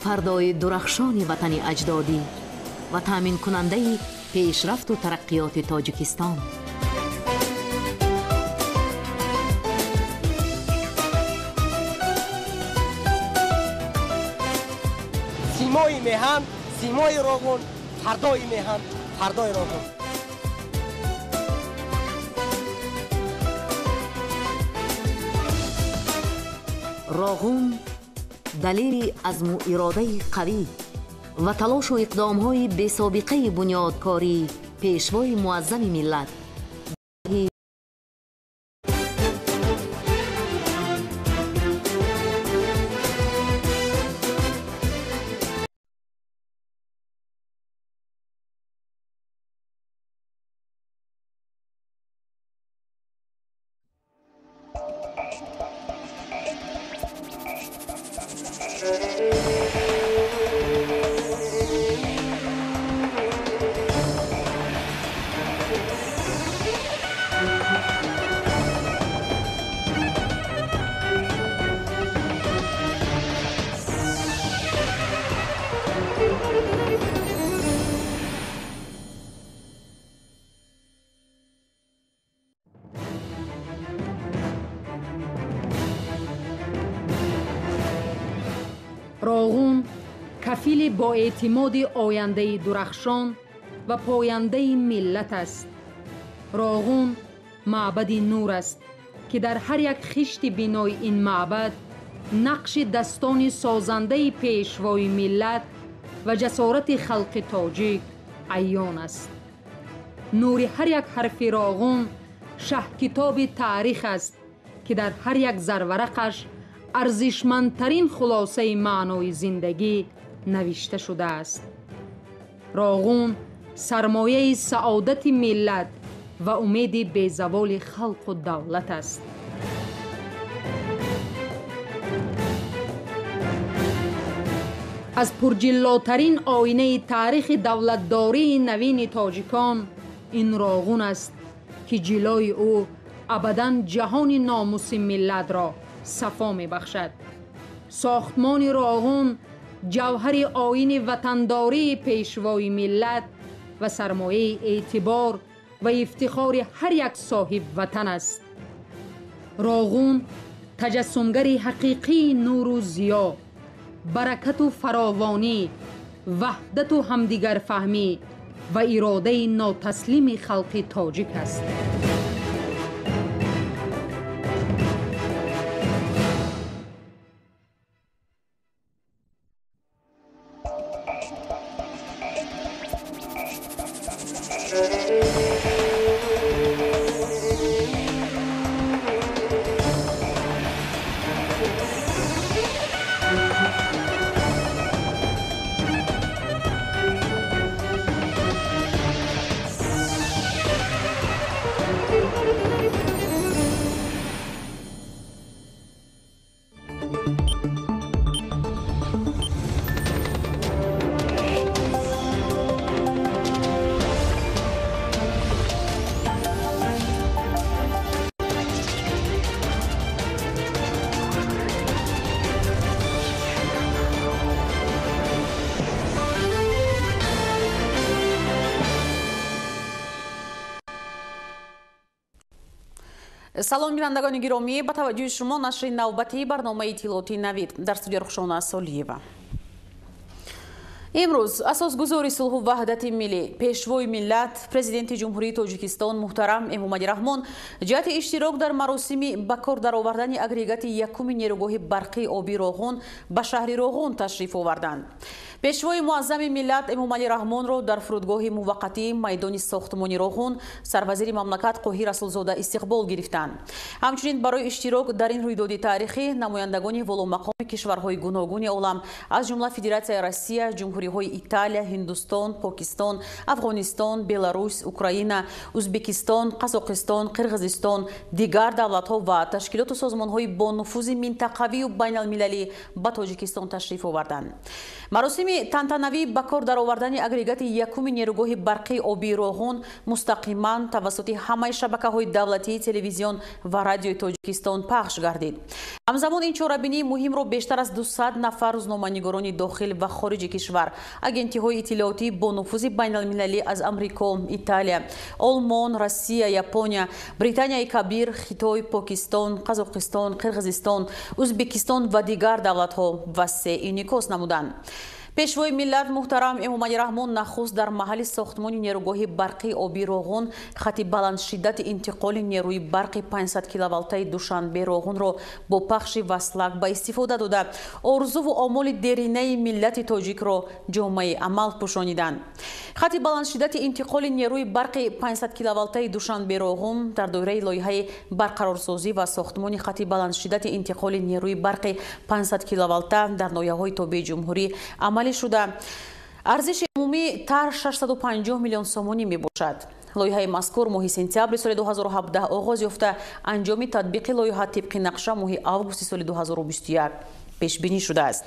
фардои дурахшони ватани аҷдодӣ ва таъминкунандаи пешрафту тараққиёти Тоҷикистон. Симои меҳан, симои Роғун, фардои меҳан, фардои Роғун. Роғун далели азму иродаи қавӣ ва талошу иқдомҳои бесобиқаи бунёдкории пешвои муаззами миллат. Роғун кафили боэътимоди ояндаи дурахшон ва пояндаи миллат аст. Роғун маъбади нур аст, ки дар ҳар як хишти бинои ин маъбад нақши дастони созандаи пешвои миллат ва ҷасорати халқи тоҷик айён аст. Нури ҳар як ҳарфи Роғун шаҳкитоби таърих аст, ки дар ҳар як зарварақаш арзишмандтарин хулосаи маънои зиндагӣ навишта шудааст. Роғун сармояи саодати миллат ва умеди безаволи халқу давлат аст. Аз пурҷиллотарин оинаи таърихи давлатдории навини тоҷикон ин Роғун аст, ки ҷилои ӯ абадан ҷаҳони номуси миллатро сафо мебахшад. Сохтмони Роғун ҷавҳари оини ватандории пешвои миллат ва сармояи эътибор ва ифтихори ҳар як соҳиб ватан аст. Роғун таҷассумгари ҳақиқии нуру зиё, баракату фаровонӣ, ваҳдату ҳамдигарфаҳмӣ ва иродаи нотаслими халқи тоҷик аст. Салом, бинандагони гиромӣ, ба таваҷҷӯҳи шумо нашри навбатии барномаи иттилоотии Навид. Дар студия Рухшона Солиева. Имрӯз асосгузори сулҳу ваҳдати миллӣ, пешвои миллат, президенти Ҷумҳурии Тоҷикистон муҳтарам Эмомалӣ Раҳмон ҷиҳати иштирок дар маросими ба кор даровардани агрегати якуми нерӯгоҳи барқии обии Роғун ба шаҳри Роғун ташриф оварданд. Пешвои муаззами миллат Эмомалӣ Раҳмонро дар фурудгоҳи муваққатии майдони сохтмони Роғун сарвазири мамлакат Қоҳир Расулзода истиқбол гирифтанд. Ҳамчунин барои иштирок дар ин рӯйдоди таърихӣ намояндагони воломақоми кишварҳои гуногуни олам, аз ҷумла Федератсияи Россия, ҷумҳуриҳои Италия, Ҳиндустон, Покистон, Афғонистон, Беларус, Украина, Узбекистон, Қазоқистон, Қирғизистон, дигар давлатҳо ва ташкилоту созмонҳои бонуфузи минтақавию байналмилалӣ ба Тоҷикистон ташриф оварданд. Маросими тантанавӣ ба кор даровардани агрегати якуми нерӯгоҳи барқии обии Роғун мустақиман тавассути ҳамаи шабакаҳои давлатии телевизион ва радиои Тоҷикистон пахш гардид. Ҳамзамон ин чорабинии муҳимро бештар аз 200 нафар рӯзноманигорони дохил ва хориҷи кишвар, агентиҳои иттилоотӣ бо нуфузи байналмилалӣ аз Амрико, Италия, Олмон, Россия, Япония, Британияи Кабир, Хитой, Покистон, Қазоқистон, Қирғизистон, Узбекистон ва дигар давлатҳо васеъ инъикос намуданд. Пешвои миллат муҳтарам Эмомалӣ Раҳмон нахуст дар маҳалли сохтмони нерӯгоҳи барқии обии Роғун хати баландшиддати интиқоли нерӯи барқи 500 киловолтаи Душанбе Роғунро бо пахши васлак ба истифода дода, орзуву омоли деринаи миллати тоҷикро ҷомаи амал пӯшониданд. Хати баландшиддати интиқоли нерӯи барқи 500 киловолтаи Душанбе Роғун дар доираи лоиҳаи барқарорсозӣ ва сохтмони хати баландшиддати интиқоли нерӯи барқи 500 киловолта дар ноҳияҳои тобеи ҷумҳурӣ амалӣ шуда, арзиши умумии тарҳ 650 миллион сомонӣ мебошад. Лоиҳаи мазкур моҳи сентябри соли 2017 оғоз ёфта, анҷоми татбиқи лоиҳа тибқи нақша моҳи августи соли 2021 пешбинӣ шудааст.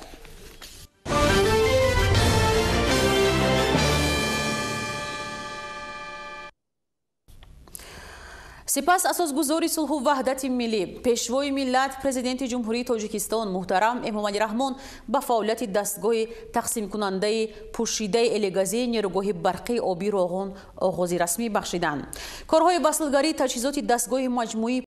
Сипас асосгузори сулҳу ваҳдати миллӣ, пешвои миллат, президенти Ҷумҳурии Тоҷикистон муҳтарам Эмомалӣ Раҳмон ба фаъолияти дастгоҳи тақсимкунандаи пӯшидаи элегазии нерӯгоҳи барқии обии Роғун оғози расмӣ бахшиданд. Корҳои васлгарии таҷҳизоти дастгоҳи маҷмӯӣ